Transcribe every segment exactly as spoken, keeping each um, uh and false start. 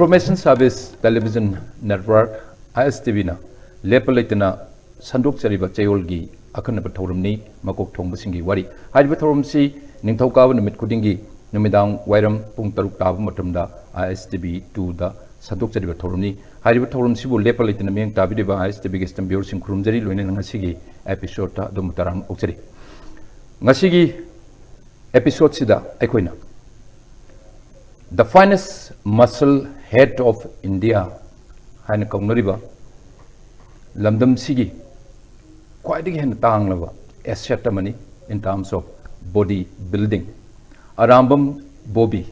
Information Service Television Network, I S T V ꯅ ꯂꯦꯞꯄ ꯂꯩꯇꯅ ꯁꯟꯗꯣꯛꯆꯔꯤꯕ ꯆꯌꯣꯜꯒꯤ ꯑꯈꯟꯅꯕ ꯊꯧꯔꯝꯅꯤ, ꯃꯀꯣꯛ ꯊꯣꯡꯕꯁꯤꯡꯒꯤ ꯋꯥꯔꯤ꯫ ꯍꯥꯏꯔꯤꯕ ꯊꯧꯔꯝꯁꯤ ꯅꯤꯡꯊꯧꯀꯥꯕ ꯅꯨꯃꯤꯠ ꯈꯨꯗꯤꯡꯒꯤ ꯅꯨꯃꯤꯗꯥꯡ ꯋꯥꯏꯔꯝ ꯄꯨꯡ ꯇꯔꯨꯛ ꯇꯥꯕ ꯃꯇꯝꯗ I S T V two ꯗ ꯁꯟꯗꯣꯛꯆꯔꯤꯕ ꯊꯧꯔꯝꯅꯤ꯫ ꯍꯥꯏꯔꯤꯕ ꯊꯧꯔꯝꯁꯤꯕꯨ ꯂꯦꯞꯄ ꯂꯩꯇꯅ ꯃꯤꯠꯌꯦꯡ ꯇꯥꯕꯤꯔꯤꯕ I S T V ꯒꯤ ꯏꯁꯇꯝ ꯚ꯭ꯌꯨꯋꯔꯁꯤꯡ ꯈꯨꯔꯨꯝꯖꯔꯤ, ꯂꯣꯏꯅꯅ ꯉꯁꯤꯒꯤ episode ꯇ ꯑꯗꯣꯝꯕꯨ ꯇꯔꯥꯝꯅ ꯑꯣꯛꯆꯔꯤ꯫ ꯉꯁꯤꯒꯤ episode ꯁꯤꯗ ꯑꯩꯈꯣꯏꯅ The Finest Muscle Head of India ꯍꯥꯏꯅ ꯀꯧꯅꯔꯤꯕ ꯂꯝꯗꯝꯁꯤꯒꯤ ꯈ꯭ꯋꯥꯏꯗꯒꯤ ꯍꯦꯟꯅ ꯇꯥꯡꯂꯕ asset ꯑꯃꯅꯤ in terms of body building, Arambam Bobby.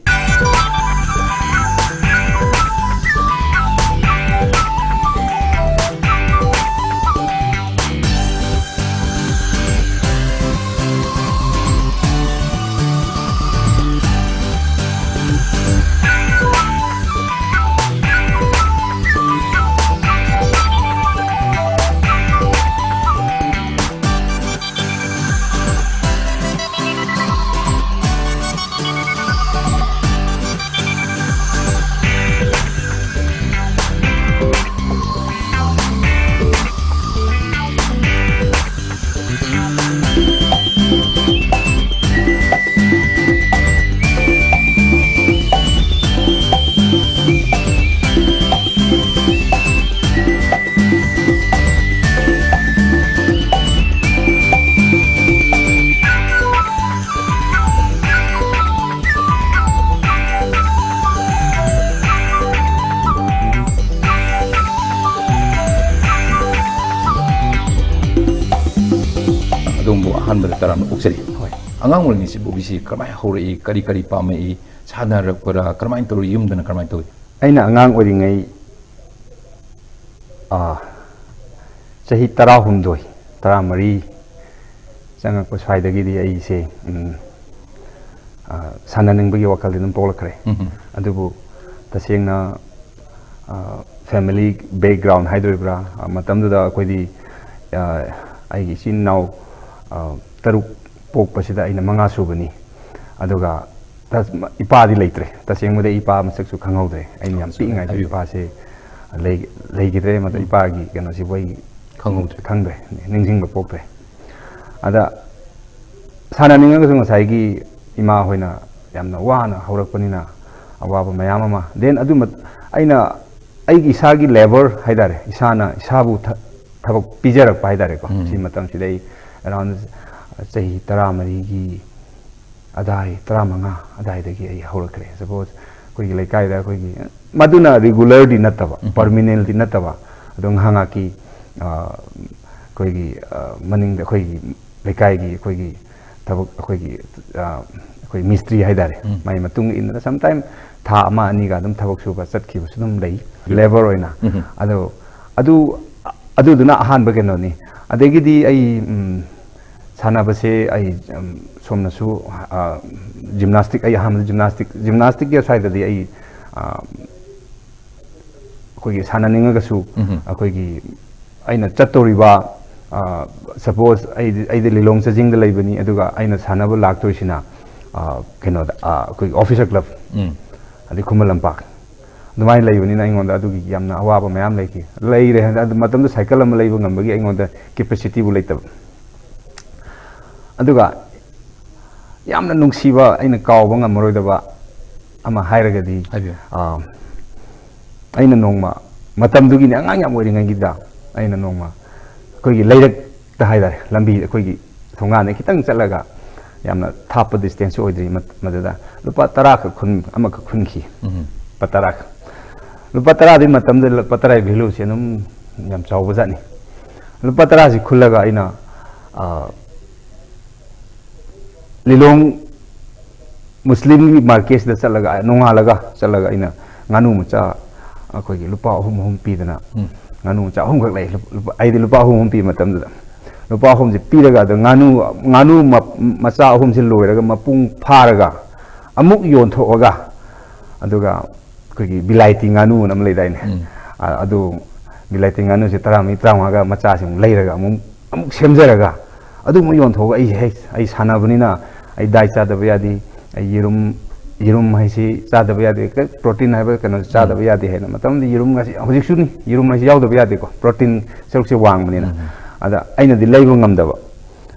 ꯑꯗꯣꯝꯕꯨ ꯑꯍꯥꯟꯕꯗ ꯇꯔꯥꯝꯅ ꯑꯣꯛꯆꯔꯤ꯫ ꯍꯣꯏ꯫ ꯑꯉꯥꯡ ꯑꯣꯏꯔꯤꯉꯩꯁꯤꯕꯨ ꯕꯣꯕꯤꯁꯤ ꯀꯔꯝꯍꯥꯏꯅ ꯍꯧꯔꯛꯏ, ꯀꯔꯤ ꯀꯔꯤ ꯄꯥꯝꯃꯛꯏ, ꯁꯥꯟꯅꯔꯛꯄꯔꯥ, ꯀꯔꯝꯍꯥꯏꯅ ꯇꯧꯔꯤ, ꯌꯨꯝꯗꯅ ꯀꯔꯝꯍꯥꯏꯅ ꯇꯧꯏ? ꯑꯩꯅ ꯑꯉꯥꯡ ꯑꯣꯏꯔꯤꯉꯩ, ꯑꯥ, ꯆꯍꯤ ꯇꯔꯥꯍꯨꯝꯗꯣꯏ, ꯇꯔꯥꯃꯔꯤ ꯆꯪꯉꯛꯄ ꯁ꯭ꯋꯥꯏꯗꯒꯤꯗꯤ ꯑꯩꯁꯦ, ꯎꯝ, ꯑꯥ, ꯁꯥꯟꯅꯅꯤꯡꯕꯒꯤ ꯋꯥꯈꯜꯗꯤ ꯑꯗꯨꯝ ꯄꯣꯛꯂꯛꯈ꯭ꯔꯦ꯫ ꯎꯝ꯫ ꯑꯗꯨꯕꯨ ꯇꯁꯦꯡꯅ, ꯑꯥ, family background ꯍꯥꯏꯗꯣꯔꯤꯕ꯭ꯔꯥ, ꯑꯥ, ꯃꯇꯝꯗꯨꯗ ꯑꯩꯈꯣꯏꯗꯤ, ꯑꯥ, ꯑꯩꯒꯤ ꯏꯆꯤꯟ ꯏꯅꯥꯎ, ꯑꯥ, ꯇꯔꯨꯛ ꯄꯣꯛꯄꯁꯤꯗ ꯑꯩꯅ ꯃꯉꯥ ꯁꯨꯕꯅꯤ꯫ ꯑꯗꯨꯒ ꯇꯁ-, ꯏꯄꯥꯗꯤ ꯂꯩꯇ꯭ꯔꯦ꯫ ꯇꯁꯦꯡꯕꯗꯤ ꯏꯄꯥ ꯃꯁꯛꯁꯨ ꯈꯪꯍꯧꯗ꯭ꯔꯦ꯫ ꯑꯩꯅ ꯌꯥꯝ ꯄꯤꯛꯏꯉꯩꯗ ꯍꯥꯏꯕꯤꯌꯨ꯫ ꯏꯄꯥꯁꯦ ꯂꯩ-, ꯂꯩꯈꯤꯗ꯭ꯔꯦ꯫ ꯃꯗꯨ ꯏꯄꯥꯒꯤ ꯀꯩꯅꯣꯁꯤꯕꯨ ꯑꯩ ꯈꯪꯍꯧꯗ꯭ꯔꯦ꯫ ꯈꯪꯗ꯭ꯔꯦ, ꯅꯤꯡꯁꯤꯡꯕ ꯄꯣꯛꯇ꯭ꯔꯦ꯫ ꯑꯗ ꯁꯥꯟꯅꯅꯤꯡꯉꯒꯁꯨ ꯉꯁꯥꯏꯒꯤ ꯏꯃꯥ ꯍꯣꯏꯅ ꯌꯥꯝꯅ ꯋꯥꯅ ꯍꯧꯔꯛꯄꯅꯤꯅ ꯑꯋꯥꯕ ꯃꯌꯥꯝ ꯑꯃ, then ꯑꯗꯨ ꯃꯠ-, ꯑꯩꯅ ꯑꯩꯒꯤ ꯏꯁꯥꯒꯤ ꯂꯦꯕꯔ ꯍꯥꯏꯇꯥꯔꯦ, ꯏꯁꯥꯅ ꯏꯁꯥꯕꯨ ꯊ-, ꯊꯕꯛ ꯄꯤꯖꯔꯛꯄ ꯍꯥꯏꯇꯥꯔꯦꯀꯣ꯫ ꯎꯝ꯫ ꯁꯤ ꯃꯇꯝꯁꯤꯗ ꯑꯩ around ꯆꯍꯤ ꯇꯔꯥꯃꯔꯤꯒꯤ ꯑꯗꯥꯏ, ꯇꯔꯥꯃꯉꯥ ꯑꯗꯥꯏꯗꯒꯤ ꯑꯩ ꯍꯧꯔꯛꯈ꯭ꯔꯦ꯫ Suppose ꯑꯩꯈꯣꯏꯒꯤ ꯂꯩꯀꯥꯏꯗ ꯑꯩꯈꯣꯏꯒꯤ, ꯃꯗꯨꯅ ꯔꯤꯒꯨꯂꯔꯗꯤ ꯅꯠꯇꯕ, ꯎꯝ꯫ ꯄꯔꯃꯤꯅꯦꯟꯗꯤ ꯅꯠꯇꯕ, ꯑꯗꯣ ꯉꯥꯏꯍꯥꯛ ꯉꯥꯏꯍꯥꯛꯀꯤ, ꯑ, ꯑꯩꯈꯣꯏꯒꯤ, ꯑ, ꯃꯅꯤꯡꯗ ꯑꯩꯈꯣꯏꯒꯤ ꯂꯩꯀꯥꯏꯒꯤ ꯑꯩꯈꯣꯏꯒꯤ ꯊꯕꯛ, ꯑꯩꯈꯣꯏꯒꯤ, ꯑ, ꯑꯩꯈꯣꯏ ꯃꯤꯁꯇ꯭ꯔꯤ ꯍꯥꯏꯇꯥꯔꯦ, ꯎꯝ꯫ ꯃꯥꯏ ꯃꯇꯨꯡ ꯏꯟꯅ sometime ꯊꯥ ꯑꯃ ꯑꯅꯤꯒ ꯑꯗꯨꯝ ꯊꯕꯛ ꯁꯨꯕ ꯆꯠꯈꯤꯕꯁꯨ ꯑꯗꯨꯝ ꯂꯩ, ꯂꯦꯕꯔ ꯑꯣꯏꯅ꯫ ꯎꯝ꯫ ꯑꯗꯣ ꯑꯗꯨ, ꯑꯗꯨꯗꯨꯅ ꯑꯍꯥꯟꯕ ꯀꯩꯅꯣꯅꯤ꯫ ꯑꯗꯒꯤꯗꯤ ꯑꯩ, ꯎꯝ, ꯁꯥꯟꯅꯕꯁꯦ ꯑꯩ, ꯎꯝ, ꯁꯣꯝꯅꯁꯨ, ꯑ, ꯖꯤꯝꯅꯥꯁꯇꯤꯛ, ꯑꯩ ꯑꯍꯥꯟꯕꯗ ꯖꯤꯝꯅꯥꯁꯇꯤꯛ, ꯖꯤꯝꯅꯥꯁꯇꯤꯛꯀꯤ ꯁ꯭ꯋꯥꯏꯗꯗꯤ ꯑꯩ, ꯑ, ꯑꯩꯈꯣꯏꯒꯤ ꯁꯥꯟꯅꯅꯤꯡꯉꯒꯁꯨ ꯎꯝ꯫ ꯑꯩꯈꯣꯏꯒꯤ ꯑꯩꯅ ꯆꯠꯇꯧꯔꯤꯕ, ꯑ, suppose ꯑꯩꯗꯤ, ꯑꯩꯗꯤ ꯂꯤꯂꯣꯡ ꯆꯥꯖꯤꯡꯗ ꯂꯩꯕꯅꯤ, ꯑꯗꯨꯒ ꯑꯩꯅ ꯁꯥꯟꯅꯕ ꯂꯥꯛꯇꯣꯏꯁꯤꯅ, ꯑ, ꯀꯩꯅꯣꯗ, ꯑ, ꯑꯩꯈꯣꯏꯒꯤ ꯑꯣꯐꯤꯁꯔ ꯀ꯭ꯂꯕ, ꯎꯝ꯫ ꯑꯗꯩ ꯈꯨꯃꯟ ꯂꯝꯄꯥꯛ, ꯑꯗꯨꯃꯥꯏꯅ ꯂꯩꯕꯅꯤꯅ ꯑꯩꯉꯣꯟꯗ ꯑꯗꯨꯒꯤ ꯌꯥꯝꯅ ꯑꯋꯥꯕ ꯃꯌꯥꯝ ꯂꯩꯈꯤ꯫ ꯂꯩꯔꯦ ꯍꯥꯏꯅ ꯑꯗꯨ ꯃꯇꯝꯗꯨ ꯁꯥꯏꯀꯜ ꯑꯃ ꯂꯩꯕ ꯉꯝꯕꯒꯤ ꯑꯩꯉꯣꯟꯗ ꯀꯦꯄꯦꯁꯤꯇꯤꯕꯨ ꯂꯩꯇꯕ꯫ ꯑꯗꯨꯒ ꯌꯥꯝꯅ ꯅꯨꯡꯁꯤꯕ, ꯑꯩꯅ ꯀꯥꯎꯕ ꯉꯝꯃꯔꯣꯏꯗꯕ ꯑꯃ ꯍꯥꯏꯔꯒꯗꯤ, ꯍꯥꯏꯕꯤꯌꯨ꯫ ꯑ, ꯑꯩꯅ ꯅꯣꯡꯃ, ꯃꯇꯝꯗꯨꯒꯤꯅꯦ, ꯑꯉꯥꯡ ꯌꯥꯝ ꯑꯣꯏꯔꯤꯉꯩꯒꯤꯗ, ꯑꯩꯅ ꯅꯣꯡꯃ ꯑꯩꯈꯣꯏꯒꯤ ꯂꯩꯔꯛꯇ ꯍꯥꯏꯇꯥꯔꯦ, ꯂꯝꯕꯤ ꯑꯩꯈꯣꯏꯒꯤ ꯊꯣꯡꯒꯥꯟꯗ ꯈꯤꯇꯪ ꯆꯠꯂꯒ, ꯌꯥꯝꯅ ꯊꯥꯞꯄ ꯗꯤꯁꯇꯦꯟꯁꯁꯨ ꯑꯣꯏꯗ꯭ꯔꯤ ꯃꯠ-, ꯃꯗꯨꯗ ꯂꯨꯄꯥ ꯇꯔꯥꯈꯛ ꯈꯨꯟ-, ꯑꯃꯈꯛ ꯈꯨꯟꯈꯤ꯫ ꯎꯝ꯫ ꯂꯨꯄꯥ ꯇꯔꯥꯈꯛ꯫ ꯂꯨꯄꯥ ꯇꯔꯥꯗꯨꯒꯤ ꯃꯇꯝꯗ ꯂꯨꯄꯥ ꯇꯔꯥꯒꯤ ꯚꯦꯂꯨꯁꯦ ꯑꯗꯨꯝ ꯌꯥꯝ ꯆꯥꯎꯕ ꯖꯥꯠꯅꯤ꯫ ꯂꯨꯄꯥ ꯇꯔꯥꯁꯤ ꯈꯨꯜꯂꯒ ꯑꯩꯅ, ꯑ, ꯂꯤꯂꯣꯡ ꯃꯨꯁꯂꯤꯝꯒꯤ ꯃꯥꯔꯀꯦꯠꯁꯤꯗ ꯆꯠꯂꯒ, ꯅꯣꯡꯉꯥꯜꯂꯒ ꯆꯠꯂꯒ ꯑꯩꯅ ꯉꯥꯅꯨ ꯃꯆꯥ ꯑꯩꯈꯣꯏꯒꯤ ꯂꯨꯄꯥ ꯑꯍꯨꯝ ꯑꯍꯨꯝ ꯄꯤꯗꯅ, ꯎꯝ꯫ ꯉꯥꯅꯨ ꯃꯆꯥ ꯑꯍꯨꯝꯈꯛ ꯂꯩ꯫ ꯂꯨꯄꯥ, ꯑꯩꯗꯤ ꯂꯨꯄꯥ ꯑꯍꯨꯝ ꯑꯍꯨꯝ ꯄꯤ ꯃꯇꯝꯗꯨꯗ ꯂꯨꯄꯥ ꯑꯍꯨꯝꯁꯦ ꯄꯤꯔꯒ, ꯑꯗ ꯉꯥꯅꯨ, ꯉꯥꯅꯨ ꯃ-, ꯃꯆꯥ ꯑꯍꯨꯝꯁꯦ ꯂꯣꯏꯔꯒ ꯃꯄꯨꯡ ꯐꯥꯔꯒ ꯑꯃꯨꯛ ꯌꯣꯟꯊꯣꯛꯑꯒ, ꯑꯗꯨꯒ ꯑꯩꯈꯣꯏꯒꯤ ꯕꯤꯂꯥꯏꯇꯤ ꯉꯥꯅꯨ ꯑꯅ ꯑꯃ ꯂꯩꯗꯥꯏꯅꯦ? ꯎꯝ꯫ ꯑ-, ꯑꯗꯨ ꯕꯤꯂꯥꯏꯇꯤ ꯉꯥꯅꯨꯁꯦ ꯇꯔꯥꯃꯔꯤ, ꯇꯔꯥꯃꯉꯥꯒ ꯃꯆꯥꯁꯤꯡ ꯂꯩꯔꯒ ꯑꯃꯨꯛ, ꯑꯃꯨꯛ ꯁꯦꯝꯖꯔꯒ, ꯑꯗꯨ ꯑꯃꯨꯛ ꯌꯣꯟꯊꯣꯛꯑꯒ, ꯑꯩ, "ꯍꯦ, ꯑꯩ ꯁꯥꯟꯅꯕꯅꯤꯅ ꯑꯩ ꯗꯥꯏꯠ ꯆꯥꯗꯕ ꯌꯥꯗꯦ, ꯑꯩ ꯌꯦꯔꯨꯝ ꯌꯦꯔꯨꯝ ꯍꯥꯏꯁꯤ ꯆꯥꯗꯕ ꯌꯥꯗꯦ, ꯄ꯭ꯔꯣꯇꯤꯟ ꯍꯥꯏꯕ ꯀꯩꯅꯣꯁꯤ ꯆꯥꯗꯕ ꯌꯥꯗꯦ ꯍꯥꯏꯅ ꯃꯇꯝꯗꯨꯗ ꯌꯦꯔꯨꯝꯒꯁꯤ, ꯍꯧꯖꯤꯛꯁꯨꯅꯤ, ꯌꯦꯔꯨꯝ ꯍꯥꯏꯁꯤ ꯌꯥꯎꯗꯕ ꯌꯥꯗꯦꯀꯣ, ꯄ꯭ꯔꯣꯇꯤꯟ ꯁꯔꯨꯛꯁꯦ ꯋꯥꯡꯕꯅꯤꯅ꯫ ꯑꯗ ꯑꯩꯅꯗꯤ ꯂꯩꯕ ꯉꯝꯗꯕ,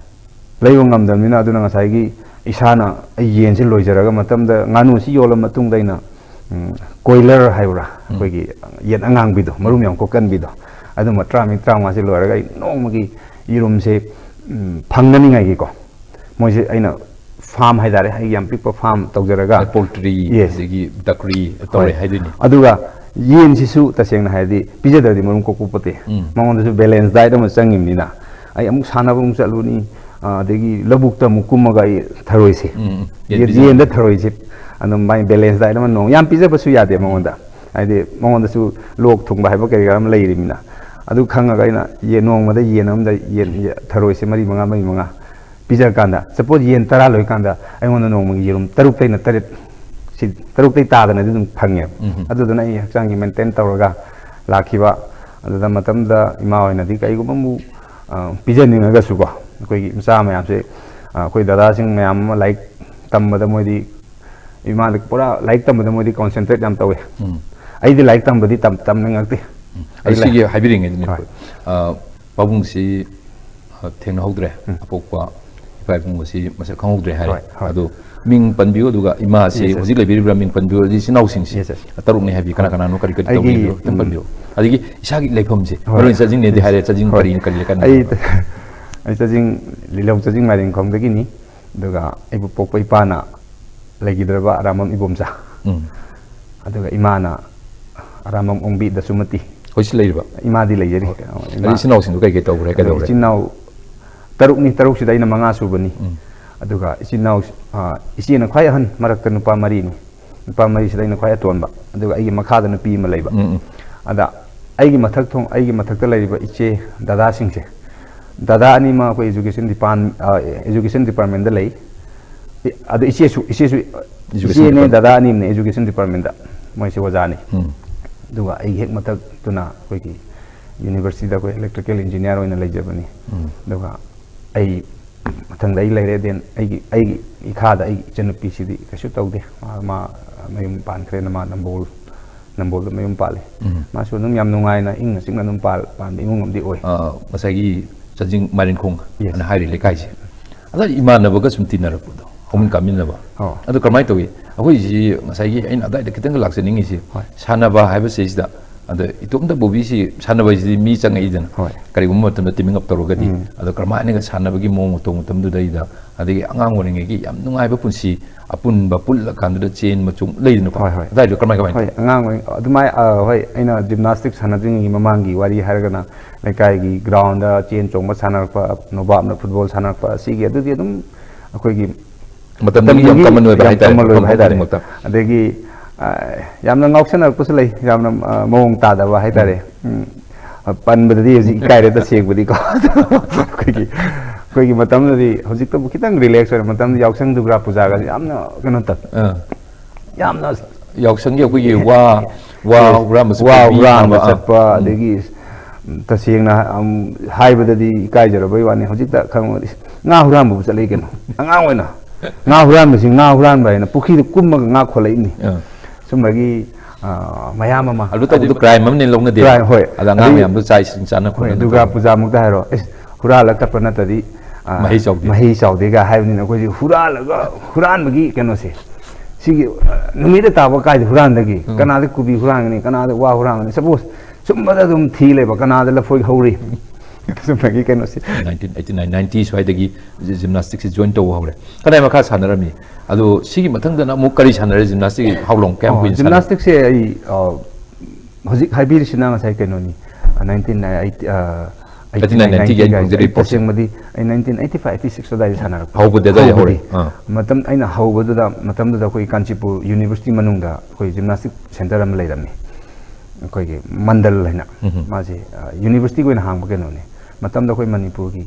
ꯂꯩꯕ ꯉꯝꯗꯕꯅꯤꯅ, ꯑꯗꯨꯅ ꯉꯁꯥꯏꯒꯤ ꯏꯁꯥꯅ ꯑꯩ ꯌꯦꯟꯁꯤ ꯂꯣꯏꯖꯔꯒ ꯃꯇꯝꯗ ꯉꯥꯅꯨꯁꯤ ꯌꯣꯜꯂ ꯃꯇꯨꯡꯗ ꯑꯩꯅ ꯀꯣꯏꯂꯔ ꯍꯥꯏꯕ꯭ꯔꯥ, ꯑꯩꯈꯣꯏꯒꯤ ꯌꯦꯟ ꯑꯉꯥꯡꯕꯤꯗꯣ, ꯃꯔꯨꯝ ꯌꯥꯝ ꯀꯣꯛꯀꯟꯕꯤꯗꯣ, ꯑꯗꯨꯝꯕ ꯇꯔꯥꯃꯔꯤ ꯇꯔꯥꯃꯉꯥꯁꯤ ꯂꯣꯏꯔꯒ ꯑꯩ ꯅꯣꯡꯃꯒꯤ ꯌꯦꯔꯨꯝꯁꯦ ꯐꯪꯅꯅꯤꯡꯉꯥꯏꯒꯤꯀꯣ, ꯃꯣꯏꯁꯦ ꯑꯩꯅ ꯐꯥꯔꯝ ꯍꯥꯏꯇꯥꯔꯦ, ꯑꯩꯒꯤ ꯌꯥꯝ ꯄꯤꯛꯄ ꯐꯥꯔꯝ ꯇꯧꯖꯔꯒ꯫ Poultry, Yes. ꯑꯗꯒꯤ ꯗꯀ꯭ꯔꯤ ꯇꯧꯔꯦ ꯍꯥꯏꯗꯣꯏꯅꯤ꯫ ꯑꯗꯨꯒ ꯌꯦꯟꯁꯤꯁꯨ ꯇꯁꯦꯡꯅ ꯍꯥꯏꯔꯗꯤ ꯄꯤꯖꯗ꯭ꯔꯗꯤ ꯃꯔꯨꯝ ꯀꯣꯛꯄ ꯄꯣꯠꯇꯦ꯫ ꯎꯝ. ꯃꯉꯣꯟꯗꯁꯨ ꯕꯦꯂꯦꯟꯁ ꯗꯥꯏꯠ ꯑꯃ ꯆꯪꯉꯤꯕꯅꯤꯅ, ꯑꯩ ꯑꯃꯨꯛ ꯁꯥꯟꯅꯕ ꯑꯃꯨꯛ ꯆꯠꯂꯨꯅꯤ, ꯑ, ꯑꯗꯒꯤ ꯂꯧꯕꯨꯛꯇ ꯑꯃꯨꯛ ꯀꯨꯝꯃꯒ ꯑꯩ ꯊꯔꯣꯏꯁꯦ, ꯎꯝ, ꯎꯝ. ꯌꯦꯟ ꯌꯦꯟ- ꯄꯤꯖꯕ. ꯌꯦꯟꯗ ꯊꯔꯣꯏꯁꯦ ꯑꯗꯨꯝ ꯃꯥꯏ ꯕꯦꯂꯦꯟꯁ ꯗꯥꯏꯠ ꯑꯃ, ꯅꯣꯡ ꯌꯥꯝ ꯄꯤꯖꯕꯁꯨ ꯌꯥꯗꯦ ꯃꯉꯣꯟꯗ, ꯍꯥꯏꯗꯤ ꯃꯉꯣꯟꯗꯁꯨ ꯂꯣꯛ ꯊꯨꯡꯕ ꯍꯥꯏꯕ ꯀꯔꯤ ꯀꯔꯥ ꯑꯃ ꯂꯩꯔꯤꯕꯅꯤꯅ꯫ ꯑꯗꯨ ꯈꯪꯉꯒ ꯑꯩꯅ ꯌꯦꯟ ꯅꯣꯡꯃꯗ ꯌꯦꯟ ꯑꯃꯗ ꯌꯦꯟ ꯊꯔꯣꯏꯁꯦ ꯃꯔꯤ ꯃꯉꯥ, ꯃꯔꯤ ꯃꯉꯥ ꯄꯤꯖꯔꯀꯥꯟꯗ, ꯁꯄꯣꯁ ꯌꯦꯟ ꯇꯔꯥ ꯂꯣꯏꯀꯥꯟꯗ ꯑꯩꯉꯣꯟꯗ ꯅꯣꯡꯃꯒꯤ ꯌꯦꯔꯨꯝ ꯇꯔꯨꯛꯇꯩꯅ ꯇꯔꯦꯠ, ꯁꯤ ꯇꯔꯨꯛꯇꯩ ꯇꯥꯗꯅꯗꯤ ꯑꯗꯨꯝ ꯐꯪꯉꯦꯕ꯫ ꯎꯝ. ꯑꯗꯨꯗꯨꯅ ꯑꯩ ꯍꯛꯆꯥꯡꯒꯤ ꯃꯦꯟꯇꯦꯟ ꯇꯧꯔꯒ ꯂꯥꯛꯈꯤꯕ꯫ ꯑꯗꯨꯗ ꯃꯇꯝꯗ ꯏꯃꯥ ꯍꯣꯏꯅꯗꯤ ꯀꯩꯒꯨꯝꯕ ꯑꯃꯨꯛ, ꯑ, ꯄꯤꯖꯅꯤꯡꯉꯒꯁꯨꯀꯣ, ꯑꯩꯈꯣꯏꯒꯤ ꯃꯆꯥ ꯃꯌꯥꯝꯁꯦ, ꯑ, ꯑꯩꯈꯣꯏ ꯗꯗꯥꯁꯤꯡ ꯃꯌꯥꯝ ꯑꯃ ꯂꯥꯏꯔꯤꯛ ꯇꯝꯕꯗ ꯃꯣꯏꯗꯤ, ꯏꯃꯥꯗꯤ ꯄꯨꯔꯥ ꯂꯥꯏꯔꯤꯛ ꯇꯝꯕꯗ ꯃꯣꯏꯗꯤ ꯀꯣꯟꯁꯦꯟꯇ꯭ꯔꯦꯠ ꯌꯥꯝ ꯇꯧꯋꯦ꯫ ꯎꯝ. ꯑꯩꯗꯤ ꯂꯥꯏꯔꯤꯛ ꯇꯝꯕꯗꯤ ꯇꯝ- ꯇꯝꯅꯤꯡꯉꯛꯇꯦ꯫ ꯑꯩ ꯑꯩ ꯁꯤꯒꯤ ꯍꯥꯏꯕꯤꯔꯤꯉꯩꯗꯅꯦ, ꯍꯣꯏ. ꯑ, ꯄꯥꯕꯨꯡꯁꯤ, ꯑ, ꯊꯦꯡꯅꯍꯧꯗ꯭ꯔꯦ꯫ ꯑꯄꯣꯛꯄ ꯏꯄꯥ ꯏꯄꯨ ꯑꯁꯤ ꯃꯁꯛ ꯈꯪꯍꯧꯗ꯭ꯔꯦ ꯍꯥꯏꯔꯦ꯫ ꯍꯣꯏ, ꯍꯣꯏ. ꯑꯗꯣ ꯃꯤꯡ ꯄꯟꯕꯤꯌꯨ, ꯑꯗꯨꯒ ꯏꯃꯥꯁꯤ Yes, sir. ꯍꯧꯖꯤꯛ ꯂꯩꯕꯤꯔꯤꯕ꯭ꯔꯥ? ꯃꯤꯡ ꯄꯟꯕꯤꯌꯨ꯫ ꯑꯗꯒꯤ ꯏꯆꯤꯟ ꯏꯅꯥꯎꯁꯤꯡꯁꯤ Yes, sir. ꯇꯔꯨꯛꯅꯤ ꯍꯥꯏꯕꯤ, ꯀꯅꯥ ꯀꯅꯥꯅꯣ, ꯀꯔꯤ ꯀꯔꯤ ꯑꯩꯒꯤ, ꯇꯧꯕꯤꯕ꯭ꯔꯣ? ꯈꯤꯇꯪ ꯎꯝ. ꯄꯟꯕꯤꯌꯨ꯫ ꯑꯗꯒꯤ ꯏꯁꯥꯒꯤ ꯂꯩꯐꯝꯁꯦ, ꯍꯣꯏ. ꯃꯔꯨ ꯑꯣꯏꯅ ꯆꯥꯖꯤꯡꯅꯦꯗꯤ ꯍꯥꯏꯔꯦ, ꯆꯥꯖꯤꯡ ꯍꯣꯏ. ꯀꯔꯤꯅ ꯀꯔꯤ ꯂꯩꯀꯥꯏꯅꯣ? ꯑꯩ, ꯑꯩ ꯆꯥꯖꯤꯡ, ꯂꯤꯂꯧ ꯆꯥꯖꯤꯡ ꯃꯥꯏꯔꯦꯟꯈꯣꯡꯗꯒꯤꯅꯤ꯫ ꯑꯗꯨꯒ ꯑꯩꯕꯨ ꯄꯣꯛꯄ ꯏꯄꯥꯅ ꯂꯩꯈꯤꯗ꯭ꯔꯕ ꯑꯔꯥꯝꯕꯝ ꯏꯕꯣꯝꯆꯥ꯫ ꯎꯝ. ꯑꯗꯨꯒ ꯏꯃꯥꯅ ꯑꯔꯥꯝꯕꯝ ꯑꯣꯡꯕꯤ ꯗꯁꯨꯃꯇꯤ꯫ ꯍꯧꯖꯤꯛꯁꯨ ꯂꯩꯔꯤꯕ? ꯏꯃꯥꯗꯤ ꯂꯩꯖꯔꯤ꯫ ꯑꯗꯩ ꯏꯆꯤꯟ ꯏꯅꯥꯎꯁꯤꯡꯗꯣ ꯀꯩ ꯀꯩ ꯇꯧꯈ꯭ꯔꯦ, ꯑꯗꯣ ꯀꯩꯗꯧꯔꯦ? ꯏꯆꯤꯟ ꯏꯅꯥꯎ ꯇꯔꯨꯛꯅꯤ, ꯇꯔꯨꯛꯁꯤꯗ ꯑꯩꯅ ꯃꯉꯥ ꯁꯨꯕꯅꯤ꯫ ꯎꯝ. ꯑꯗꯨꯒ ꯏꯆꯤꯟ ꯏꯅꯥꯎ, ꯑ, ꯏꯆꯦꯅ ꯈ꯭ꯋꯥꯏ ꯑꯍꯟ, ꯃꯔꯛꯇ ꯅꯨꯄꯥ ꯃꯔꯤꯅꯤ꯫ ꯅꯨꯄꯥ ꯃꯔꯤꯁꯤꯗ ꯑꯩꯅ ꯈ꯭ꯋꯥꯏ ꯑꯇꯣꯟꯕ, ꯑꯗꯨꯒ ꯑꯩꯒꯤ ꯃꯈꯥꯗ ꯅꯨꯄꯤ ꯑꯃ ꯂꯩꯕ꯫ ꯎꯝ, ꯎꯝ. ꯑꯗ ꯑꯩꯒꯤ ꯃꯊꯛ ꯊꯣꯡ-, ꯑꯩꯒꯤ ꯃꯊꯛꯇ ꯂꯩꯔꯤꯕ ꯏꯆꯦ, ꯗꯗꯥꯁꯤꯡꯁꯦ, ꯗꯗꯥ ꯑꯅꯤꯃꯛ ꯑꯩꯈꯣꯏ education department, ꯑ, education departmentꯗ ꯂꯩ꯫ ꯏ-, ꯑꯗ ꯏꯆꯦꯁꯨ, ꯏꯆꯦꯁꯨ, Education ꯏꯆꯦꯅꯦ, department. ꯗꯗꯥ ꯑꯅꯤꯃꯅꯦ education departmentꯗ, ꯃꯣꯏꯁꯦ ꯑꯣꯖꯥꯅꯤ꯫ ꯎꯝ. ꯑꯗꯨꯒ ꯑꯩꯒꯤ ꯍꯦꯛ ꯃꯊꯛꯇꯨꯅ ꯑꯩꯈꯣꯏꯒꯤ universityꯗ ꯑꯩꯈꯣꯏ electrical engineer ꯑꯣꯏꯅ ꯂꯩꯖꯕꯅꯤ꯫ ꯎꯝ. ꯑꯗꯨꯒ ꯑꯩ ꯃꯊꯪꯗ ꯑꯩ ꯂꯩꯔꯦ, then ꯑꯩꯒꯤ ꯑꯩꯒꯤ ꯏꯈꯥꯗ ꯑꯩꯒꯤ ꯏꯆꯟꯅꯨꯄꯤꯁꯤꯗꯤ ꯀꯩꯁꯨ ꯇꯧꯗꯦ꯫ ꯃꯥ ꯃꯥ ꯃꯌꯨꯝ ꯄꯥꯟꯈ꯭ꯔꯦꯅ, ꯃꯥ ꯅꯝꯕꯣꯜ ꯅꯝꯕꯣꯜꯗ ꯃꯌꯨꯝ ꯄꯥꯜꯂꯤ꯫ ꯎꯝ꯫ ꯃꯥꯁꯨ ꯑꯗꯨꯝ ꯌꯥꯝ ꯅꯨꯡꯉꯥꯏꯅ ꯏꯪꯅ ꯆꯤꯛꯅ ꯑꯗꯨꯝ ꯄꯥꯜ- ꯄꯥꯟꯕ ꯏꯃꯨꯡ ꯑꯃꯗꯤ ꯑꯣꯏ꯫ ꯑ, ꯉꯁꯥꯏꯒꯤ ꯆꯥꯖꯤꯡ ꯃꯥꯏꯔꯦꯟꯈꯣꯡ Yes. ꯑꯅ ꯍꯥꯏꯔꯤ ꯂꯩꯀꯥꯏꯁꯦ, ꯑꯗ ꯏꯃꯥꯟꯅꯕꯒ ꯁꯨꯝ ꯇꯤꯟꯅꯔꯛꯄꯗꯣ, ꯍꯧꯃꯤꯟ ꯀꯥꯃꯤꯟꯅꯕ꯫ ꯑꯣ꯫ ꯑꯗꯣ ꯀꯔꯝꯍꯥꯏꯅ ꯇꯧꯏ? ꯑꯩꯈꯣꯏꯁꯤ ꯉꯁꯥꯏꯒꯤ ꯑꯩꯅ ꯑꯗꯥꯏꯗ ꯈꯤꯇꯪꯒ ꯂꯥꯛꯆꯅꯤꯡꯉꯤꯁꯤ, ꯍꯣꯏ꯫ ꯁꯥꯟꯅꯕ ꯍꯥꯏꯕꯁꯤꯗꯩꯁꯤꯗ, ꯑꯗ ꯏꯇꯣꯝꯇ ꯕꯣꯕꯤꯁꯤ ꯁꯥꯟꯅꯕꯁꯤꯗꯤ ꯃꯤ ꯆꯪꯉꯛꯏꯗꯅ, ꯍꯣꯏ꯫ ꯀꯔꯤꯒꯨꯝꯕ ꯃꯇꯝꯗ teaming up ꯇꯧꯔꯒꯗꯤ꯫ ꯎꯝ꯫ ꯑꯗꯣ ꯀꯔꯝꯍꯥꯏꯅꯒ ꯁꯥꯟꯅꯕꯒꯤ ꯃꯑꯣꯡ ꯃꯇꯧ ꯃꯇꯝꯗꯨꯗꯩꯗ, ꯑꯗꯒꯤ ꯑꯉꯥꯡ ꯑꯣꯏꯔꯤꯉꯩꯒꯤ ꯌꯥꯝ ꯅꯨꯡꯉꯥꯏꯕ ꯄꯨꯟꯁꯤ, ꯑꯄꯨꯟꯕ ꯄꯨꯜꯂ ꯀꯥꯟꯗꯨꯗ ꯆꯦꯟꯕ ꯆꯣꯡ ꯂꯩꯗꯅꯀꯣ, ꯍꯣꯏ, ꯍꯣꯏ꯫ ꯑꯗꯥꯏꯗꯣ ꯀꯃꯥꯏ ꯀꯃꯥꯏ ꯍꯣꯏ, ꯇꯧꯏ? ꯑꯉꯥꯡ ꯑꯣꯏ-, ꯑꯗꯨꯃꯥꯏ-, ꯑ, ꯍꯣꯏ, ꯑꯩꯅ gymnastic ꯁꯥꯟꯅꯗ꯭ꯔꯤꯉꯩꯒꯤ ꯃꯃꯥꯡꯒꯤ ꯋꯥꯔꯤ ꯍꯥꯏꯔꯒꯅ, ꯂꯩꯀꯥꯏꯒꯤ groundꯗ ꯆꯦꯟ ꯆꯣꯡꯕ ꯁꯥꯟꯅꯔꯛꯄ, ꯅꯣꯕꯥꯞꯅ football ꯁꯥꯟꯅꯔꯛꯄ, ꯑꯁꯤꯒꯤ ꯑꯗꯨꯗꯤ ꯑꯗꯨꯝ ꯑꯩꯈꯣꯏꯒꯤ ꯃꯇꯝꯗꯨꯒꯤ ꯌꯥꯝ ꯃꯇꯝꯗꯨꯒꯤ common ꯑꯣꯏꯕ ꯌꯥꯝ ꯍꯥꯏꯇꯥꯔꯦ, common ꯑꯣꯏꯕ ꯃꯐꯝ ꯍꯥꯏꯇꯥꯔꯦ꯫ ꯈꯨꯗꯤꯡꯃꯛꯇ꯫ ꯑꯗꯒꯤ, ꯑ, ꯌꯥꯝꯅ ꯉꯥꯎꯁꯟꯅꯔꯛꯄꯁꯨ ꯂꯩ, ꯌꯥꯝꯅ, ꯑ, ꯃꯑꯣꯡ ꯇꯥꯗꯕ ꯍꯥꯏꯇꯥꯔꯦ꯫ ꯎꯝ꯫ ꯑ, ꯄꯟꯕꯗꯗꯤ ꯍꯧꯖꯤꯛ ꯏꯀꯥꯏꯔꯦ ꯇꯁꯦꯡꯕꯗꯤꯀꯣ꯫ ꯑꯩꯈꯣꯏꯒꯤ, ꯑꯩꯈꯣꯏꯒꯤ ꯃꯇꯝꯗꯗꯤ, ꯍꯧꯖꯤꯛꯇꯕꯨ ꯈꯤꯇꯪ relax ꯑꯣꯏꯔꯦ, ꯃꯇꯝꯗꯨ ꯌꯥꯎꯁꯪ ꯗꯨꯔꯒꯥ ꯄꯨꯖꯥꯒꯁꯦ ꯌꯥꯝꯅ ꯀꯩꯅꯣ ꯇꯧ-, ꯑꯥ꯫ ꯌꯥꯝꯅꯌꯥꯎꯁꯪꯒꯤ ꯑꯩꯈꯣꯏꯒꯤ ꯋꯥ, ꯋꯥ ꯍꯨꯔꯥꯟꯕꯁꯨ ꯋꯥ ꯄꯨꯕꯤ ꯍꯨꯔꯥꯟꯕ ꯉꯝꯕ꯫ ꯆꯠꯄ, ꯎꯝ꯫ ꯑꯗꯒꯤ, ꯎꯝ, ꯇꯁꯦꯡꯅ, ꯎꯝ, ꯍꯥꯏꯕꯗꯗꯤ ꯏꯀꯥꯏꯖꯔꯕꯩ ꯋꯥꯅꯤ, ꯍꯧꯖꯤꯛꯇ ꯈꯪꯕꯗꯤ, ꯏꯁ, ꯉꯥ ꯍꯨꯔꯥꯟꯕꯕꯨ ꯆꯠꯂꯛꯏ ꯀꯩꯅꯣ꯫ ꯑꯉꯥꯡ ꯑꯣꯏꯅ ꯉꯥ ꯍꯨꯔꯥꯟꯕꯁꯤ, ꯉꯥ ꯍꯨꯔꯥꯟꯕ ꯍꯥꯏꯅ ꯄꯨꯈ꯭ꯔꯤꯗ ꯀꯨꯝꯃꯒ ꯉꯥ ꯈꯣꯠꯂꯛꯏꯅꯤ꯫ ꯑꯥ꯫ ꯁꯨꯝꯕꯒꯤ, ꯑ, ꯃꯌꯥꯝ ꯑꯃ꯫ ꯑꯗꯨ ꯇꯧꯕꯗꯣ crime ꯑꯃꯅꯤ ꯂꯧꯅꯗꯦ꯫ Crime, ꯍꯣꯏ꯫ ꯑꯗ ꯑꯉꯥꯡ ꯑꯗꯒꯤ ꯃꯌꯥꯝꯗꯣ ꯆꯥꯛ ꯏꯁꯤꯡ ꯆꯥꯅ ꯍꯣꯏ, ꯈꯣꯠꯅ ꯗꯨꯔꯒꯥ ꯇꯧꯕ꯫ ꯄꯨꯖꯥꯃꯨꯛꯇ ꯍꯥꯏꯔꯣ, ꯑꯦꯁ, ꯍꯨꯔꯥꯜꯂꯒ ꯆꯠꯄ ꯅꯠꯇ꯭ꯔꯗꯤ, ꯑ, ꯃꯍꯩ ꯆꯥꯎꯗꯦ꯫ ꯃꯍꯩ ꯆꯥꯎꯗꯦꯒ ꯍꯥꯏꯕꯅꯤꯅ, ꯑꯩꯈꯣꯏꯁꯤ ꯍꯨꯔꯥꯜꯂꯒ, ꯍꯨꯔꯥꯟꯕꯒꯤ ꯀꯩꯅꯣꯁꯦ, ꯁꯤꯒꯤ, ꯑ, ꯅꯨꯃꯤꯠꯇ ꯇꯥꯕ ꯀꯥꯏꯗ ꯍꯨꯔꯥꯟꯗꯒꯦ? ꯎꯝ꯫ ꯀꯅꯥꯗ ꯀꯣꯕꯤ ꯍꯨꯔꯥꯟꯒꯅꯤ? ꯀꯅꯥꯗ ꯋꯥ ꯍꯨꯔꯥꯟꯒꯅꯤ? Suppose ꯁꯨꯝꯕꯗ ꯑꯗꯨꯝ ꯊꯤ ꯂꯩꯕ, ꯀꯅꯥꯗ ꯂꯐꯣꯏ ꯍꯧꯔꯤ? ꯁꯨꯝꯕꯒꯤ ꯀꯩꯅꯣꯁꯦ꯫ Nineteen eighty nine ninety ꯁ꯭ꯋꯥꯏꯗꯒꯤ gymnasticꯁꯦ join ꯇꯧꯕ ꯍꯧꯔꯦ꯫ ꯀꯗꯥꯏ ꯃꯈꯥ ꯁꯥꯟꯅꯔꯝꯃꯤ? ꯑꯗꯣ ꯁꯤꯒꯤ ꯃꯊꯪꯗꯅ ꯑꯃꯨꯛ ꯀꯔꯤ ꯁꯥꯟꯅꯔꯦ? Gymnastic how long? ꯀꯌꯥꯝ ꯑꯣ, ꯀꯨꯏꯅ ꯁꯥꯟꯅꯔꯦ? gymnasticꯁꯦ ꯑꯩ, ꯑ, ꯍꯧꯖꯤꯛ ꯍꯥꯏꯕꯤꯔꯤꯁꯤꯅ ꯉꯁꯥꯏ ꯀꯩꯅꯣꯅꯤ, nineteen eighty, ꯑ, Eighty nine, ninety ꯒꯤ ꯑꯩ ꯐꯪꯖꯔꯤ ꯄꯣꯠꯁꯦ꯫ ꯇꯁꯦꯡꯕꯗꯤ ꯑꯩ nineteen eighty five, eighty six ꯑꯗꯨꯋꯥꯏꯗ ꯁꯥꯟꯅꯔꯛꯄ꯫ ꯍꯧꯕꯗꯤ ꯑꯗꯨꯋꯥꯏꯗ ꯍꯧꯔꯦ꯫ ꯍꯧꯕꯗꯤ, ꯑꯥ꯫ ꯃꯇꯝ ꯑꯩꯅ ꯍꯧꯕꯗꯨꯗ, ꯃꯇꯝꯗꯨꯗ ꯑꯩꯈꯣꯏ ꯀꯥꯟꯆꯤꯄꯨꯔ University ꯃꯅꯨꯡꯗ ꯑꯩꯈꯣꯏ gymnastic center ꯑꯃ ꯂꯩꯔꯝꯃꯤ, ꯑꯩꯈꯣꯏꯒꯤ ꯃꯟꯗꯜ ꯍꯥꯏꯅ꯫ ꯎꯝ꯫ ꯃꯥꯁꯦ, ꯑ, universityꯒꯤ ꯑꯣꯏꯅ ꯍꯥꯡꯕ ꯀꯩꯅꯣꯅꯤ꯫ ꯃꯇꯝꯗ ꯑꯩꯈꯣꯏ ꯃꯅꯤꯄꯨꯔꯒꯤ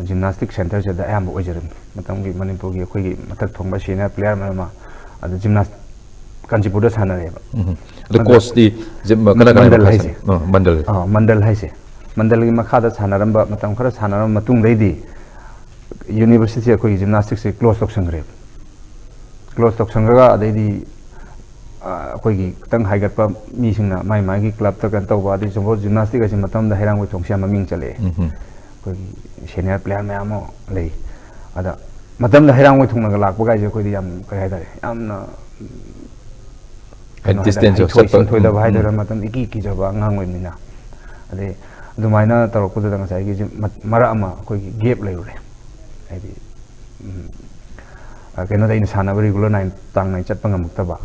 gymnastic centerꯁꯤꯗ ꯑꯌꯥꯝꯕ ꯑꯣꯏꯖꯔꯝꯃꯤ꯫ ꯃꯇꯝꯒꯤ ꯃꯅꯤꯄꯨꯔꯒꯤ ꯑꯩꯈꯣꯏꯒꯤ ꯃꯊꯛ ꯊꯣꯡꯕ senior player ꯃꯌꯥꯝ ꯑꯃ ꯑꯗ gymnast-, ꯀꯥꯟꯆꯤꯄꯨꯔꯗ ꯁꯥꯟꯅꯔꯦꯕ꯫ ꯎꯝ꯫ ꯑꯗꯣ ꯃꯟꯗꯜ-, coachꯇꯤ ꯖꯤꯝ-, ꯀꯅꯥ ꯀꯅꯥ ꯃꯟꯗꯜ ꯃꯈꯥ ꯍꯥꯏꯁꯦ꯫ ꯁꯥꯟꯅ-, ꯑ, ꯃꯟꯗꯜ꯫ ꯑ, ꯃꯟꯗꯜ ꯍꯥꯏꯁꯦ꯫ ꯃꯟꯗꯜꯒꯤ ꯃꯈꯥꯗ ꯁꯥꯟꯅꯔꯝꯕ, ꯃꯇꯝ ꯈꯔ ꯁꯥꯟꯅꯔꯝꯕ ꯃꯇꯨꯡꯗꯩꯗꯤ ꯌꯨꯅꯤꯚꯔꯁꯤꯇꯤ ꯑꯩꯈꯣꯏꯒꯤ ꯖꯤꯝꯅꯥꯁꯇꯤꯛꯁꯦ ꯀ꯭ꯂꯣꯖ ꯇꯧꯁꯟꯈ꯭ꯔꯦ꯫ ꯀ꯭ꯂꯣꯖ ꯇꯧꯁꯟꯈ꯭ꯔꯒ ꯑꯗꯩꯗꯤ ꯑꯩꯈꯣꯏꯒꯤ ꯈꯤꯇꯪ ꯍꯥꯏꯒꯠꯄ ꯃꯤꯁꯤꯡꯅ ꯃꯥꯏ ꯃꯥꯒꯤ ꯀ꯭ꯂꯕꯇ ꯀꯩꯅꯣ ꯇꯧꯕ, ꯑꯗꯩ ꯁꯣꯝꯕꯣ ꯖꯤꯝꯅꯥꯁꯇꯤꯛ ꯑꯁꯤ ꯃꯇꯝꯗ ꯍꯩꯔꯥꯡꯒꯣꯏ ꯊꯣꯡꯁꯦ ꯌꯥꯝ ꯃꯃꯤꯡ ꯆꯠꯂꯛꯑꯦ꯫ ꯑꯩꯈꯣꯏꯒꯤ ꯁꯦꯅꯤꯌꯔ ꯄ꯭ꯂꯦꯌꯔ ꯃꯌꯥꯝ ꯑꯃ ꯂꯩ꯫ ꯑꯗ ꯃꯇꯝꯗ ꯍꯩꯔꯥꯡꯒꯣꯏ ꯊꯣꯡꯅꯒ ꯂꯥꯛꯄ ꯀꯥꯏꯁꯦ ꯑꯩꯈꯣꯏꯗꯤ ꯌꯥꯝ, ꯀꯩ ꯍꯥꯏꯇꯥꯔꯦ, ꯌꯥꯝꯅ ꯀꯩꯅꯣ ꯍꯥꯏꯇꯥꯔꯦ, ꯗꯤꯁꯇꯦꯟꯁ ꯍꯩꯊꯣꯏ ꯆꯠꯄ, ꯁꯤꯡꯊꯣꯏꯗꯕ ꯎꯝ, ꯍꯥꯏꯗꯣꯏꯔꯥ, ꯎꯝ꯫ ꯃꯇꯝ ꯏꯀꯤ ꯀꯤꯖꯕ ꯑꯉꯥꯡ ꯑꯣꯏꯕꯅꯤꯅ꯫ ꯑꯗꯩ ꯑꯗꯨꯃꯥꯏꯅ ꯇꯧꯔꯛꯄꯗꯨꯗ ꯉꯁꯥꯏꯒꯤ ꯖꯤꯝ ꯃ-, ꯃꯔꯛ ꯑꯃ ꯑꯩꯈꯣꯏꯒꯤ ꯒꯦꯞ ꯂꯩꯔꯨꯔꯦ꯫ ꯍꯥꯏꯗꯤ, ꯎꯝ, ꯑ, ꯀꯩꯅꯣꯗ ꯑꯩꯅ ꯁꯥꯟꯅꯕ ꯔꯤꯒꯨꯂꯔ ꯅꯥꯏꯟ, ꯆꯥꯡ ꯅꯥꯏꯅ ꯆꯠꯄ ꯉꯝꯃꯛꯇꯕ꯫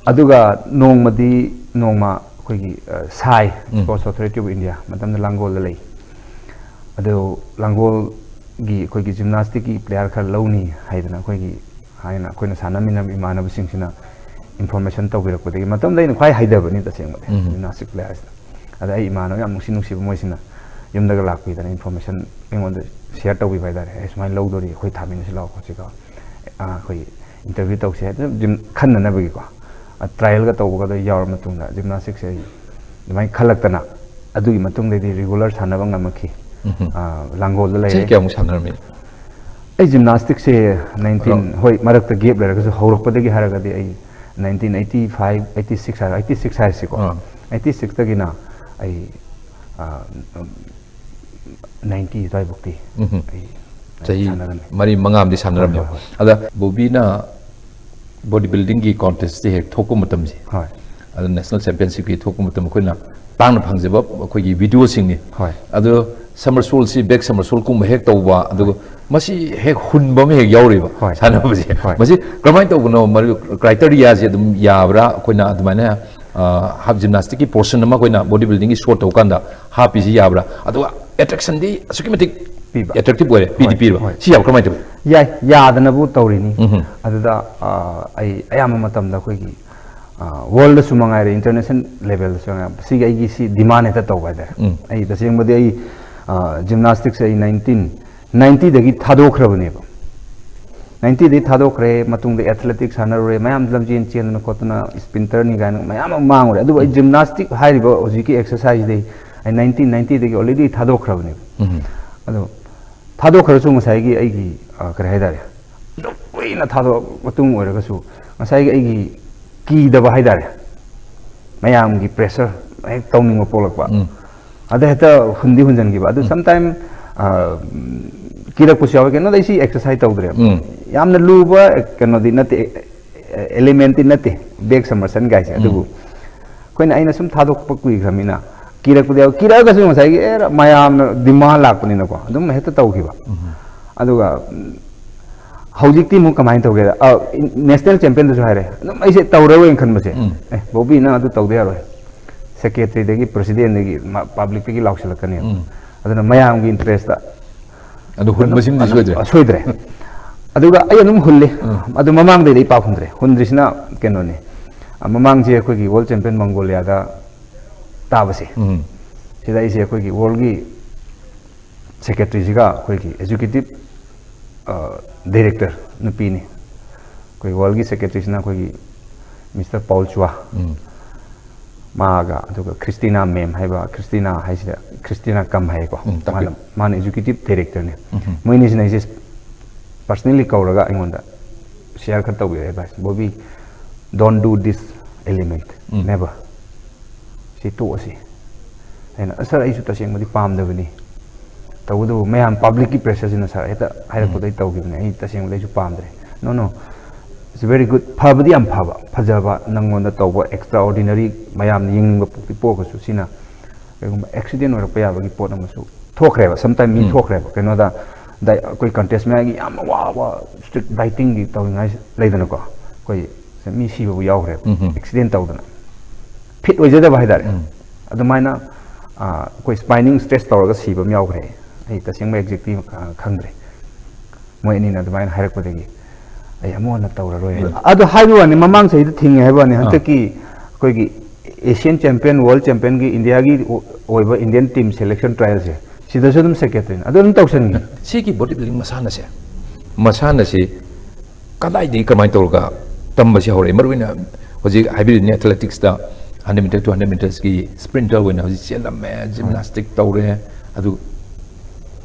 ꯑꯗꯨꯒ ꯅꯣꯡꯃꯗꯤ, ꯅꯣꯡꯃ ꯑꯩꯈꯣꯏꯒꯤ, ꯑ, ꯁꯥꯏ, ꯎꯝ꯫ Sports Authority of India, ꯃꯇꯝꯗ ꯂꯥꯡꯒꯣꯜꯗ ꯂꯩ꯫ ꯑꯗꯨ ꯂꯥꯡꯒꯣꯜꯒꯤ ꯑꯩꯈꯣꯏꯒꯤ ꯖꯤꯝꯅꯥꯁꯇꯤꯛꯀꯤ ꯄ꯭ꯂꯦꯌꯥꯔ ꯈꯔ ꯂꯧꯅꯤ ꯍꯥꯏꯗꯅ ꯑꯩꯈꯣꯏꯒꯤ ꯍꯥꯏꯅ ꯑꯩꯈꯣꯏꯅ ꯁꯥꯟꯅꯃꯤꯟꯅꯕ ꯏꯃꯥꯟꯅꯕꯁꯤꯡꯁꯤꯅ ꯏꯟꯐꯣꯔꯃꯦꯁꯟ ꯇꯧꯕꯤꯔꯛꯄꯗꯒꯤ, ꯃꯇꯝꯗ ꯑꯩꯅ ꯈ꯭ꯋꯥꯏ ꯍꯩꯇꯕꯅꯤ ꯇꯁꯦꯡꯕꯗꯤ, ꯎꯝ꯫ ꯖꯤꯝꯅꯥꯁꯇꯤꯛ ꯄ꯭ꯂꯦꯌꯥꯔꯁꯤꯗ꯫ ꯑꯗ ꯑꯩ ꯏꯃꯥꯟꯅꯕ ꯌꯥꯝ ꯅꯨꯡꯁꯤ ꯅꯨꯡꯁꯤꯕ ꯃꯣꯏꯁꯤꯅ ꯌꯨꯝꯗꯒ ꯂꯥꯛꯄꯤꯗꯅ ꯏꯟꯐꯣꯔꯃꯦꯁꯟ ꯑꯩꯉꯣꯟꯗ ꯁꯤꯌꯔ ꯇꯧꯕꯤꯕ ꯍꯥꯏꯇꯥꯔꯦ꯫ "ꯑꯦ, ꯁꯨꯃꯥꯏꯅ ꯂꯧꯗꯣꯔꯤ, ꯑꯩꯈꯣꯏ ꯊꯥꯃꯤꯟꯅꯁꯤ ꯂꯥꯛꯑꯣ ꯈꯣꯠꯁꯤꯀꯣ, ꯑ, ꯑꯩꯈꯣꯏ ꯏꯟꯇꯔꯚ꯭ꯌꯨ ꯇꯧꯁꯦ" ꯍꯥꯏꯗꯅ ꯖꯤꯝ ꯈꯟꯅꯅꯕꯒꯤꯀꯣ꯫ ꯑ, ꯇ꯭ꯔꯥꯏꯌꯦꯜꯒ ꯇꯧꯕꯒꯗꯣ ꯌꯥꯎꯔ ꯃꯇꯨꯡꯗ ꯖꯤꯝꯅꯥꯁꯇꯤꯛꯁꯦ ꯑꯩ ꯑꯗꯨꯃꯥꯏꯅ ꯈꯜꯂꯛꯇꯅ ꯑꯗꯨꯒꯤ ꯃꯇꯨꯡꯗꯩꯗꯤ ꯔꯤꯒꯨꯂꯔ ꯁꯥꯟꯅꯕ ꯉꯝꯃꯛꯈꯤ꯫ ꯎꯝ꯫ ꯑ, ꯂꯥꯡꯒꯣꯜꯗ ꯂꯩꯔꯦ꯫ ꯆꯍꯤ ꯀꯌꯥꯃꯨꯛ ꯁꯥꯟꯅꯔꯝꯃꯤ? ꯑꯩ ꯖꯤꯝꯅꯥꯁꯇꯤꯛꯁꯦ ꯅꯥꯏꯟꯇꯤꯟ, ꯍꯣꯏ, ꯃꯔꯛꯇ ꯒꯦꯞ ꯂꯩꯔꯒꯁꯨ ꯍꯧꯔꯛꯄꯗꯒꯤ ꯍꯥꯏꯔꯒꯗꯤ ꯑꯩ nineteen eighty five, eighty six ꯍꯥꯏꯔ, ꯑꯩꯠꯇꯤ ꯁꯤꯛꯁ ꯍꯥꯏꯔꯁꯤꯀꯣ꯫ ꯑꯥ꯫ ꯑꯩꯠꯇꯤ ꯁꯤꯛꯁꯇꯒꯤꯅ ꯑꯩ, ꯑ, ꯅꯥꯏꯟꯇꯤ ꯑꯗꯨꯋꯥꯏꯐꯥꯎꯇꯤ ꯎꯝ꯫ ꯑꯩ ꯆꯍꯤ ꯁꯥꯟꯅꯔꯝꯃꯤ꯫ ꯃꯔꯤ ꯃꯉꯥ ꯑꯃꯗꯤ ꯁꯥꯟꯅꯔꯝꯃꯦ꯫ ꯍꯣꯏ, ꯍꯣꯏ, ꯍꯣꯏ꯫ ꯑꯗ ꯕꯣꯕꯤꯅ ꯕꯣꯗꯤ ꯕꯤꯜꯗꯤꯡꯒꯤ ꯀꯣꯟꯇꯦꯁꯁꯦ ꯍꯦꯛ ꯊꯣꯛꯄ ꯃꯇꯝꯁꯦ, ꯍꯣꯏ꯫ ꯑꯗ ꯅꯦꯁꯅꯦꯜ ꯆꯦꯝꯄꯤꯌꯟꯁꯤꯞꯀꯤ ꯊꯣꯛꯄ ꯃꯇꯝ ꯑꯩꯈꯣꯏꯅ ꯇꯥꯡꯅ ꯐꯪꯖꯕ ꯑꯩꯈꯣꯏꯒꯤ ꯚꯤꯗꯤꯑꯣꯁꯤꯡꯅꯤ꯫ ꯍꯣꯏ꯫ ꯑꯗꯣ ꯁꯃꯔꯁꯣꯜꯁꯤ, ꯕꯦꯛ ꯁꯃꯔꯁꯣꯜꯒꯨꯝꯕ ꯍꯦꯛ ꯇꯧꯕ, ꯑꯗꯨꯒ ꯍꯣꯏ꯫ ꯃꯁꯤ ꯍꯦꯛ ꯍꯨꯟꯕ ꯑꯃ ꯍꯦꯛ ꯌꯥꯎꯔꯤꯕ ꯍꯣꯏ꯫ ꯁꯥꯟꯅꯕꯁꯦ꯫ ꯍꯣꯏ꯫ ꯃꯁꯤ ꯀꯔꯝꯍꯥꯏꯅ ꯇꯧꯕꯅꯣ? ꯃꯗꯨ ꯀ꯭ꯔꯥꯏꯇꯦꯔꯤꯌꯥꯁꯦ ꯑꯗꯨꯝ ꯌꯥꯕ꯭ꯔꯥ? ꯑꯩꯈꯣꯏꯅ ꯑꯗꯨꯃꯥꯏꯅ, ꯑ, ꯍꯥꯞ ꯖꯤꯝꯅꯥꯁꯇꯤꯛꯀꯤ ꯄꯣꯔꯁꯟ ꯑꯃ ꯑꯩꯈꯣꯏꯅ ꯕꯣꯗꯤ ꯕꯤꯜꯗꯤꯡꯒꯤ ꯁꯣ ꯇꯧꯀꯥꯟꯗ ꯍꯥꯞꯄꯤꯁꯤ ꯌꯥꯕ꯭ꯔꯥ? ꯑꯗꯨꯒ ꯑꯦꯇ꯭ꯔꯦꯛꯁꯟꯗꯤ ꯑꯁꯨꯛꯀꯤ ꯃꯇꯤꯛ ꯄꯤꯕ꯫ ꯑꯦꯇ꯭ꯔꯦꯛꯇꯤꯞ ꯑꯣꯏꯔꯦ, ꯄꯤꯗꯤ ꯍꯣꯏ, ꯄꯤꯔꯕ? ꯍꯣꯏ꯫ ꯁꯤ ꯌꯥꯕ ꯀꯔꯝꯍꯥꯏꯅ ꯇꯧꯏ? ꯌꯥꯏ, ꯌꯥꯗꯅꯕꯨ ꯇꯧꯔꯤꯅꯤ꯫ ꯎꯝ꯫ ꯑꯗꯨꯗ, ꯑ, ꯑꯩ ꯑꯌꯥꯝꯕ ꯃꯇꯝꯗ ꯑꯩꯈꯣꯏꯒꯤ, ꯑ, ꯋꯥꯔꯜꯗꯁꯨ ꯃꯉꯥꯏꯔꯦ, ꯏꯟꯇꯔꯅꯦꯁꯅꯦꯜ ꯂꯦꯚꯦꯜꯗꯁꯨ ꯃꯉꯥꯏꯔꯦ, ꯁꯤꯒꯤ ꯑꯩꯒꯤ ꯁꯤ ꯗꯤꯃꯥꯟ ꯍꯦꯛꯇ ꯇꯧꯕ ꯍꯥꯏꯇꯥꯔꯦ꯫ ꯎꯝ꯫ ꯑꯩ ꯇꯁꯦꯡꯕꯗꯤ ꯑꯩ, ꯑ, ꯖꯤꯝꯅꯥꯁꯇꯤꯛꯁꯦ ꯑꯩ ꯅꯥꯏꯟꯇꯤꯟ ꯅꯥꯏꯟꯇꯤꯗꯒꯤ ꯊꯥꯗꯣꯛꯈ꯭ꯔꯕꯅꯦꯕ꯫ ꯅꯥꯏꯟꯇꯤꯗꯒꯤ ꯊꯥꯗꯣꯛꯈ꯭ꯔꯦ, ꯃꯇꯨꯡꯗ ꯑꯦꯊꯂꯦꯇꯤꯛ ꯁꯥꯟꯅꯔꯨꯔꯦ, ꯃꯌꯥꯝ ꯂꯝꯖꯦꯟ ꯆꯦꯟꯗꯅ ꯈꯣꯠꯇꯅ, ꯏꯁꯄ꯭ꯔꯤꯟꯇꯔꯅꯤ ꯀꯥꯏꯅ ꯃꯌꯥꯝ ꯑꯃ ꯃꯥꯡꯉꯨꯔꯦ꯫ ꯑꯗꯨꯕꯨ ꯑꯩ ꯎꯝ꯫ ꯖꯤꯝꯅꯥꯁꯇꯤꯛ ꯍꯥꯏꯔꯤꯕ ꯍꯧꯖꯤꯛꯀꯤ ꯑꯦꯛꯁꯔꯁꯥꯏꯖꯁꯤꯗꯩ ꯑꯩ ꯅꯥꯏꯟꯇꯤꯟ ꯅꯥꯏꯟꯇꯤꯗꯒꯤ already ꯊꯥꯗꯣꯛꯈ꯭ꯔꯕꯅꯦꯕ꯫ ꯎꯝ꯫ ꯑꯗꯣ ꯊꯥꯗꯣꯛꯈ꯭ꯔꯁꯨ ꯉꯁꯥꯏꯒꯤ ꯑꯩꯒꯤ ꯑ, ꯀꯔꯤ ꯍꯥꯏꯇꯥꯔꯦ, ꯑꯗꯨꯝ ꯀꯨꯏꯅ ꯊꯥꯗꯣꯛꯑ ꯃꯇꯨꯡ ꯑꯣꯏꯔꯒꯁꯨ ꯉꯁꯥꯏꯒꯤ ꯑꯩꯒꯤ ꯀꯤꯗꯕ ꯍꯥꯏꯇꯥꯔꯦ, ꯃꯌꯥꯝꯒꯤ pressure ꯍꯦꯛ ꯇꯧꯅꯤꯡꯕ ꯄꯣꯛꯂꯛꯄ꯫ ꯑꯗ ꯍꯦꯛꯇ ꯍꯨꯟꯗꯤ ꯍꯨꯟꯖꯤꯟꯈꯤꯕ ꯑꯗꯨ sometime ꯑ, ꯀꯤꯔꯛꯄꯁꯨ ꯌꯥꯎꯋꯦ꯫ ꯀꯩꯅꯣꯗ ꯑꯩ ꯁꯤ exercise ꯇꯧꯗ꯭ꯔꯦ꯫ ꯌꯥꯝꯅ ꯂꯨꯕ ꯀꯩꯅꯣꯗꯤ ꯅꯠꯇꯦ, elementꯇꯤ ꯅꯠꯇꯦ, back submersion ꯒꯥꯏꯁꯦ꯫ ꯑꯗꯨꯕꯨ ꯑꯩꯈꯣꯏꯅ, ꯑꯩꯅ ꯁꯨꯝ ꯊꯥꯗꯣꯛꯄ ꯀꯨꯏꯈ꯭ꯔꯕꯅꯤꯅ ꯀꯤꯔꯛꯄꯗꯤ ꯌꯥꯎ-, ꯀꯤꯔꯛꯑꯒꯁꯨ ꯉꯁꯥꯏꯒꯤ ꯑꯦ ꯃꯌꯥꯝꯅ demand ꯂꯥꯛꯄꯅꯤꯅꯀꯣ ꯑꯗꯨꯝ ꯍꯦꯛꯇ ꯇꯧꯈꯤꯕ꯫ ꯑꯗꯨꯒ ꯎꯝ, ꯍꯧꯖꯤꯛꯇꯤ ꯑꯃꯨꯛ ꯀꯃꯥꯏꯅ ꯇꯧꯒꯦꯗ, ꯑ, national championꯗꯁꯨ ꯍꯥꯏꯔꯦ, ꯑꯗꯨꯝ ꯑꯩꯁꯦ ꯇꯧꯔꯔꯣꯏꯅ ꯈꯟꯕꯁꯦ꯫ "ꯑꯦ ꯕꯣꯕꯤ, ꯅꯪ ꯑꯗꯨ ꯇꯧꯗ ꯌꯥꯔꯣꯏ, secretaryꯗꯒꯤ, presidentꯗꯒꯤ, ꯃ-, publicꯇꯒꯤ ꯂꯥꯎꯁꯤꯜꯂꯛꯀꯅꯦꯕ꯫ ꯑꯗꯨꯅ ꯃꯌꯥꯝꯒꯤ interestꯇ ꯑꯗꯨ ꯍꯨꯟꯕꯁꯤꯃꯗꯤ ꯑꯗꯨꯝ ꯁꯣꯏꯗ꯭ꯔꯦ꯫ ꯁꯣꯏꯗ꯭ꯔꯦ꯫ ꯑꯗꯨꯒ ꯑꯩ ꯑꯗꯨꯝ ꯍꯨꯜꯂꯤ꯫ ꯑꯗꯨ ꯃꯃꯥꯡꯗꯩꯗꯤ ꯑꯩ ꯄꯥꯛ ꯍꯨꯟꯗ꯭ꯔꯦ꯫ ꯍꯨꯟꯗ꯭ꯔꯤꯁꯤꯅ ꯀꯩꯅꯣꯅꯤ, ꯑ, ꯃꯃꯥꯡꯁꯦ ꯑꯩꯈꯣꯏꯒꯤ World Champion Mongoliaꯗ ꯇꯥꯕꯁꯦ, ꯁꯤꯗ ꯑꯩꯁꯦ ꯑꯩꯈꯣꯏꯒꯤ worldꯒꯤ secretaryꯁꯤꯒ ꯑꯩꯈꯣꯏꯒꯤ executive, ꯑ, director ꯅꯨꯄꯤꯅꯤ꯫ ꯑꯩꯈꯣꯏ worldꯒꯤ secretaryꯁꯤꯅ ꯑꯩꯈꯣꯏꯒꯤ Mister Paul Chua꯫ ꯃꯥꯒ, ꯑꯗꯨꯒ Christina ma'am ꯍꯥꯏꯕ, Christina ꯍꯥꯏꯁꯤꯗ, Christina Kam ꯍꯥꯏꯌꯦꯀꯣ꯫ ꯎꯝ, ꯇꯥꯛꯄꯤꯌꯨ꯫ ꯃꯥꯅ, ꯃꯥꯅ executive directorꯅꯦ꯫ ꯎꯝ ꯍꯝ꯫ ꯃꯣꯏꯅꯤꯁꯤꯅ ꯑꯩꯁꯦ personally ꯀꯧꯔꯒ ꯑꯩꯉꯣꯟꯗ share ꯈꯔ ꯇꯧꯕꯤꯔꯛꯑꯦ, advice꯫ "Bobby, don't do this element, um. Never꯫ ꯁꯤ ꯇꯣꯛꯑꯁꯤ꯫" ꯑꯩꯅ, "ꯑ, sir, ꯑꯩꯁꯨ ꯇꯁꯦꯡꯕꯗꯤ ꯄꯥꯝꯗꯕꯅꯤ꯫ ꯇꯧꯕꯇꯕꯨ ꯃꯌꯥꯝ publicꯀꯤ pressureꯁꯤꯅ sir ꯍꯦꯛꯇ ꯍꯥꯏꯔꯛꯄꯗꯣ ꯎꯝ꯫ ꯑꯩ ꯇꯧꯈꯤꯕꯅꯦ꯫ ꯑꯩ ꯇꯁꯦꯡꯕꯗꯤ ꯑꯩꯁꯨ ꯄꯥꯝꯗ꯭ꯔꯦ꯫" "No, no, it's very good꯫ ꯐꯕꯗꯤ ꯌꯥꯝ ꯐꯕ, ꯐꯖꯕ, ꯅꯪꯉꯣꯟꯗ ꯇꯧꯕ extraordinary ꯃꯌꯥꯝꯅ ꯌꯦꯡꯅꯤꯡꯕ ꯄꯣꯛꯇꯤ ꯄꯣꯛꯑꯒꯁꯨ ꯁꯤꯅ ꯀꯩꯒꯨꯝꯕ accident ꯑꯣꯏꯔꯛꯄ ꯌꯥꯕꯒꯤ ꯄꯣꯠ ꯑꯃꯁꯨ ꯊꯣꯛꯈ꯭ꯔꯦꯕ, sometime ꯃꯤ ꯎꯝ꯫ ꯊꯣꯛꯈ꯭ꯔꯦꯕ꯫ ꯀꯩꯅꯣꯗ, ꯗꯥꯏ-, ꯑꯩꯈꯣꯏ contest ꯃꯌꯥꯝꯒꯤ ꯌꯥꯝꯅ ꯋꯥꯕ strict dietingꯒꯤ ꯇꯧꯔꯤꯉꯥꯏ ꯂꯩꯗꯅꯀꯣ, ꯑꯩꯈꯣꯏ ꯃꯤ ꯁꯤꯕꯕꯨ ꯌꯥꯎꯈ꯭ꯔꯦꯕ, ꯎꯝ ꯍꯝ꯫ Accident ꯇꯧꯗꯅ꯫ Fit ꯑꯣꯏꯖꯗꯕ ꯍꯥꯏꯇꯥꯔꯦ꯫ ꯎꯝ꯫ ꯑꯗꯨꯃꯥꯏꯅ, ꯑ, ꯑꯩꯈꯣꯏ spinal stress ꯇꯧꯔꯒ ꯁꯤꯕ ꯑꯃ ꯌꯥꯎꯈ꯭ꯔꯦ꯫ ꯑꯩ ꯇꯁꯦꯡꯕ exactly, ꯑ, ꯈꯪꯗ꯭ꯔꯦ꯫ ꯃꯣꯏ ꯑꯅꯤꯅ ꯑꯗꯨꯃꯥꯏꯅ ꯍꯥꯏꯔꯛꯄꯗꯒꯤ ꯑꯩ ꯑꯃꯨꯛ ꯍꯟꯅ ꯇꯧꯔꯔꯣꯏ꯫ ꯎꯝ꯫ ꯑꯗꯨ ꯍꯥꯏꯕ ꯋꯥꯅꯤ, ꯃꯃꯥꯡ ꯆꯍꯤꯗ ꯊꯤꯡꯉꯦ ꯍꯥꯏꯕ ꯋꯥꯅꯤ, ꯑꯥ꯫ ꯍꯟꯗꯛꯀꯤ ꯑꯩꯈꯣꯏꯒꯤ Asian champion, world championꯒꯤ Indiaꯒꯤ ꯑꯣ-, ꯑꯣꯏꯕ Indian team selection trialꯁꯦ, ꯁꯤꯗꯁꯨ ꯑꯗꯨꯝ secretaryꯅꯤ꯫ ꯑꯗꯨ ꯑꯗꯨꯝ ꯇꯧꯁꯟꯈꯤ꯫ ꯁꯤꯒꯤ body building ꯃꯁꯥꯟꯅꯁꯦ, ꯃꯁꯥꯟꯅꯁꯤ ꯀꯗꯥꯏꯗꯒꯤ ꯀꯃꯥꯏꯅ ꯇꯧꯔꯒ ꯇꯝꯕꯁꯤ ꯍꯧꯔꯛꯏ? ꯃꯔꯨꯑꯣꯏꯅ ꯍꯧꯖꯤꯛ ꯍꯥꯏꯕꯤꯔꯤꯗꯨꯅꯤ, athleticsꯇ hundred meter, two hundred metersꯀꯤ sprinter ꯑꯣꯏꯅ ꯍꯧꯖꯤꯛ ꯆꯦꯜꯂꯝꯃꯦ, gymnastic ꯇꯧꯔꯦ, ꯑꯗꯨ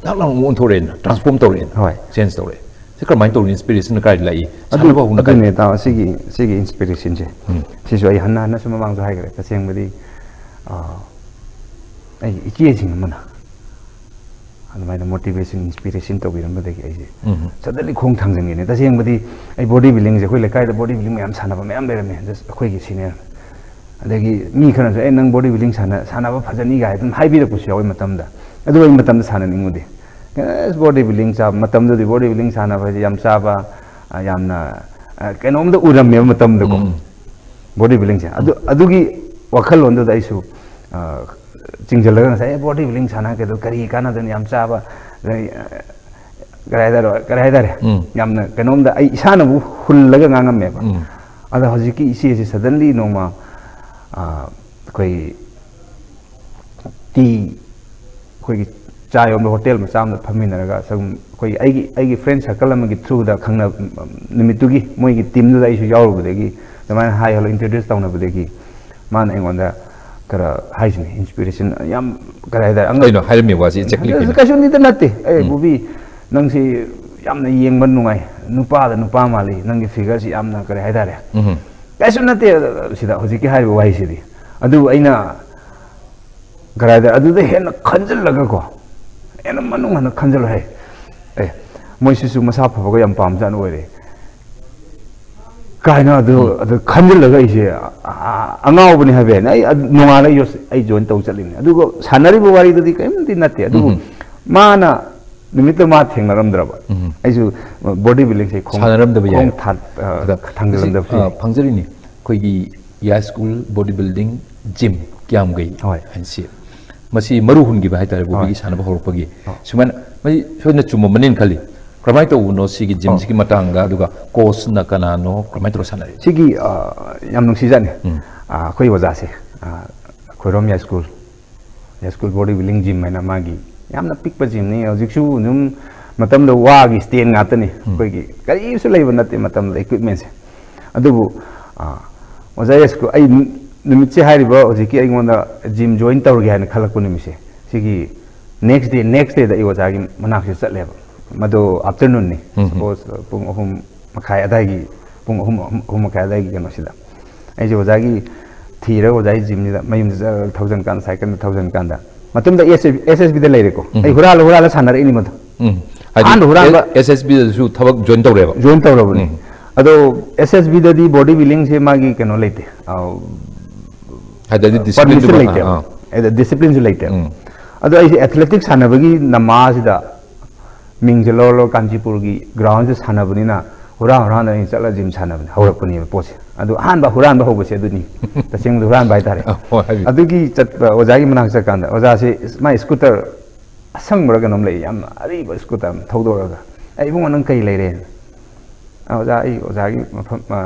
ꯊꯛ ꯂꯥꯎꯅ ꯑꯃꯨꯛ ꯑꯣꯟꯊꯣꯔꯛꯑꯦꯅ, ꯇ꯭ꯔꯥꯟꯁꯐꯣꯔꯝ ꯇꯧꯔꯛꯑꯦꯅ꯫ ꯍꯣꯏ꯫ ꯆꯦꯟꯖ ꯇꯧꯔꯛꯑꯦ꯫ ꯁꯤ ꯀꯔꯝꯍꯥꯏꯅ ꯇꯧꯔꯤꯅꯣ? ꯏꯟꯁꯄꯤꯔꯦꯁꯟ ꯀꯥꯏꯗ ꯂꯥꯛꯏ? ꯑꯗꯨ ꯁꯥꯟꯅꯕ ꯍꯧꯅ ꯀꯥꯏꯗ? ꯑꯗꯨꯅꯦ ꯇꯥ ꯁꯤꯒꯤ ꯁꯤꯒꯤ ꯏꯟꯁꯄꯤꯔꯦꯁꯟꯁꯦ ꯎꯝ꯫ ꯁꯤꯁꯨ ꯑꯩ ꯍꯟꯅ ꯍꯟꯅꯁꯨ ꯃꯃꯥꯡꯁꯨ ꯍꯥꯏꯈ꯭ꯔꯦ꯫ ꯇꯁꯦꯡꯕꯗꯤ ꯑꯥ, ꯑꯩ ꯏꯆꯦꯁꯤꯡ ꯑꯃꯅ ꯑꯗꯨꯃꯥꯏꯅ ꯃꯣꯇꯤꯚꯦꯁꯟ, ꯏꯟꯁꯄꯤꯔꯦꯁꯟ ꯇꯧꯕꯤꯔꯝꯕꯗꯒꯤ ꯑꯩꯁꯦ ꯎꯝ꯫ ꯁꯗꯟꯂꯤ ꯈꯣꯡ ꯊꯥꯡꯖꯤꯟꯒꯅꯤ꯫ ꯇꯁꯦꯡꯕꯗꯤ ꯑꯩ ꯕꯣꯗꯤ ꯕꯤꯜꯗꯤꯡꯁꯦ, ꯑꯩꯈꯣꯏ ꯂꯩꯀꯥꯏꯗ ꯕꯣꯗꯤ ꯕꯤꯜꯗꯤꯡ ꯃꯌꯥꯝ ꯁꯥꯟꯅꯕ ꯃꯌꯥꯝ ꯂꯩꯔꯝꯃꯦ, ꯖꯁ ꯑꯩꯈꯣꯏꯒꯤ ꯁꯤꯅꯤꯌꯔ꯫ ꯑꯗꯒꯤ ꯃꯤ ꯈꯔꯅꯁꯨ "ꯑꯦ, ꯅꯪ ꯕꯣꯗꯤ ꯕꯤꯜꯗꯤꯡ ꯁꯥꯟꯅ ꯁꯥꯟꯅꯕ ꯐꯖꯅꯤꯒꯥꯏ" ꯑꯗꯨꯝ ꯍꯥꯏꯕꯤꯔꯛꯄꯁꯨ ꯌꯥꯎꯋꯤ ꯃꯇꯝꯗ꯫ ꯑꯗꯨ ꯑꯩ ꯃꯇꯝꯗ ꯁꯥꯟꯅꯅꯤꯡꯉꯨꯗꯦ꯫ ꯑꯁ, ꯕꯣꯗꯤ ꯕꯤꯜꯗꯤꯡ ꯆꯥꯕ ꯃꯇꯝꯗꯨꯗꯤ, ꯕꯣꯗꯤ ꯕꯤꯜꯗꯤꯡ ꯁꯥꯟꯅꯕ ꯍꯥꯏꯁꯦ ꯌꯥꯝ ꯆꯥꯕ, ꯑ, ꯌꯥꯝꯅ, ꯑ, ꯀꯩꯅꯣꯝꯗ ꯎꯔꯝꯃꯦꯕ ꯃꯇꯝꯗꯀꯣ꯫ ꯎꯝ꯫ ꯕꯣꯗꯤ ꯕꯤꯜꯗꯤꯡꯁꯦ ꯑꯗꯨ, ꯑꯗꯨꯒꯤ ꯋꯥꯈꯜꯂꯣꯟꯗꯨꯗ ꯑꯩꯁꯨ, ꯑ, ꯆꯤꯡꯁꯤꯜꯂꯒ ꯉꯁꯥꯏ, "ꯑꯦ, ꯕꯣꯗꯤ ꯕꯤꯜꯗꯤꯡ ꯁꯥꯟꯅ ꯀꯩꯗꯧ, ꯀꯔꯤ ꯀꯥꯟꯅꯗꯣꯏꯅꯣ, ꯌꯥꯝ ꯆꯥꯕ, ꯑꯗꯩ, ꯑ, ꯀꯔꯤ ꯍꯥꯏꯇꯥꯔꯦ, ꯀꯔꯤ ꯍꯥꯏꯇꯥꯔꯦ?" ꯎꯝ꯫ ꯌꯥꯝꯅ ꯀꯩꯅꯣꯝꯗ ꯑꯩ ꯏꯁꯥꯅꯕꯨ ꯍꯨꯜꯂꯒ ꯉꯥꯡꯉꯝꯃꯦꯕ꯫ ꯎꯝ꯫ ꯑꯗꯣ ꯍꯧꯖꯤꯛꯀꯤ ꯏꯆꯦꯁꯦ ꯁꯗꯟꯂꯤ ꯅꯣꯡꯃ, ꯑ, ꯑꯩꯈꯣꯏ ꯇꯤ, ꯑꯩꯈꯣꯏꯒꯤ ꯆꯥ ꯌꯣꯟꯕ ꯍꯣꯇꯦꯜ ꯃꯆꯥ ꯑꯃꯗ ꯐꯝꯃꯤꯟꯅꯔꯒ ꯁꯨꯝ ꯑꯩꯈꯣꯏ, ꯑꯩꯒꯤ, ꯑꯩꯒꯤ ꯐ꯭ꯔꯦꯟ ꯁꯔꯀꯜ ꯑꯃꯒꯤ ꯊ꯭ꯔꯨꯗ ꯈꯪꯅ, ꯅꯨꯃꯤꯠꯇꯨꯒꯤ ꯃꯣꯏꯒꯤ ꯇꯤꯝꯗꯨꯗ ꯑꯩꯁꯨ ꯌꯥꯎꯔꯨꯕꯗꯒꯤ, ꯑꯗꯨꯃꯥꯏꯅ ꯍꯥꯏ ꯍꯜꯂꯣ ꯏꯟꯇ꯭ꯔꯣꯗ꯭ꯌꯨꯁ ꯇꯧꯅꯕꯗꯒꯤ ꯃꯥꯅ ꯑꯩꯉꯣꯟꯗ ꯈꯔ ꯍꯥꯏꯁꯤꯅꯤ, ꯏꯟꯁꯄꯤꯔꯦꯁꯟ ꯌꯥꯝ, ꯀꯔꯤ ꯍꯥꯏꯇꯥꯔꯦ, ꯑꯉꯛ- ꯀꯩꯅꯣ ꯍꯥꯏꯔꯝꯃꯤ ꯋꯥꯁꯤ exactly ꯀꯩꯅꯣ? ꯀꯩꯁꯨ ꯅꯠꯇ ꯅꯠꯇꯦ꯫ "ꯑꯦ, ꯎꯝ꯫ ꯕꯣꯕꯤ, ꯅꯪꯁꯤ ꯌꯥꯝꯅ ꯌꯦꯡꯕ ꯅꯨꯡꯉꯥꯏ, ꯅꯨꯄꯥꯗ ꯅꯨꯄꯥ ꯃꯥꯜꯂꯤ, ꯅꯪꯒꯤ ꯐꯤꯒꯔꯁꯤ ꯌꯥꯝꯅ ꯀꯔꯤ ꯍꯥꯏꯇꯥꯔꯦ?" ꯎꯝ꯫ ꯀꯩꯁꯨ ꯅꯠꯇꯦ ꯁꯤꯗ ꯍꯧꯖꯤꯛꯀꯤ ꯍꯥꯏꯔꯤꯕ ꯋꯥꯍꯩꯁꯤꯗꯤ꯫ ꯑꯗꯨꯕꯨ ꯑꯩꯅ ꯀꯔꯥꯏꯗ ꯑꯗꯨꯗ ꯍꯦꯟꯅ ꯈꯟꯖꯤꯜꯂꯒꯀꯣ, ꯍꯦꯟꯅ ꯃꯅꯨꯡ ꯍꯟꯅ ꯈꯟꯖꯤꯜꯂꯣ꯫ "ꯍꯦ, ꯑꯦ, ꯃꯣꯏꯁꯤꯁꯨ ꯃꯁꯥ ꯐꯕꯒ ꯌꯥꯝ ꯄꯥꯝꯖꯥꯠꯅ ꯑꯣꯏꯔꯦ" ꯀꯥꯏꯅ ꯑꯗꯨ, ꯑꯗꯨ ꯈꯟꯖꯤꯜꯂꯒ ꯑꯩꯁꯦ, ꯑ-, ꯑ-, ꯑꯉꯥꯎꯕꯅꯤ ꯍꯥꯏꯕ ꯌꯥꯏꯅꯦ꯫ ꯑꯩ ꯑꯗꯨ ꯅꯣꯡꯉꯥꯜꯂ ꯑꯩ ꯖꯣꯏꯟ ꯇꯧ ꯆꯠꯂꯤꯅꯤ꯫ ꯑꯗꯨꯒ ꯁꯥꯟꯅꯔꯤꯕ ꯋꯥꯔꯤꯗꯨꯗꯤ ꯀꯔꯤꯝꯇꯗꯤ ꯅꯠꯇꯦ꯫ ꯑꯗꯨꯕꯨ ꯎꯝ꯫ ꯃꯥꯅ ꯅꯨꯃꯤꯠꯇ ꯃꯥ ꯊꯦꯡꯅꯔꯝꯗ꯭ꯔꯕ, ꯎꯝ꯫ ꯑꯩꯁꯨ ꯕꯣꯗꯤ ꯕꯤꯜꯗꯤꯡꯁꯦ ꯈꯣꯡ-, ꯁꯥꯟꯅꯔꯝꯗꯕ ꯌꯥꯏ꯫ ꯈꯣꯡ ꯊꯥ-, ꯑ, ꯑꯗ ꯊꯥꯡꯖꯤꯜꯂꯝꯗꯕꯁꯨ ꯑ, ꯌꯥꯏ꯫ ꯐꯪꯖꯔꯤꯅꯤ꯫ ꯑꯩꯈꯣꯏꯒꯤ ꯌꯥꯏ ꯁ꯭ꯀꯨꯜ ꯕꯣꯗꯤ ꯕꯤꯜꯗꯤꯡ ꯖꯤꯝ ꯀꯤꯌꯥꯝꯒꯩ ꯍꯣꯏ꯫ ꯍꯥꯏꯅ ꯁꯤ, ꯃꯁꯤ ꯃꯔꯨ ꯍꯨꯟꯈꯤꯕ ꯍꯥꯏꯇꯥꯔꯦ, ꯕꯣꯕꯤꯒꯤ ꯍꯣꯏ꯫ ꯁꯥꯟꯅꯕ ꯍꯧꯔꯛꯄꯒꯤ꯫ ꯑꯣ꯫ ꯁꯨꯃꯥꯏꯅ ꯃꯁꯤ ꯁꯣꯏꯗꯅ ꯆꯨꯝꯃꯝꯃꯅꯤꯅ ꯈꯜꯂꯤ꯫ ꯀꯔꯝꯍꯥꯏꯅ ꯇꯧꯕꯅꯣ ꯁꯤꯒꯤ ꯖꯤꯝꯁꯤꯒꯤ ꯑꯣ꯫ ꯃꯇꯥꯡꯗ, ꯑꯗꯨꯒ ꯀꯣꯆꯅ ꯀꯅꯥꯅꯣ, ꯀꯔꯝꯍꯥꯏꯅ ꯇꯧꯔ ꯁꯥꯟꯅꯔꯤ? ꯁꯤꯒꯤ, ꯑ, ꯌꯥꯝ ꯅꯨꯡꯁꯤꯖꯥꯠꯅꯤ꯫ ꯎꯝ꯫ ꯑ, ꯑꯩꯈꯣꯏ ꯑꯣꯖꯥꯁꯦ, ꯑ, ꯈꯣꯏꯔꯣꯝ ꯌꯥꯏ ꯁ꯭ꯀꯨꯜ, ꯌꯥꯏ ꯁ꯭ꯀꯨꯜ ꯕꯣꯗꯤ ꯕꯤꯜꯗꯤꯡ ꯖꯤꯝ ꯍꯥꯏꯅ ꯃꯥꯒꯤ ꯌꯥꯝꯅ ꯄꯤꯛꯄ ꯖꯤꯝꯅꯤ꯫ ꯍꯧꯖꯤꯛꯁꯨ ꯑꯗꯨꯝ ꯃꯇꯝꯗ ꯋꯥꯒꯤ ꯁ꯭ꯇꯦꯟ ꯉꯥꯛꯇꯅꯤ꯫ ꯎꯝ꯫ ꯑꯩꯈꯣꯏꯒꯤ ꯀꯔꯤꯁꯨ ꯂꯩꯕ ꯅꯠꯇꯦ ꯃꯇꯝꯗ ꯏꯀ꯭ꯋꯤꯞꯃꯦꯟꯁꯦ꯫ ꯑꯗꯨꯕꯨ, ꯑ, ꯑꯣꯖꯥ ꯌꯥꯏ ꯁ꯭ꯀꯨꯜ, ꯑꯩ ꯅꯨꯃꯤꯠꯁꯦ ꯍꯥꯏꯔꯤꯕ ꯍꯧꯖꯤꯛꯀꯤ ꯑꯩꯉꯣꯟꯗ ꯖꯤꯝ ꯖꯣꯏꯟ ꯇꯧꯔꯒꯦ ꯍꯥꯏꯅ ꯈꯜꯂꯛꯄ ꯅꯨꯃꯤꯠꯁꯦ, ꯁꯤꯒꯤ next day next dayꯗ ꯑꯩ ꯑꯣꯖꯥꯒꯤ ꯃꯅꯥꯛꯁꯤꯗ ꯆꯠꯂꯦꯕ꯫ ꯃꯗꯨ afternoonꯅꯤ꯫ ꯎꯝ꯫ Suppose ꯄꯨꯡ ꯑꯍꯨꯝ ꯃꯈꯥꯏ ꯑꯗꯥꯏꯒꯤ, ꯄꯨꯡ ꯑꯍꯨꯝ, ꯑꯍꯨꯝ, ꯑꯍꯨꯝ ꯃꯈꯥꯏ ꯑꯗꯥꯏꯒꯤ ꯀꯩꯅꯣꯁꯤꯗ ꯑꯩꯁꯦ ꯑꯣꯖꯥꯒꯤ ꯊꯤꯔꯒ ꯑꯣꯖꯥꯒꯤ gymꯁꯤꯗ ꯃꯌꯨꯝꯗ ꯆꯠꯂꯒ ꯊꯧꯖꯟ ꯀꯥꯟꯗ, cycleꯗ ꯊꯧꯖꯟ ꯀꯥꯟꯗ, ꯃꯇꯝꯗ S S B, S S Bꯗ ꯂꯩꯔꯦꯀꯣ꯫ ꯎꯝ꯫ ꯑꯩ ꯍꯨꯔꯥꯜꯂ ꯍꯨꯔꯥꯜꯂ ꯁꯥꯟꯅꯔꯛꯏꯅꯤ ꯃꯗꯨ꯫ ꯎꯝ꯫ ꯍꯥꯏꯗꯤ ꯑꯍꯥꯟꯕ ꯍꯨꯔꯥꯟꯕ S S Bꯗꯁꯨ ꯊꯕꯛ join ꯇꯧꯔꯦꯕ? Join ꯇꯧꯔꯕꯅꯤ꯫ ꯎꯝ꯫ ꯑꯗꯣ S S Bꯗꯗꯤ body buildingꯁꯦ ꯃꯥꯒꯤ ꯀꯩꯅꯣ ꯂꯩꯇꯦ꯫ ꯑ, ꯍꯥꯏꯗꯤ discipline permission ꯗꯨꯃ, ꯂꯩꯇꯦꯕ꯫ ꯑꯥ, ꯑꯥ꯫ ꯑꯗ disciplineꯁꯨ ꯂꯩꯇꯦꯕ꯫ ꯎꯝ꯫ ꯑꯗꯣ ꯑꯩꯁꯦ athletics ꯁꯥꯟꯅꯕꯒꯤ ꯅꯃꯥꯁꯤꯗ ꯃꯤꯡꯁꯦ ꯂꯧꯔ ꯂꯧꯔ ꯀꯥꯟꯆꯤꯄꯨꯔꯒꯤ groundꯁꯤꯗ ꯁꯥꯟꯅꯕꯅꯤꯅ ꯍꯨꯔꯥꯟ ꯍꯨꯔꯥꯟꯗ ꯑꯩꯅ ꯆꯠꯂ gym ꯁꯥꯟꯅꯕꯅꯦ, ꯍꯧꯔꯛꯄꯅꯦꯕ ꯄꯣꯠꯁꯦ꯫ ꯑꯗꯨ ꯑꯍꯥꯟꯕ ꯍꯨꯔꯥꯟꯕ ꯍꯧꯕꯁꯦ ꯑꯗꯨꯅꯤ꯫ ꯇꯁꯦꯡꯕꯗ ꯍꯨꯔꯥꯟꯕ ꯍꯥꯏꯇꯥꯔꯦ꯫ ꯑ, ꯍꯣꯏ, ꯍꯥꯏꯕꯤꯌꯨ꯫ ꯑꯗꯨꯒꯤ ꯆꯠꯄ ꯑꯣꯖꯥꯒꯤ ꯃꯅꯥꯛ ꯆꯠꯀꯥꯟꯗ ꯑꯣꯖꯥꯁꯦ ꯃꯥꯏ scooter ꯑꯁꯪꯕꯔ ꯀꯩꯅꯣꯝ ꯂꯩ, ꯌꯥꯝꯅ ꯑꯔꯤꯕ scooter ꯑꯃ ꯊꯧꯗꯣꯔꯛꯑꯒ, "ꯑꯩ ꯏꯕꯨꯡꯉꯣ ꯅꯪ ꯀꯩ ꯂꯩꯔꯦ?" "ꯑ, ꯑꯣꯖꯥ, ꯑꯩ ꯑꯣꯖꯥꯒꯤ ꯃꯐꯝ, ꯑ,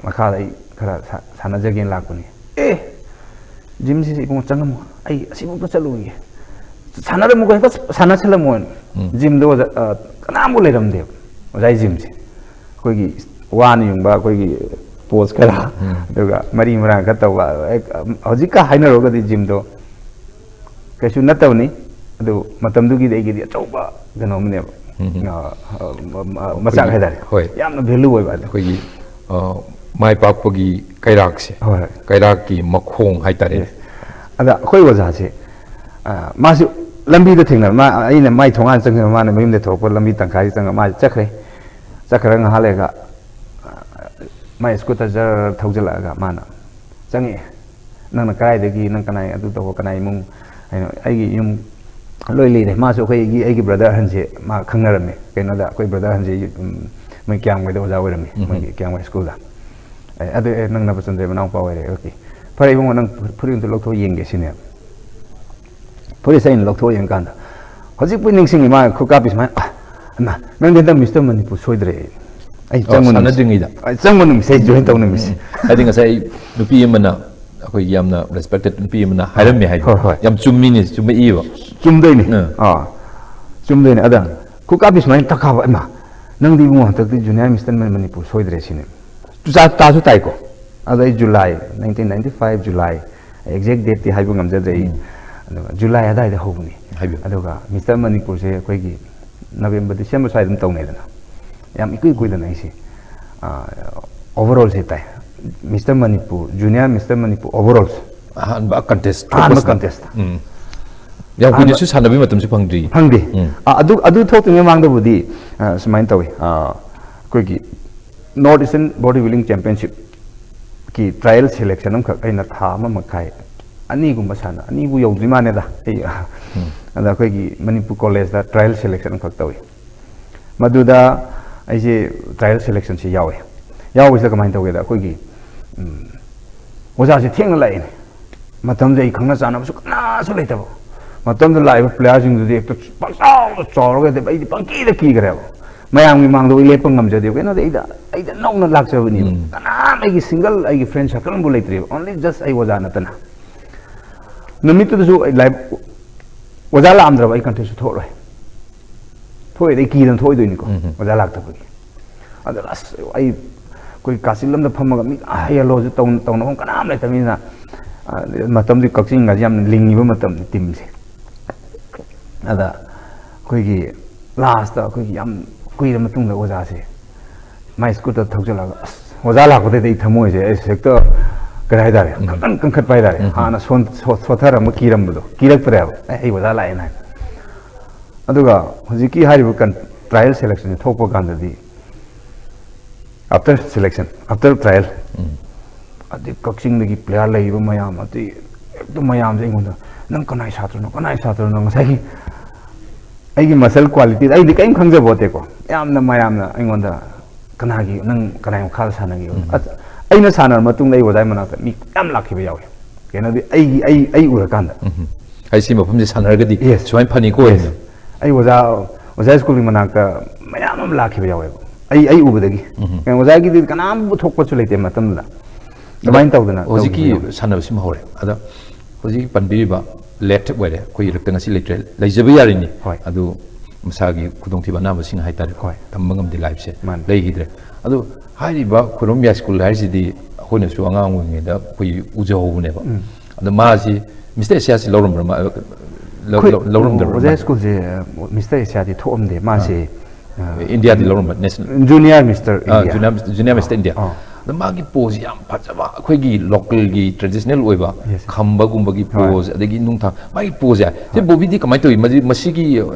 ꯃꯈꯥꯗ ꯑꯩ ꯈꯔ ꯁꯥ-, ꯁꯥꯟꯅꯖꯒꯦꯅ ꯂꯥꯛꯄꯅꯤ"꯫ "ꯑꯦ! Gymꯁꯤꯗ ꯏꯕꯨꯡꯉꯣ ꯆꯪꯉꯝꯃꯣ, ꯑꯩ ꯑꯁꯤꯐꯥꯎꯗ ꯆꯠꯂꯨꯈꯤꯒꯦ꯫ ꯁꯥꯟꯅꯔꯝꯃꯨꯀꯣ, ꯍꯦꯛꯇ ꯁꯥꯟꯅꯁꯜꯂꯝꯃꯣꯅ"꯫ ꯎꯝ꯫ Gymꯗꯣ ꯑꯣꯖꯥ, ꯑ, ꯀꯅꯥꯝꯕꯨ ꯂꯩꯔꯝꯗꯦꯕ, ꯑꯣꯖꯥꯒꯤ gymꯁꯦ꯫ ꯑꯩꯈꯣꯏꯒꯤ ꯋꯥꯅ ꯌꯨꯡꯕ ꯑꯩꯈꯣꯏꯒꯤ post ꯈꯔ, ꯎꯝ꯫ ꯑꯗꯨꯒ ꯃꯔꯤ ꯃꯔꯥꯡ ꯈꯔ ꯇꯧꯕ, ꯍꯦꯛ, ꯍꯧꯖꯤꯛꯀ ꯍꯥꯏꯅꯔꯨꯔꯒꯗꯤ gymꯗꯣ ꯀꯩꯁꯨ ꯅꯠꯇꯕꯅꯤ꯫ ꯑꯗꯨ ꯃꯇꯝꯗꯨꯒꯤꯗꯤ ꯑꯩꯒꯤꯗꯤ ꯑꯆꯧꯕ ꯀꯩꯅꯣ ꯑꯃꯅꯦꯕ꯫ ꯎꯝ꯫ ꯑ, ꯑ, ꯃ-, ꯃ-, ꯃꯆꯥꯛ ꯑꯩꯈꯣꯏꯒꯤ, ꯍꯥꯏꯇꯥꯔꯦ꯫ ꯍꯣꯏ꯫ ꯌꯥꯝꯅ value ꯑꯣꯏꯕ ꯑꯗꯨ꯫ ꯑꯩꯈꯣꯏꯒꯤ, ꯑ, ꯃꯥꯏ ꯄꯥꯛꯄꯒꯤ ꯀꯩꯔꯥꯛꯁꯦ꯫ ꯍꯣꯏ, ꯍꯣꯏ꯫ ꯀꯩꯔꯥꯛꯀꯤ ꯃꯈꯣꯡ ꯍꯥꯏꯇꯥꯔꯦ꯫ Yes꯫ ꯑꯗ ꯑꯩꯈꯣꯏ ꯑꯣꯖꯥꯁꯦ, ꯑ, ꯃꯥꯁꯨ ꯂꯝꯕꯤꯗ ꯊꯦꯡꯅꯕ, ꯃꯥ, ꯑꯩꯅ ꯃꯥꯏ ꯊꯣꯡꯒꯥꯟ ꯆꯪꯉꯒ ꯃꯥꯅ ꯃꯌꯨꯝꯗ ꯊꯣꯛꯂꯛꯄ ꯂꯝꯕꯤ ꯇꯪꯈꯥꯏ ꯆꯪꯉꯒ ꯃꯥ ꯆꯠꯈ꯭ꯔꯦ꯫ ꯆꯠꯈ꯭ꯔꯒ ꯉꯥꯏꯍꯥꯛ ꯂꯩꯔꯒ, ꯑ, ꯃꯥꯏ scooter ꯖꯔ ꯊꯧꯖꯤꯜꯂꯛꯑꯒ ꯃꯥꯅ ꯆꯪꯉꯛꯑꯦ꯫ "ꯅꯪꯅ ꯀꯗꯥꯏꯗꯒꯤ, ꯅꯪ ꯀꯅꯥꯏ ꯑꯗꯨ ꯇꯧꯕ, ꯀꯅꯥꯏ ꯏꯃꯨꯡ?" ꯍꯥꯏꯅ, "ꯑꯩꯒꯤ ꯌꯨꯝ ꯂꯣꯏ ꯂꯤꯔꯦ"꯫ ꯃꯥꯁꯨ ꯑꯩꯈꯣꯏꯒꯤ, ꯑꯩꯒꯤ brother ꯑꯍꯟꯁꯦ ꯃꯥ ꯈꯪꯅꯔꯝꯃꯦ꯫ ꯀꯩꯅꯣꯗ ꯑꯩꯈꯣꯏ brother ꯑꯍꯟꯁꯦ, ꯎꯝ, ꯃꯣꯏ ꯀꯤꯌꯥꯝꯒꯩꯗ ꯑꯣꯖꯥ ꯑꯣꯏꯔꯝꯃꯤ, ꯎꯝ꯫ ꯃꯣꯏꯒꯤ ꯀꯤꯌꯥꯝꯒꯩ schoolꯗ꯫ ꯑꯦ, ꯑꯗꯨ, "ꯑꯦ, ꯅꯪ ꯅꯕꯆꯟꯗ꯭ꯔꯒꯤ ꯃꯅꯥꯎꯄꯥ ꯑꯣꯏꯔꯦ"꯫ "Okay, ꯐꯔꯦ ꯏꯕꯨꯡꯉꯣ, ꯅꯪ ꯐꯨꯔꯤꯠ ꯑꯝꯇ ꯂꯧꯊꯣꯛ ꯌꯦꯡꯒꯦ" ꯁꯤꯅꯦꯕ꯫ ꯐꯨꯔꯤꯠꯁꯦ ꯑꯩꯅ ꯂꯧꯊꯣꯛ ꯌꯦꯡꯀꯥꯟꯗ, ꯍꯧꯖꯤꯛꯄꯨ ꯅꯤꯡꯁꯤꯡꯉꯤ, ꯃꯥ ꯈꯨꯀꯥꯞꯄꯤ ꯁꯨꯃꯥꯏꯅ, "ꯑ, ꯏꯃꯥ, ꯅꯪꯗꯤ ꯍꯟꯗꯛ Mister ꯃꯅꯤꯄꯨꯔ ꯁꯣꯏꯗ꯭ꯔꯦ"꯫ ꯑꯩ ꯑꯣ, ꯆꯪꯕ ꯅꯨꯃꯤꯠꯁꯦ꯫ ꯁꯥꯟꯅꯗ꯭ꯔꯤꯉꯩꯗ? ꯑꯩ ꯆꯪꯕ ꯅꯨꯃꯤꯠꯁꯦ ꯑꯩ join ꯇꯧ ꯅꯨꯃꯤꯠꯁꯦ꯫ ꯎꯝ꯫ ꯍꯥꯏꯗꯤ ꯉꯁꯥꯏ ꯑꯩ ꯅꯨꯄꯤ ꯑꯃꯅ, ꯑꯩꯈꯣꯏꯒꯤ ꯌꯥꯝꯅ respected ꯅꯨꯄꯤ ꯑꯃꯅ ꯍꯥꯏꯔꯝꯃꯦ ꯍꯥꯏꯗꯣ꯫ ꯍꯣꯏ, ꯍꯣꯏ꯫ ꯌꯥꯝ ꯆꯨꯝꯃꯤꯅꯦ, ꯆꯨꯝꯃꯛꯏꯕ꯫ ꯆꯨꯝꯗꯣꯏꯅꯦ꯫ ꯎꯝ꯫ ꯑꯥ, ꯆꯨꯝꯗꯣꯏꯅꯦ꯫ ꯑꯗ ꯈꯨꯀꯥꯞꯄꯤ ꯁꯨꯃꯥꯏꯅ ꯇꯛꯈꯥꯕ, "ꯏꯃꯥ, ꯅꯪꯗꯤ ꯏꯕꯨꯡꯉꯣ ꯍꯟꯗꯛꯇꯤ junior Mister ꯃꯅꯤꯄꯨꯔ ꯁꯣꯏꯗ꯭ꯔꯦ" ꯁꯤꯅꯦ꯫ ꯆꯨꯖꯥꯛ ꯇꯥꯁꯨ ꯇꯥꯏꯀꯣ꯫ ꯑꯗꯣ ꯑꯩ July, nineteen ninety five July, exact dateꯇꯤ ꯍꯥꯏꯕ ꯉꯝꯖꯗ꯭ꯔꯦ ꯑꯩ꯫ ꯎꯝ꯫ ꯑꯗꯨꯒ ꯖꯨꯂꯥꯏ ꯑꯗꯥꯏꯗ ꯍꯧꯕꯅꯤ꯫ ꯍꯥꯏꯕꯤꯌꯨ꯫ ꯑꯗꯨꯒ ꯃꯤꯁꯇꯔ ꯃꯅꯤꯄꯨꯔꯁꯦ ꯑꯩꯈꯣꯏꯒꯤ ꯅꯕꯦꯝꯕꯔ ꯗꯤꯁꯦꯝꯕꯔ ꯁ꯭ꯋꯥꯏꯗ ꯑꯗꯨꯝ ꯇꯧꯅꯩꯗꯅ, ꯌꯥꯝ ꯏꯀꯨꯏ ꯀꯨꯏꯗꯅ ꯑꯩꯁꯦ ꯑꯣꯚꯔ ꯑꯣꯜꯁꯦ ꯇꯥꯏ꯫ Mister Manipur, junior mister Manipur ꯑꯣꯚꯔ ꯑꯣꯜꯁ꯫ ꯑꯍꯥꯟꯕ ꯀꯟꯇꯦꯁ ꯑꯍꯥꯟꯕ ꯀꯟꯇꯦꯁ꯫ ꯎꯝ꯫ ꯌꯥꯝ ꯀꯨꯏꯅꯁꯨ ꯁꯥꯟꯅꯕꯒꯤ ꯃꯇꯝꯁꯨ ꯐꯪꯗ꯭ꯔꯤ꯫ ꯐꯪꯗꯦ꯫ ꯎꯝ꯫ ꯑ, ꯑꯗꯨ ꯑꯗꯨ ꯊꯣꯛꯇ꯭ꯔꯤꯉꯩ ꯃꯃꯥꯡꯗꯕꯨꯗꯤ ꯑ, ꯁꯨꯃꯥꯏꯅ ꯇꯧꯋꯤ꯫ ꯑ, ꯑꯩꯈꯣꯏꯒꯤ ꯅꯣꯔꯠ ꯏꯁꯇꯔꯟ ꯕꯣꯗꯤ ꯕꯤꯜꯗꯤꯡ ꯆꯦꯝꯄꯤꯌꯟꯁꯤꯞꯀꯤ ꯇ꯭ꯔꯥꯏꯌꯦꯜ ꯁꯦꯂꯦꯛꯁꯟ ꯑꯃꯈꯛ ꯑꯩꯅ ꯊꯥ ꯑꯃ ꯃꯈꯥꯏ ꯑꯅꯤꯒꯨꯝꯕ ꯁꯥꯟꯅ, ꯑꯅꯤꯕꯨ ꯌꯧꯗ꯭ꯔꯤ ꯃꯥꯅꯦꯗ ꯑꯩ꯫ ꯑꯗ ꯑꯩꯈꯣꯏꯒꯤ ꯃꯅꯤꯄꯨꯔ ꯀꯣꯂꯦꯖꯇ ꯇ꯭ꯔꯥꯏꯌꯦꯜ ꯁꯦꯂꯦꯛꯁꯟ ꯑꯃꯈꯛ ꯇꯧꯋꯤ꯫ ꯃꯗꯨꯗ ꯑꯩꯁꯦ ꯇ꯭ꯔꯥꯏꯌꯦꯜ ꯁꯦꯂꯦꯛꯁꯟꯁꯤ ꯌꯥꯎꯋꯦ꯫ ꯌꯥꯎꯕꯁꯤꯗ ꯀꯃꯥꯏꯅ ꯇꯧꯒꯦꯗ, ꯑꯩꯈꯣꯏꯒꯤ ꯎꯝ, ꯑꯣꯖꯥꯁꯦ ꯊꯦꯡꯅ ꯂꯥꯛꯑꯦꯅꯦ꯫ ꯃꯇꯝꯗꯨꯗ ꯑꯩ ꯈꯪꯅ ꯆꯥꯟꯅꯕꯁꯨ ꯀꯅꯥꯁꯨ ꯂꯩꯇꯕ꯫ ꯃꯇꯝꯗꯨꯗ ꯂꯥꯛꯏꯕ ꯄ꯭ꯂꯦꯌꯥꯔꯁꯤꯡꯗꯨꯗꯤ ꯍꯦꯛꯇ ꯄꯪꯆꯥꯎꯗ ꯆꯥꯎꯔꯒ ꯑꯩꯗꯤ ꯄꯪꯀꯤꯗ ꯀꯤꯈ꯭ꯔꯦꯕ꯫ ꯃꯌꯥꯝꯒꯤ ꯃꯥꯡꯗ ꯑꯩ ꯂꯦꯞꯄ ꯉꯝꯖꯗꯦꯕ꯫ ꯀꯩꯅꯣꯗꯤ ꯑꯩꯗ ꯑꯩꯗ ꯅꯧꯅ ꯂꯥꯛꯆꯕꯅꯦꯕ꯫ ꯎꯝ꯫ ꯀꯅꯥꯝ ꯑꯩꯒꯤ ꯁꯤꯡꯒꯜ ꯑꯩꯒꯤ ꯐ꯭ꯔꯦꯟ ꯁꯔꯀꯜ ꯑꯃꯕꯨ ꯂꯩꯇ꯭ꯔꯦꯕ, ꯑꯣꯟꯂꯤ ꯖꯁ ꯑꯩ ꯑꯣꯖꯥ ꯅꯠꯇꯅ꯫ ꯅꯨꯃꯤꯠꯇꯨꯗꯁꯨ ꯑꯩ ꯂꯥꯏꯞ ꯑꯣꯖꯥ ꯂꯥꯛꯑꯝꯗ꯭ꯔꯕ ꯑꯩ ꯀꯟꯇꯦꯁꯁꯨ ꯊꯣꯛꯑꯔꯣꯏ꯫ ꯊꯣꯛꯑꯣꯏꯗꯤ ꯑꯩ ꯀꯤꯗꯅ ꯊꯣꯛꯑꯣꯏꯗꯣꯏꯅꯤꯀꯣ꯫ ꯎꯝ꯫ ꯑꯣꯖꯥ ꯂꯥꯛꯇꯕꯒꯤ꯫ ꯑꯗ ꯑꯁ ꯑꯩ ꯑꯩꯈꯣꯏ ꯀꯥꯆꯤꯟ ꯑꯃꯗ ꯐꯝꯃꯒ ꯃꯤ ꯍꯩ ꯍꯜꯂꯣꯁꯨ ꯇꯧ- ꯇꯧꯅꯐꯝ ꯀꯅꯥꯝ ꯂꯩꯇꯕꯅꯤꯅ, ꯑ, ꯃꯇꯝꯗꯨꯒꯤ ꯀꯛꯆꯤꯡꯒꯁꯦ ꯌꯥꯝ ꯂꯤꯡꯉꯤꯕ ꯃꯇꯝꯅꯤ ꯇꯤꯝꯁꯦ꯫ ꯑꯗ ꯑꯩꯈꯣꯏꯒꯤ ꯂꯥꯁꯇ ꯑꯩꯈꯣꯏꯒꯤ ꯌꯥꯝ ꯀꯨꯏꯔ ꯃꯇꯨꯡꯗ ꯑꯣꯖꯥꯁꯦ ꯃꯥꯏ ꯁ꯭ꯀꯨꯇꯔ ꯊꯧꯖꯤꯜꯂꯒ, ꯑꯁ ꯑꯣꯖꯥ ꯂꯥꯛꯄꯗꯩꯗꯤ ꯑꯩ ꯊꯃꯣꯏꯁꯦ ꯑꯩ ꯍꯦꯛꯇ ꯀꯩ ꯍꯥꯏꯇꯥꯔꯦ, ꯀꯟ ꯀꯟꯈꯠꯄ ꯍꯥꯏꯇꯥꯔꯦ꯫ ꯍꯥꯟꯅ ꯁꯣꯟ- ꯁꯣ- ꯁꯣꯊꯔꯝꯕ ꯀꯤꯔꯝꯕꯗꯣ ꯀꯤꯔꯛꯇ꯭ꯔꯦꯕ꯫ ꯑꯦ ꯑꯩ ꯑꯣꯖꯥ ꯂꯥꯛꯑꯦꯅ ꯍꯥꯏꯅ꯫ ꯑꯗꯨꯒ ꯍꯧꯖꯤꯛꯀꯤ ꯍꯥꯏꯔꯤꯕ ꯀꯟ- ꯇ꯭ꯔꯥꯏꯌꯦꯜ ꯁꯦꯂꯦꯛꯁꯟꯁꯦ ꯊꯣꯛꯄ ꯀꯥꯟꯗꯗꯤ, ꯑꯥꯐꯇꯔ ꯁꯦꯂꯦꯛꯁꯟ, ꯑꯥꯐꯇꯔ ꯇ꯭ꯔꯥꯏꯌꯦꯜ, ꯑꯗꯩ ꯀꯛꯆꯤꯡꯗꯒꯤ ꯄ꯭ꯂꯦꯌꯥꯔ ꯂꯩꯔꯤꯕ ꯃꯌꯥꯝ, ꯑꯗꯩ ꯍꯦꯛꯇ ꯃꯌꯥꯝꯁꯦ ꯑꯩꯉꯣꯟꯗ, "ꯅꯪ ꯀꯅꯥꯏ ꯁꯥꯇ꯭ꯔꯅꯣ, ꯀꯅꯥꯏ ꯁꯥꯇ꯭ꯔꯅꯣ?" ꯉꯁꯥꯏꯒꯤ ꯑꯩꯒꯤ ꯃꯁꯜ ꯀ꯭ꯋꯥꯂꯤꯇꯤꯗ ꯑꯩꯗꯤ ꯀꯔꯤꯝ ꯈꯪꯖꯕꯣꯠꯇꯦꯀꯣ꯫ ꯌꯥꯝꯅ ꯃꯌꯥꯝꯅ ꯑꯩꯉꯣꯟꯗ, "ꯀꯅꯥꯒꯤ, ꯅꯪ ꯀꯅꯥꯏ ꯃꯈꯥꯗ ꯁꯥꯟꯅꯒꯦ?" ꯑꯁ, ꯑꯩꯅ ꯁꯥꯟꯅꯔ ꯃꯇꯨꯡꯗ ꯑꯩ ꯑꯣꯖꯥꯒꯤ ꯃꯅꯥꯛꯇ ꯃꯤ ꯌꯥꯝ ꯂꯥꯛꯈꯤꯕ ꯌꯥꯎꯋꯦ꯫ ꯀꯩꯅꯣꯗꯤ ꯑꯩꯒꯤ ꯑꯩ ꯑꯩ ꯎꯔꯀꯥꯟꯗ ꯎꯝ꯫ ꯑꯩ ꯁꯤ ꯃꯐꯝꯁꯦ ꯁꯥꯟꯅꯔꯒꯗꯤ Yes. ꯁꯨꯃꯥꯏꯅ ꯐꯅꯤꯀꯣ Yes. ꯍꯥꯏꯅ꯫ ꯑꯩ ꯑꯣꯖꯥ ꯑꯣꯖꯥ ꯁ꯭ꯀꯨꯜꯒꯤ ꯃꯅꯥꯛꯇ ꯃꯌꯥꯝ ꯑꯃ ꯂꯥꯛꯈꯤꯕ ꯌꯥꯎꯋꯦꯕ꯫ ꯑꯩ ꯑꯩ ꯎꯕꯗꯒꯤ꯫ ꯎꯝ꯫ ꯀꯩꯅꯣ, ꯑꯣꯖꯥꯒꯤꯗꯤ ꯀꯅꯥꯝ ꯄꯨꯊꯣꯛꯄꯁꯨ ꯂꯩꯇꯦ ꯃꯇꯝꯗꯨꯗ꯫ ꯑꯗꯨꯃꯥꯏꯅ ꯇꯧꯗꯅ ꯍꯧꯖꯤꯛꯀꯤ ꯇꯧꯈꯤꯕ ꯌꯥꯎꯋꯦ꯫ ꯁꯥꯟꯅꯕꯁꯤꯃ ꯍꯧꯔꯦ꯫ ꯑꯗ ꯍꯧꯖꯤꯛꯀꯤ ꯄꯟꯕꯤꯔꯤꯕ ꯂꯦꯠ ꯑꯣꯏꯔꯦ, ꯑꯩꯈꯣꯏ ꯏꯔꯛꯇ ꯉꯁꯤ ꯂꯩꯇ꯭ꯔꯦ, ꯂꯩꯖꯕ ꯌꯥꯔꯤꯅꯤ꯫ ꯍꯣꯏ꯫ ꯑꯗꯨ ꯃꯁꯥꯒꯤ ꯈꯨꯗꯣꯡꯊꯤꯕ ꯑꯅꯥꯕꯁꯤꯡ ꯍꯥꯏꯇꯥꯔꯦꯀꯣ꯫ ꯍꯣꯏ꯫ ꯇꯝꯕ ꯉꯝꯗꯦ, ꯂꯥꯏꯐꯁꯦ ꯃꯥꯅꯤ꯫ ꯂꯩꯈꯤꯗ꯭ꯔꯦ꯫ ꯑꯗꯨ ꯍꯥꯏꯔꯤꯕ ꯈꯨꯔꯝ ꯌꯥꯏ ꯁ꯭ꯀꯨꯜ ꯍꯥꯏꯔꯤꯁꯤꯗꯤ ꯑꯩꯈꯣꯏꯅꯁꯨ ꯑꯉꯥꯡ ꯑꯣꯏꯔꯤꯉꯩꯗ ꯑꯩꯈꯣꯏ ꯎꯖꯍꯧꯕꯅꯦꯕ꯫ ꯎꯝ꯫ ꯑꯗꯣ ꯃꯥꯁꯤ ꯃꯤꯁꯇꯔ ꯑꯦꯁꯤꯌꯥꯁꯤ ꯂꯧꯔꯝꯕ꯭ꯔꯥ? ꯃꯥ- ꯂꯧ- ꯑꯩꯈꯣꯏ ꯂꯧ- ꯂꯧꯔꯝꯗꯕ꯭ꯔꯥ? ꯑꯣꯖꯥ ꯁ꯭ꯀꯨꯜꯁꯦ ꯃꯤꯁꯇꯔ ꯑꯦꯁꯤꯌꯥꯗꯤ ꯊꯣꯛꯑꯝꯗꯦ ꯃꯥꯁꯦ꯫ ꯏꯟꯗꯤꯌꯥꯗꯤ ꯂꯧꯔꯝꯕ national junior mister India. Junior mister India. ꯑꯥ꯫ ꯑꯗꯣ ꯃꯥꯒꯤ ꯄꯣꯁ ꯌꯥꯝ ꯐꯖꯕ, ꯑꯩꯈꯣꯏꯒꯤ ꯂꯣꯀꯦꯜꯒꯤ ꯇ꯭ꯔꯦꯗꯤꯁꯅꯦꯜ ꯑꯣꯏꯕ Yes. ꯈꯝꯕꯒꯨꯝꯕꯒꯤ ꯍꯣꯏ꯫ ꯄꯣꯁ, ꯑꯗꯒꯤ ꯅꯨꯡꯊꯥ, ꯃꯥꯒꯤ ꯄꯣꯁꯁꯦ ꯁꯤ ꯕꯣꯕꯤꯗꯤ ꯀꯃꯥꯏꯅ ꯇꯧꯏ? ꯃꯁꯤ- ꯃꯁꯤꯒꯤ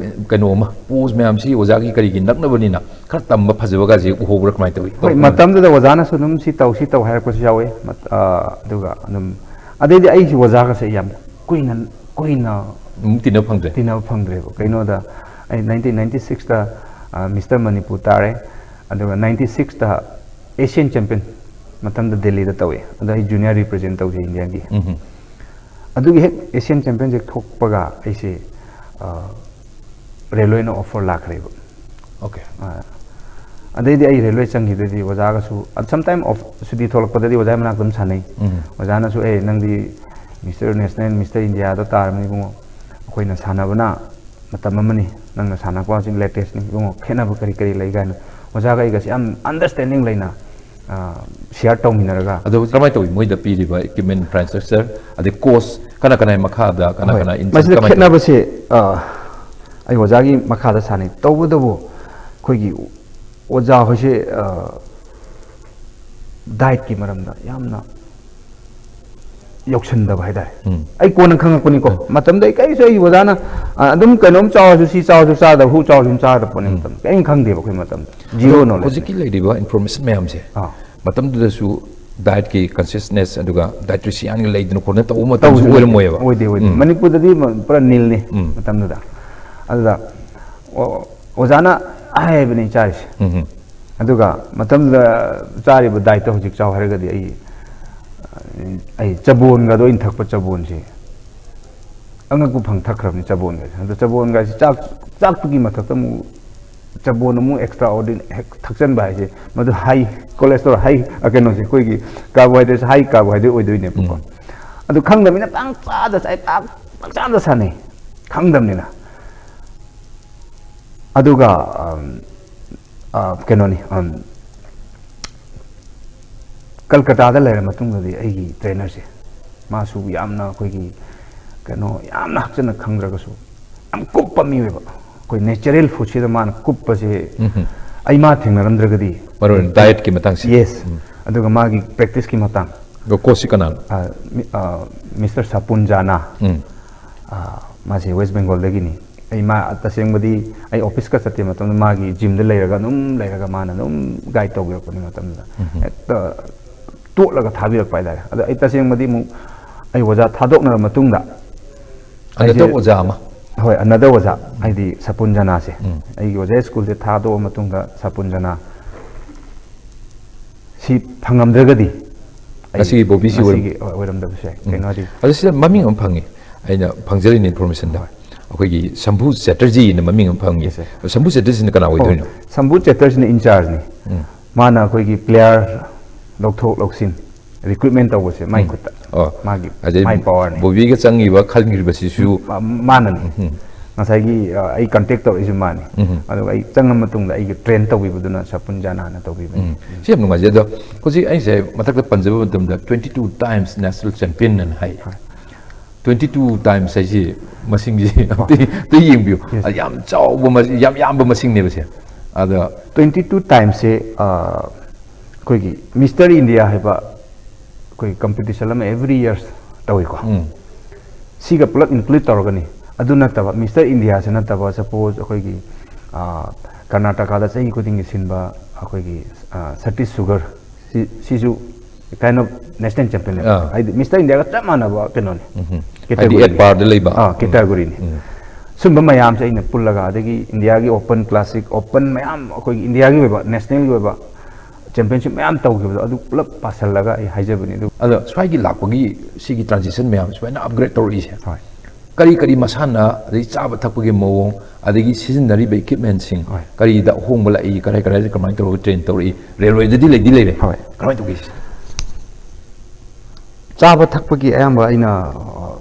ꯀꯩꯅꯣ ꯑꯃ, ꯄꯣꯁ ꯃꯌꯥꯝꯁꯤ ꯑꯣꯖꯥꯒꯤ ꯀꯔꯤꯒꯤ ꯅꯛꯅꯕꯅꯤꯅ ꯈꯔ ꯇꯝꯕ ꯐꯖꯕꯒꯁꯦ ꯎꯍꯧꯕ꯭ꯔꯥ, ꯀꯃꯥꯏꯅ ꯇꯧꯏ? ꯍꯣꯏ, ꯃꯇꯝꯗꯨꯗ ꯑꯣꯖꯥꯅꯁꯨ ꯑꯗꯨꯝ ꯁꯤ ꯇꯧ ꯁꯤ ꯇꯧ ꯍꯥꯏꯔꯛꯄꯁꯨ ꯌꯥꯎꯋꯤ꯫ ꯃꯠ- ꯑꯥ, ꯑꯗꯨꯒ ꯑꯗꯨꯝ ꯑꯗꯩꯗꯤ ꯑꯩꯁꯤ ꯑꯣꯖꯥꯒꯁꯦ ꯌꯥꯝ ꯀꯨꯏꯅ ꯀꯨꯏꯅ ꯑꯃꯨꯛ ꯇꯤꯟꯅꯕ ꯐꯪꯗ꯭ꯔꯦ꯫ ꯇꯤꯟꯅꯕ ꯐꯪꯗ꯭ꯔꯦꯕ꯫ ꯀꯩꯅꯣꯗ ꯑꯩ ꯅꯥꯏꯟꯇꯤꯟ ꯅꯥꯏꯟꯇꯤ ꯁꯤꯛꯁꯇ ꯃꯤꯁꯇꯔ ꯃꯅꯤꯄꯨꯔ ꯇꯥꯔꯦ꯫ ꯑꯗꯨꯒ ꯅꯥꯏꯟꯇꯤ ꯁꯤꯛꯁꯇ ꯑꯦꯁꯤꯌꯥꯟ ꯆꯦꯝꯄꯤꯌꯟ ꯃꯇꯝꯗ ꯗꯦꯜꯂꯤꯗ ꯇꯧꯋꯦ꯫ ꯑꯗꯣ ꯑꯩ ꯖꯨꯅꯤꯌꯔ ꯔꯤꯄ꯭ꯔꯖꯦꯟ ꯇꯧꯖꯩ ꯏꯟꯗꯤꯌꯥꯒꯤ꯫ ꯎꯝ꯫ ꯑꯗꯨꯒꯤ ꯍꯦꯛ ꯑꯦꯁꯤꯌꯥꯟ ꯆꯦꯝꯄꯤꯌꯟꯁꯤꯞ ꯊꯣꯛꯄꯒ ꯑꯩꯁꯦ ꯔꯦꯜꯋꯦꯅ ꯑꯣꯐꯔ ꯂꯥꯛꯈ꯭ꯔꯦꯕ꯫ ꯑꯣꯀꯦ꯫ ꯑꯥ, ꯑꯗꯩꯗꯤ ꯑꯩ ꯔꯦꯜꯋꯦ ꯆꯪꯈꯤꯕꯗꯩꯗꯤ ꯑꯣꯖꯥꯒꯁꯨ ꯁꯝꯇꯥꯏꯝ ꯑꯣꯐ ꯁꯨꯇꯤ ꯊꯣꯛꯂꯛꯄꯗꯗꯤ ꯑꯣꯖꯥꯒꯤ ꯃꯅꯥꯛꯇ ꯑꯗꯨꯝ ꯁꯥꯟꯅꯩ꯫ ꯎꯝ꯫ ꯑꯣꯖꯥꯅꯁꯨ "ꯑꯦ, ꯅꯪꯗꯤ ꯃꯤꯁꯇꯔ ꯅꯦꯁꯅꯦꯜ, ꯃꯤꯁꯇꯔ ꯏꯟꯗꯤꯌꯥꯗ ꯇꯥꯔꯕꯅꯤ ꯏꯕꯨꯡꯉꯣ, ꯑꯩꯈꯣꯏꯅ ꯁꯥꯟꯅꯕꯅ ꯃꯇꯝ ꯑꯃꯅꯤ, ꯅꯪꯅ ꯁꯥꯟꯅꯔꯛꯄ ꯍꯧꯖꯤꯛ ꯂꯦꯇꯦꯁꯅꯤ ꯏꯕꯨꯡꯉꯣ, ꯈꯦꯠꯅꯕ ꯀꯔꯤ ꯀꯔꯤ ꯂꯩ?" ꯀꯥꯏꯅ ꯑꯣꯖꯥꯒ ꯑꯩꯒꯁꯦ ꯌꯥꯝ ꯑꯟꯗꯔꯁꯇꯦꯟꯗꯤꯡ ꯂꯩꯅ ꯁꯤꯌꯥꯔ ꯇꯧꯃꯤꯟꯅꯔꯒ꯫ ꯑꯗꯣ ꯀꯃꯥꯏꯅ ꯇꯧꯏ ꯃꯣꯏꯗ ꯄꯤꯔꯤꯕ ꯏꯀ꯭ꯋꯤꯞꯃꯦꯟ, ꯏꯟꯐ꯭ꯔꯥꯁ꯭ꯇ꯭ꯔꯛꯆꯔ, ꯑꯗꯩ ꯀꯣꯁ ꯀꯅꯥ ꯀꯅꯥꯒꯤ ꯃꯈꯥꯗ, ꯀꯅꯥ ꯍꯣꯏ꯫ ꯀꯅꯥ ꯏꯟ- ꯃꯁꯤꯗ ꯀꯃꯥꯏꯅ ꯇꯧꯏ? ꯈꯦꯠꯅꯕꯁꯦ, ꯑ, ꯑꯩ ꯑꯣꯖꯥꯒꯤ ꯃꯈꯥꯗ ꯁꯥꯟꯅꯩ꯫ ꯇꯧꯕꯇꯕꯨ ꯑꯩꯈꯣꯏꯒꯤ ꯑꯣꯖꯥ ꯍꯣꯏꯁꯦ, ꯑ, ꯗꯥꯏꯠꯀꯤ ꯃꯔꯝꯗ ꯌꯥꯝꯅ ꯌꯧꯁꯟꯗꯕ ꯍꯥꯏꯇꯥꯔꯦ꯫ ꯎꯝ꯫ ꯑꯩ ꯀꯣꯟꯅ ꯈꯪꯉꯛꯄꯅꯤꯀꯣ꯫ ꯃꯇꯝꯗ ꯑꯩ ꯀꯔꯤꯁꯨ, ꯑꯩ ꯑꯣꯖꯥꯅ, ꯑ, ꯑꯗꯨꯝ ꯀꯩꯅꯣꯝ ꯆꯥꯎꯔꯁꯨ ꯁꯤ ꯆꯥꯎꯔꯁꯨ ꯆꯥꯗꯕ, ꯍꯨ ꯆꯥꯎꯔꯁꯨ ꯑꯗꯨꯝ ꯆꯥꯗꯕ ꯄꯣꯠꯅꯤ꯫ ꯃꯇꯝꯗ ꯀꯔꯤꯝ ꯈꯪꯗꯦꯕ ꯑꯩꯈꯣꯏ ꯃꯇꯝꯗ꯫ ꯖꯤꯔꯣ ꯑꯗꯣ ꯅꯣꯂꯦꯖ꯫ ꯍꯧꯖꯤꯛꯀꯤ ꯂꯩꯔꯤꯕ ꯏꯟꯐꯣꯔꯃꯦꯁꯟ ꯃꯌꯥꯝꯁꯦ ꯑꯥ꯫ ꯃꯇꯝꯗꯨꯗꯁꯨ ꯗꯥꯏꯠꯀꯤ ꯀꯟꯁꯤꯌꯁꯅꯦꯁ ꯑꯗꯨꯒ ꯗꯥꯏꯇ꯭ꯔꯤꯁꯤꯌꯥꯟꯒ ꯂꯩꯗꯅ ꯈꯣꯠꯇꯅ ꯇꯧꯕ ꯃꯇꯝꯁꯨ ꯇꯧꯗꯦ, ꯑꯣꯏꯔꯝꯃꯣꯏꯕ꯫ ꯑꯣꯏꯗꯦ, ꯑꯣꯏꯗꯦ꯫ ꯎꯝ꯫ ꯃꯅꯤꯄꯨꯔꯗꯗꯤ ꯃ-, ꯄꯨꯔꯥ ꯅꯤꯜꯅꯤ ꯎꯝ꯫ ꯃꯇꯝꯗꯨꯗ꯫ ꯑꯗꯨꯗ ꯑꯣ-, ꯑꯣꯖꯥꯅ ꯍꯥꯏꯕꯅꯤ ꯆꯥꯔꯤꯁꯦ꯫ ꯎꯝ, ꯎꯝ꯫ ꯑꯗꯨꯒ ꯃꯇꯝꯗꯨꯗ ꯆꯥꯔꯤꯕ ꯗꯥꯏꯠꯇꯣ ꯍꯧꯖꯤꯛ ꯆꯥꯎ ꯍꯥꯏꯔꯒꯗꯤ ꯑꯩ, ꯑꯩ ꯆꯕꯣꯟꯒꯗꯣ ꯑꯩꯅ ꯊꯛꯄ ꯆꯕꯣꯟꯁꯦ ꯑꯉꯛꯄ ꯐꯪ ꯊꯛꯈ꯭ꯔꯕꯅꯤ ꯆꯕꯣꯟꯒꯁꯦ꯫ ꯑꯗꯣ ꯆꯕꯣꯟꯒꯁꯦ ꯆꯥꯛ, ꯆꯥꯛꯇꯨꯒꯤ ꯃꯊꯛꯇ ꯑꯃꯨꯛ ꯆꯕꯣꯟ ꯑꯃꯨꯛ ꯑꯦꯛꯁꯇ꯭ꯔꯥ ꯑꯣꯔꯗꯤꯅꯔꯤ ꯍꯦꯛ ꯊꯛꯆꯟꯕ ꯍꯥꯏꯁꯦ, ꯃꯗꯨ ꯍꯥꯏ ꯀꯣꯂꯦꯁꯇ꯭ꯔꯣꯜ, ꯍꯥꯏ, ꯑ, ꯀꯩꯅꯣꯁꯦ, ꯑꯩꯈꯣꯏꯒꯤ ꯀꯥꯔꯕꯣꯍꯥꯏꯗ꯭ꯔꯦꯠꯁꯦ ꯍꯥꯏ ꯀꯥꯔꯕꯣꯍꯥꯏꯗ꯭ꯔꯦꯠ ꯑꯣꯏꯗꯣꯏꯅꯦꯕꯀꯣ꯫ ꯎꯝ꯫ ꯑꯗꯨ ꯈꯪꯗꯕꯅꯤꯅ ꯄꯪꯆꯥꯗ ꯆꯥꯏ, ꯄꯪ-, ꯄꯪꯆꯥꯗ ꯁꯥꯟꯅꯩ, ꯈꯪꯗꯕꯅꯤꯅ꯫ ꯑꯗꯨꯒ, ꯑꯝ, ꯑ, ꯀꯩꯅꯣꯅꯤ, ꯑꯝ, ꯀꯜꯀꯇꯥꯗ ꯂꯩꯔ ꯃꯇꯨꯡꯗꯗꯤ ꯑꯩꯒꯤ ꯇ꯭ꯔꯦꯅꯔꯁꯦ ꯃꯥꯁꯨ ꯌꯥꯝꯅ ꯑꯩꯈꯣꯏꯒꯤ ꯀꯩꯅꯣ ꯌꯥꯝꯅ ꯍꯛꯆꯤꯟꯅ ꯈꯪꯗ꯭ꯔꯒꯁꯨ ꯌꯥꯝ ꯀꯨꯞꯄ ꯃꯤ ꯑꯣꯏꯕ, ꯑꯩꯈꯣꯏ natural foodꯁꯤꯗ ꯃꯥꯅ ꯀꯨꯞꯄꯁꯦ꯫ ꯎꯝ꯫ ꯑꯩ ꯃꯥ ꯊꯦꯡꯅꯔꯝꯗ꯭ꯔꯒꯗꯤ ꯃꯔꯨ ꯑꯣꯏꯅ dietꯀꯤ ꯃꯇꯥꯡꯁꯦ꯫ Yes꯫ ꯑꯗꯨꯒ ꯃꯥꯒꯤ practiceꯀꯤ ꯃꯇꯥꯡ, ꯑꯗꯣ coachꯁꯤ ꯀꯅꯥꯅꯣ? ꯃꯤꯁꯇꯔ ꯁꯄꯨꯟ ꯖꯥꯅꯥ꯫ ꯎꯝ꯫ ꯃꯥꯁꯦ West Bengalꯗꯒꯤꯅꯤ꯫ ꯑꯩ ꯃꯥ ꯇꯁꯦꯡꯕꯗꯤ ꯑꯩ officeꯀ ꯆꯠꯇꯦ ꯃꯇꯝꯗ ꯃꯥꯒꯤ gymꯗ ꯂꯩꯔꯒ ꯑꯗꯨꯝ ꯂꯩꯔꯒ ꯃꯥꯅ ꯑꯗꯨꯝ guide ꯇꯧꯕꯤꯔꯛꯄꯅꯤ꯫ ꯃꯇꯝꯗꯨꯗ ꯍꯦꯛꯇ ꯇꯣꯠꯂꯒ ꯊꯥꯕꯤꯔꯛꯄ ꯍꯥꯏꯇꯥꯔꯦ꯫ ꯑꯗꯣ ꯑꯩ ꯇꯁꯦꯡꯕꯗꯤ ꯑꯃꯨꯛ ꯑꯩ ꯑꯣꯖꯥ ꯊꯥꯗꯣꯛꯅꯔ ꯃꯇꯨꯡꯗ ꯑꯅꯗꯔ ꯑꯣꯖꯥ ꯑꯃ꯫ ꯍꯣꯏ, ꯑꯅꯗꯔ ꯑꯣꯖꯥ, ꯍꯥꯏꯗꯤ ꯁꯄꯨꯟ ꯖꯅꯥꯁꯦ꯫ ꯑꯩꯒꯤ ꯑꯣꯖꯥ ꯁ꯭ꯀꯨꯜꯁꯦ ꯊꯥꯗꯣꯛꯑ ꯃꯇꯨꯡꯗ ꯁꯄꯨꯟ ꯖꯅꯥ ꯁꯤ ꯐꯪꯉꯝꯗ꯭ꯔꯒꯗꯤ ꯑꯩ ꯉꯁꯤꯒꯤ ꯕꯣꯕꯤꯁꯤ ꯑꯣꯏꯔꯝ- ꯉꯁꯤꯒꯤ ꯑꯣꯏꯔꯝꯗꯕꯁꯨ ꯌꯥꯏ꯫ ꯀꯩꯅꯣ ꯍꯥꯏꯗꯤ ꯑꯗꯣ ꯁꯤꯗ ꯃꯃꯤꯡ ꯑꯃ ꯐꯪꯉꯤ, ꯑꯩꯅ ꯐꯪꯖꯔꯤꯅꯤ informationꯗ꯫ ꯑꯩꯈꯣꯏꯒꯤ ꯁꯝꯚꯨ ꯆꯦꯇꯔꯖꯤꯅ ꯃꯃꯤꯡ ꯑꯃ ꯐꯪꯉꯤ꯫ Yes, sir. ꯁꯝꯚꯨ ꯆꯦꯇꯔꯖꯤꯅ ꯀꯅꯥ ꯑꯣꯏꯗꯣꯏꯅꯣ? ꯁꯝꯚꯨ ꯆꯦꯇꯔꯁꯤꯅ in chargeꯅꯤ꯫ ꯃꯥꯅ ꯑꯩꯈꯣꯏꯒꯤ player ꯂꯧꯊꯣꯛ ꯂꯧꯁꯤꯟ, recruitment ꯇꯧꯕꯁꯦ ꯃꯥꯏ ꯈꯨꯠꯇ꯫ ꯑꯣ꯫ ꯃꯥꯒꯤ ꯑꯗꯩ ꯃꯥꯏ powerꯅꯤ꯫ ꯕꯣꯕꯤꯒ ꯆꯪꯉꯤꯕ ꯈꯟꯈ꯭ꯔꯤꯕꯁꯤꯁꯨ ꯃꯥ- ꯃꯥꯅꯅꯤ꯫ ꯉꯁꯥꯏꯒꯤ ꯑ, ꯑꯩ contact ꯇꯧꯔꯛꯏꯁꯦ ꯃꯥꯅꯤ꯫ ꯑꯗꯨꯒ ꯑꯩ ꯆꯪꯉ ꯃꯇꯨꯡꯗ ꯑꯩꯒꯤ train ꯇꯧꯕꯤꯕꯗꯨꯅ ꯁꯄꯨꯟ ꯖꯥꯅꯥꯅ ꯇꯧꯕꯤꯕꯅꯤ꯫ ꯁꯤ ꯌꯥꯝ ꯅꯨꯡꯉꯥꯏꯖꯩ꯫ ꯑꯗꯣ ꯍꯧꯖꯤꯛ ꯑꯩꯁꯦ ꯃꯊꯛꯇ ꯄꯟꯖꯕ ꯃꯇꯝꯗ twenty two times national champion ꯑꯅ ꯍꯥꯏ꯫ Twenty two times ꯍꯥꯏꯁꯤ ꯃꯁꯤꯡꯁꯤ ꯑꯝꯇ ꯑꯝꯇ ꯌꯦꯡꯕꯤꯌꯨ꯫ Yes. ꯌꯥꯝ ꯆꯥꯎꯕ ꯃꯁꯤꯡ, ꯌꯥꯝ ꯌꯥꯝꯕ ꯃꯁꯤꯡꯅꯦꯕ ꯁꯦ꯫ ꯑꯗ Twenty two timesꯁꯦ ꯑ, ꯑꯩꯈꯣꯏꯒꯤ ꯃꯤꯁꯇꯔ ꯏꯟꯗꯤꯌꯥ ꯍꯥꯏꯕ ꯑꯩꯈꯣꯏ competition ꯑꯃ every year ꯇꯧꯏꯀꯣ꯫ ꯎꯝ꯫ ꯁꯤꯒ ꯄꯨꯂꯞ include ꯇꯧꯔꯒꯅꯤ꯫ ꯑꯗꯨ ꯅꯠꯇꯕ, ꯃꯤꯁꯇꯔ ꯏꯟꯗꯤꯌꯥꯁꯦ ꯅꯠꯇꯕ, suppose ꯑꯩꯈꯣꯏꯒꯤ ꯑ, ꯀꯔꯅꯥꯇꯀꯥꯗ ꯆꯍꯤ ꯈꯨꯗꯤꯡꯒꯤ ꯁꯤꯟꯕ ꯑꯩꯈꯣꯏꯒꯤ ꯁꯇꯤꯁ ꯁꯨꯒꯔ, ꯁꯤ ꯁꯤꯁꯨ kind of national championꯅꯦꯕ꯫ ꯑꯥ꯫ ꯍꯥꯏꯗꯤ ꯃꯤꯁꯇꯔ ꯏꯟꯗꯤꯌꯥꯒ ꯆꯞ ꯃꯥꯟꯅꯕ ꯀꯩꯅꯣꯅꯤ꯫ ꯍꯥꯏꯗꯤ Categoryꯅꯤ꯫ at parꯗ ꯂꯩꯕ꯫ ꯑꯥ, categoryꯅꯤ꯫ ꯁꯨꯝꯕ ꯃꯌꯥꯝꯁꯦ ꯑꯩꯅ ꯄꯨꯜꯂꯒ, ꯑꯗꯒꯤ ꯏꯟꯗꯤꯌꯥꯒꯤ open, classic, open ꯃꯌꯥꯝ, ꯑꯩꯈꯣꯏꯒꯤ ꯏꯟꯗꯤꯌꯥꯒꯤ ꯑꯣꯏꯕ, nationalꯒꯤ ꯑꯣꯏꯕ championship ꯃꯌꯥꯝ ꯇꯧꯈꯤꯕꯗꯣ, ꯑꯗꯨ ꯄꯨꯂꯞ ꯄꯥꯁꯜꯂꯒ ꯑꯩ ꯍꯥꯏꯖꯕꯅꯤ꯫ ꯑꯗꯨ ꯑꯗꯣ ꯁ꯭ꯋꯥꯏꯒꯤ ꯂꯥꯛꯄꯒꯤ ꯁꯤꯒꯤ transition ꯃꯌꯥꯝ ꯁꯨꯃꯥꯏꯅ upgrade ꯇꯧꯔꯛꯏꯁꯦ, ꯍꯣꯏ꯫ ꯀꯔꯤ ꯀꯔꯤ ꯃꯁꯥꯟꯅ, ꯑꯗꯩ ꯆꯥꯕ ꯊꯛꯄꯒꯤ ꯃꯑꯣꯡ, ꯑꯗꯒꯤ ꯁꯤꯖꯤꯟꯅꯔꯤꯕ equipmentꯁꯤꯡ, ꯍꯣꯏ꯫ ꯀꯔꯤꯗ ꯑꯍꯣꯡꯕ ꯂꯥꯛꯏ, ꯀꯔꯥꯏ ꯀꯔꯥꯏꯗ ꯀꯃꯥꯏꯅ ꯇꯧꯔꯒ train ꯇꯧꯔꯛꯏ? Railwayꯗꯗꯤ ꯂꯩꯗꯤ ꯂꯩꯔꯦ꯫ ꯍꯣꯏ꯫ ꯀꯃꯥꯏꯅ ꯇꯧꯒꯦ ꯁꯤꯁꯦ? ꯆꯥꯕ ꯊꯛꯄꯒꯤ ꯑꯌꯥꯝꯕ ꯑꯩꯅ, ꯑ,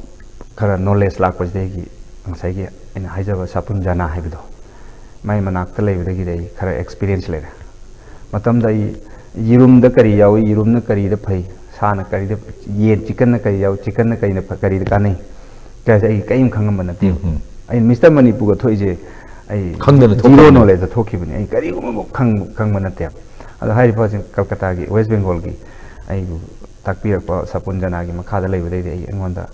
ꯈꯔ knowledge ꯂꯥꯛꯄꯁꯤꯗꯒꯤ ꯉꯁꯥꯏꯒꯤ ꯑꯩꯅ ꯍꯥꯏꯖꯕ ꯁꯥꯄꯨꯟ ꯖꯅꯥ ꯍꯥꯏꯕꯗꯣ, ꯃꯥꯏ ꯃꯅꯥꯛꯇ ꯂꯩꯕꯗꯒꯤꯗꯤ ꯑꯩ ꯈꯔ experience ꯂꯩꯔꯦ꯫ ꯃꯇꯝꯗ ꯑꯩ ꯌꯦꯔꯨꯝꯗ ꯀꯔꯤ ꯌꯥꯎꯏ, ꯌꯦꯔꯨꯝꯅ ꯀꯔꯤꯗ ꯐꯩ, ꯁꯥꯅ ꯀꯔꯤꯗ, ꯌꯦꯟ, ꯆꯤꯛꯀꯟꯅ ꯀꯔꯤ ꯌꯥꯎ, ꯆꯤꯛꯀꯟꯅ ꯀꯔꯤꯅ ꯐ-, ꯀꯔꯤꯗ ꯀꯥꯟꯅꯩ ꯀꯥꯏꯁꯦ ꯑꯩ ꯀꯔꯤꯝ ꯈꯪꯉꯝꯕ ꯅꯠꯇꯦ꯫ ꯎꯝ, ꯎꯝ꯫ ꯑꯩꯅ ꯃꯤꯁꯇꯔ ꯃꯅꯤꯄꯨꯔꯒ ꯊꯣꯛꯏꯁꯦ ꯑꯩ ꯈꯪꯗꯅ zero ꯊꯣꯛꯈꯤꯕꯅꯤ꯫ knowledgeꯇ ꯊꯣꯛꯈꯤꯕꯅꯤ꯫ ꯑꯩ ꯀꯔꯤꯒꯨꯝꯕꯐꯥꯎ ꯈꯪ-, ꯈꯪꯕ ꯅꯠꯇꯦꯕ꯫ ꯑꯗꯣ ꯍꯥꯏꯔꯤꯕ ꯄꯣꯠꯁꯤ ꯀꯜꯀꯇꯥꯒꯤ, ꯋꯦꯁ ꯕꯦꯡꯒꯣꯜꯒꯤ ꯑꯩꯕꯨ ꯇꯥꯛꯄꯤꯔꯛꯄ ꯁꯄꯨꯟ ꯖꯅꯥꯒꯤ ꯃꯈꯥꯗ ꯂꯩꯕꯗꯩꯗꯤ ꯑꯩ, ꯑꯩꯉꯣꯟꯗ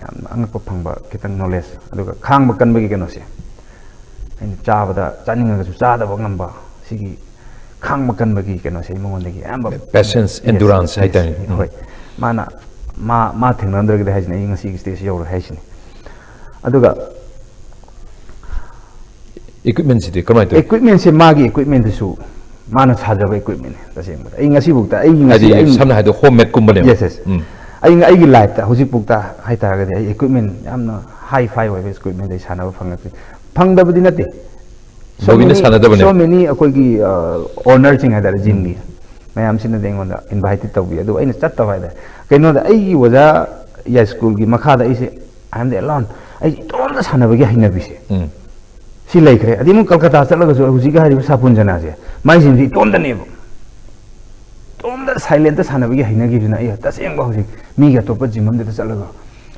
ꯌꯥꯝꯅ ꯑꯉꯛꯄ ꯐꯪꯕ ꯈꯤꯇꯪ knowledge, ꯑꯗꯨꯒ ꯈꯥꯡꯕ ꯀꯟꯕꯒꯤ ꯀꯩꯅꯣꯁꯦ, ꯑꯩꯅ ꯆꯥꯕꯗ ꯆꯥꯅꯤꯡꯉꯒꯁꯨ ꯆꯥꯗꯕ ꯉꯝꯕ, ꯁꯤꯒꯤ ꯈꯥꯡꯕ ꯀꯟꯕꯒꯤ ꯀꯩꯅꯣꯁꯦ ꯑꯩ ꯃꯉꯣꯟꯗꯒꯤ ꯑꯌꯥꯝꯕ Patience, Yes, endurance yes, ꯍꯥꯏꯇꯥꯔꯦ꯫ ꯎꯝ꯫ ꯍꯣꯏ꯫ ꯃꯥꯅ, ꯃꯥ, ꯃꯥ ꯊꯦꯡꯅꯔꯝꯗ꯭ꯔꯒꯗꯤ ꯍꯥꯏꯁꯤꯅꯦ ꯑꯩ ꯉꯁꯤꯒꯤ stageꯁꯤ ꯌꯧꯔꯣꯏ ꯍꯥꯏꯁꯤꯅꯤ꯫ ꯑꯗꯨꯒ Equipmentꯁꯤꯗꯤ ꯀꯃꯥꯏꯅ ꯇꯧꯏ? Equipmentꯁꯦ ꯃꯥꯒꯤ equipmentꯗꯨꯁꯨ ꯃꯥꯅ ꯁꯥꯖꯕ equipmentꯅꯤ ꯇꯁꯦꯡꯕꯗ꯫ ꯑꯩ ꯉꯁꯤꯐꯥꯎꯗ ꯑꯩꯒꯤ ꯉꯁꯤ ꯍꯥꯏꯗꯤ ꯑꯩ ꯁꯝꯅ ꯍꯥꯏꯔꯕꯗ home madeꯀꯨꯝꯕꯅꯦꯕ꯫ Yes, yes꯫ ꯎꯝ꯫ ꯑꯩ, ꯑꯩꯒꯤ lifeꯇ ꯍꯧꯖꯤꯛꯐꯥꯎꯗ ꯍꯥꯏꯇꯥꯔꯒꯗꯤ ꯑꯩ equipment ꯌꯥꯝꯅ high-fi ꯑꯣꯏꯕ equipment ꯑꯩ ꯁꯥꯟꯅꯕ ꯐꯪꯉꯛꯇ꯭ꯔꯤ꯫ ꯐꯪꯗꯕꯗꯤ ꯅꯠꯇꯦ꯫ So ꯕꯣꯕꯤꯅ many, ꯁꯥꯟꯅꯗꯕꯅꯦ꯫ So many ꯑꯩꯈꯣꯏꯒꯤ, ꯑ, ownerꯁꯤꯡ ꯍꯥꯏꯇꯥꯔꯦ gymꯒꯤ, ꯃꯌꯥꯝꯁꯤꯅꯗꯤ ꯑꯩꯉꯣꯟꯗ invited ꯇꯧꯕꯤ꯫ ꯑꯗꯨ ꯑꯩꯅ ꯆꯠꯇꯕ ꯍꯥꯏꯇꯥꯔꯦ꯫ ꯀꯩꯅꯣꯗ ꯑꯩꯒꯤ ꯑꯣꯖꯥ ꯌꯥꯏꯁ꯭ꯀꯨꯜꯒꯤ ꯃꯈꯥꯗ ꯑꯩꯁꯦ, I am the alone꯫ ꯑꯩꯁꯦ ꯏꯇꯣꯝꯇ ꯁꯥꯟꯅꯕꯒꯤ ꯍꯩꯅꯕꯤꯁꯦ꯫ ꯎꯝ꯫ ꯁꯤ ꯂꯩꯈ꯭ꯔꯦ꯫ ꯑꯗꯩ ꯑꯃꯨꯛ ꯀꯜꯀꯇꯥ ꯆꯠꯂꯒꯁꯨ ꯍꯧꯖꯤꯛꯀꯤ ꯍꯥꯏꯔꯤꯕ ꯁꯥꯄꯨꯟ ꯖꯅꯥꯁꯦ, ꯃꯥꯏꯁꯤꯡꯁꯦ ꯏꯇꯣꯝꯇꯅꯦꯕ꯫ ꯏꯇꯣꯝꯇ silentꯇ ꯁꯥꯟꯅꯕꯒꯤ ꯍꯩꯅꯈꯤꯕꯁꯤꯅ ꯑꯩ ꯇꯁꯦꯡꯕ ꯍꯧꯖꯤꯛ ꯃꯤꯒꯤ ꯑꯇꯣꯞꯄ gym ꯑꯃꯗ ꯆꯠꯂꯒ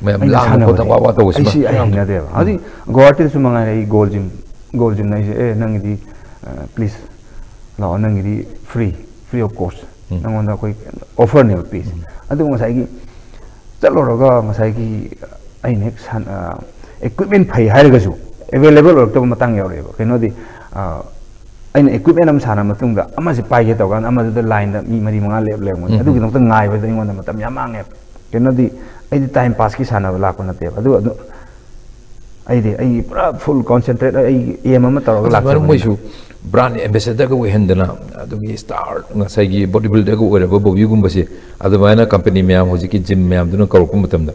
ꯃꯌꯥꯝ ꯑꯩꯅ ꯂꯥꯡꯕ ꯁꯥꯟꯅꯕꯁꯦ, ꯈꯣꯠꯇꯅ ꯋꯥ ꯋꯥ ꯇꯧꯕꯁꯤ ꯑꯩ ꯁꯤ ꯑꯩ ꯌꯥꯝ ꯍꯩꯅꯗꯦꯕ꯫ ꯍꯧꯖꯤꯛ ꯒꯨꯋꯥꯍꯥꯇꯤꯗꯁꯨ ꯃꯉꯥꯏꯔꯦ, ꯑꯩ Gold Gym, Gold Gymꯗ ꯑꯩꯁꯦ, "ꯑꯦ, ꯅꯪꯒꯤꯗꯤ, ꯑ, please ꯂꯥꯛꯑꯣ, ꯅꯪꯒꯤꯗꯤ free, free of cost꯫ ꯎꯝ꯫ ꯅꯪꯉꯣꯟꯗ ꯑꯩꯈꯣꯏ offerꯅꯦꯕ ꯄꯤꯁꯦ꯫" ꯎꯝ꯫ ꯑꯗꯨ ꯉꯁꯥꯏꯒꯤ ꯆꯠꯂꯨꯔꯒ ꯉꯁꯥꯏꯒꯤ ꯑꯩꯅ ꯍꯦꯛ ꯁꯥꯟ-, ꯑ, equipment ꯐꯩ ꯍꯥꯏꯔꯒꯁꯨ available ꯑꯣꯏꯔꯛꯇꯕ ꯃꯇꯥꯡ ꯌꯥꯎꯔꯛꯑꯦꯕ꯫ ꯀꯩꯅꯣꯗꯤ, ꯑ, ꯑꯩꯅ equipment ꯑꯃ ꯁꯥꯟꯅ ꯃꯇꯨꯡꯗ ꯑꯃꯁꯦ ꯄꯥꯏꯒꯦ ꯇꯧꯀꯥꯟꯗ ꯑꯃꯗꯨꯗ lineꯗ ꯃꯤ ꯃꯔꯤ ꯃꯉꯥ ꯂꯦꯞ ꯂꯩꯔꯝꯒꯅꯤ꯫ ꯎꯝ꯫ ꯑꯗꯨꯒꯤꯗꯃꯛꯇ ꯉꯥꯏꯕꯗ ꯑꯩꯉꯣꯟꯗ ꯃꯇꯝ ꯌꯥꯝ ꯃꯥꯡꯉꯦꯕ꯫ ꯀꯩꯅꯣꯗꯤ ꯑꯩꯗꯤ time passꯀꯤ ꯁꯥꯟꯅꯕ ꯂꯥꯛꯄ ꯅꯠꯇꯦꯕ꯫ ꯑꯗꯨ, ꯑꯗꯨ ꯑꯩꯗꯤ ꯑꯩꯒꯤ ꯄꯨꯔꯥ full concentrate, ꯑꯩꯒꯤ aim ꯑꯃ ꯇꯧꯔꯒ ꯑꯗꯨꯃꯥꯏꯅ ꯂꯥꯛꯆꯕꯅꯤꯅ꯫ ꯃꯣꯏꯁꯨ brand ambassadorꯒ ꯑꯣꯏꯍꯟꯗꯅ, ꯑꯗꯨꯒꯤ star ꯉꯁꯥꯏꯒꯤ bodybuilderꯒ ꯑꯣꯏꯔꯕ ꯕꯣꯕꯤꯒꯨꯝꯕꯁꯦ ꯑꯗꯨꯃꯥꯏꯅ company ꯃꯌꯥꯝ, ꯍꯧꯖꯤꯛꯀꯤ gym ꯃꯌꯥꯝꯗꯨꯅ ꯀꯧꯔꯛꯄ ꯃꯇꯝꯗ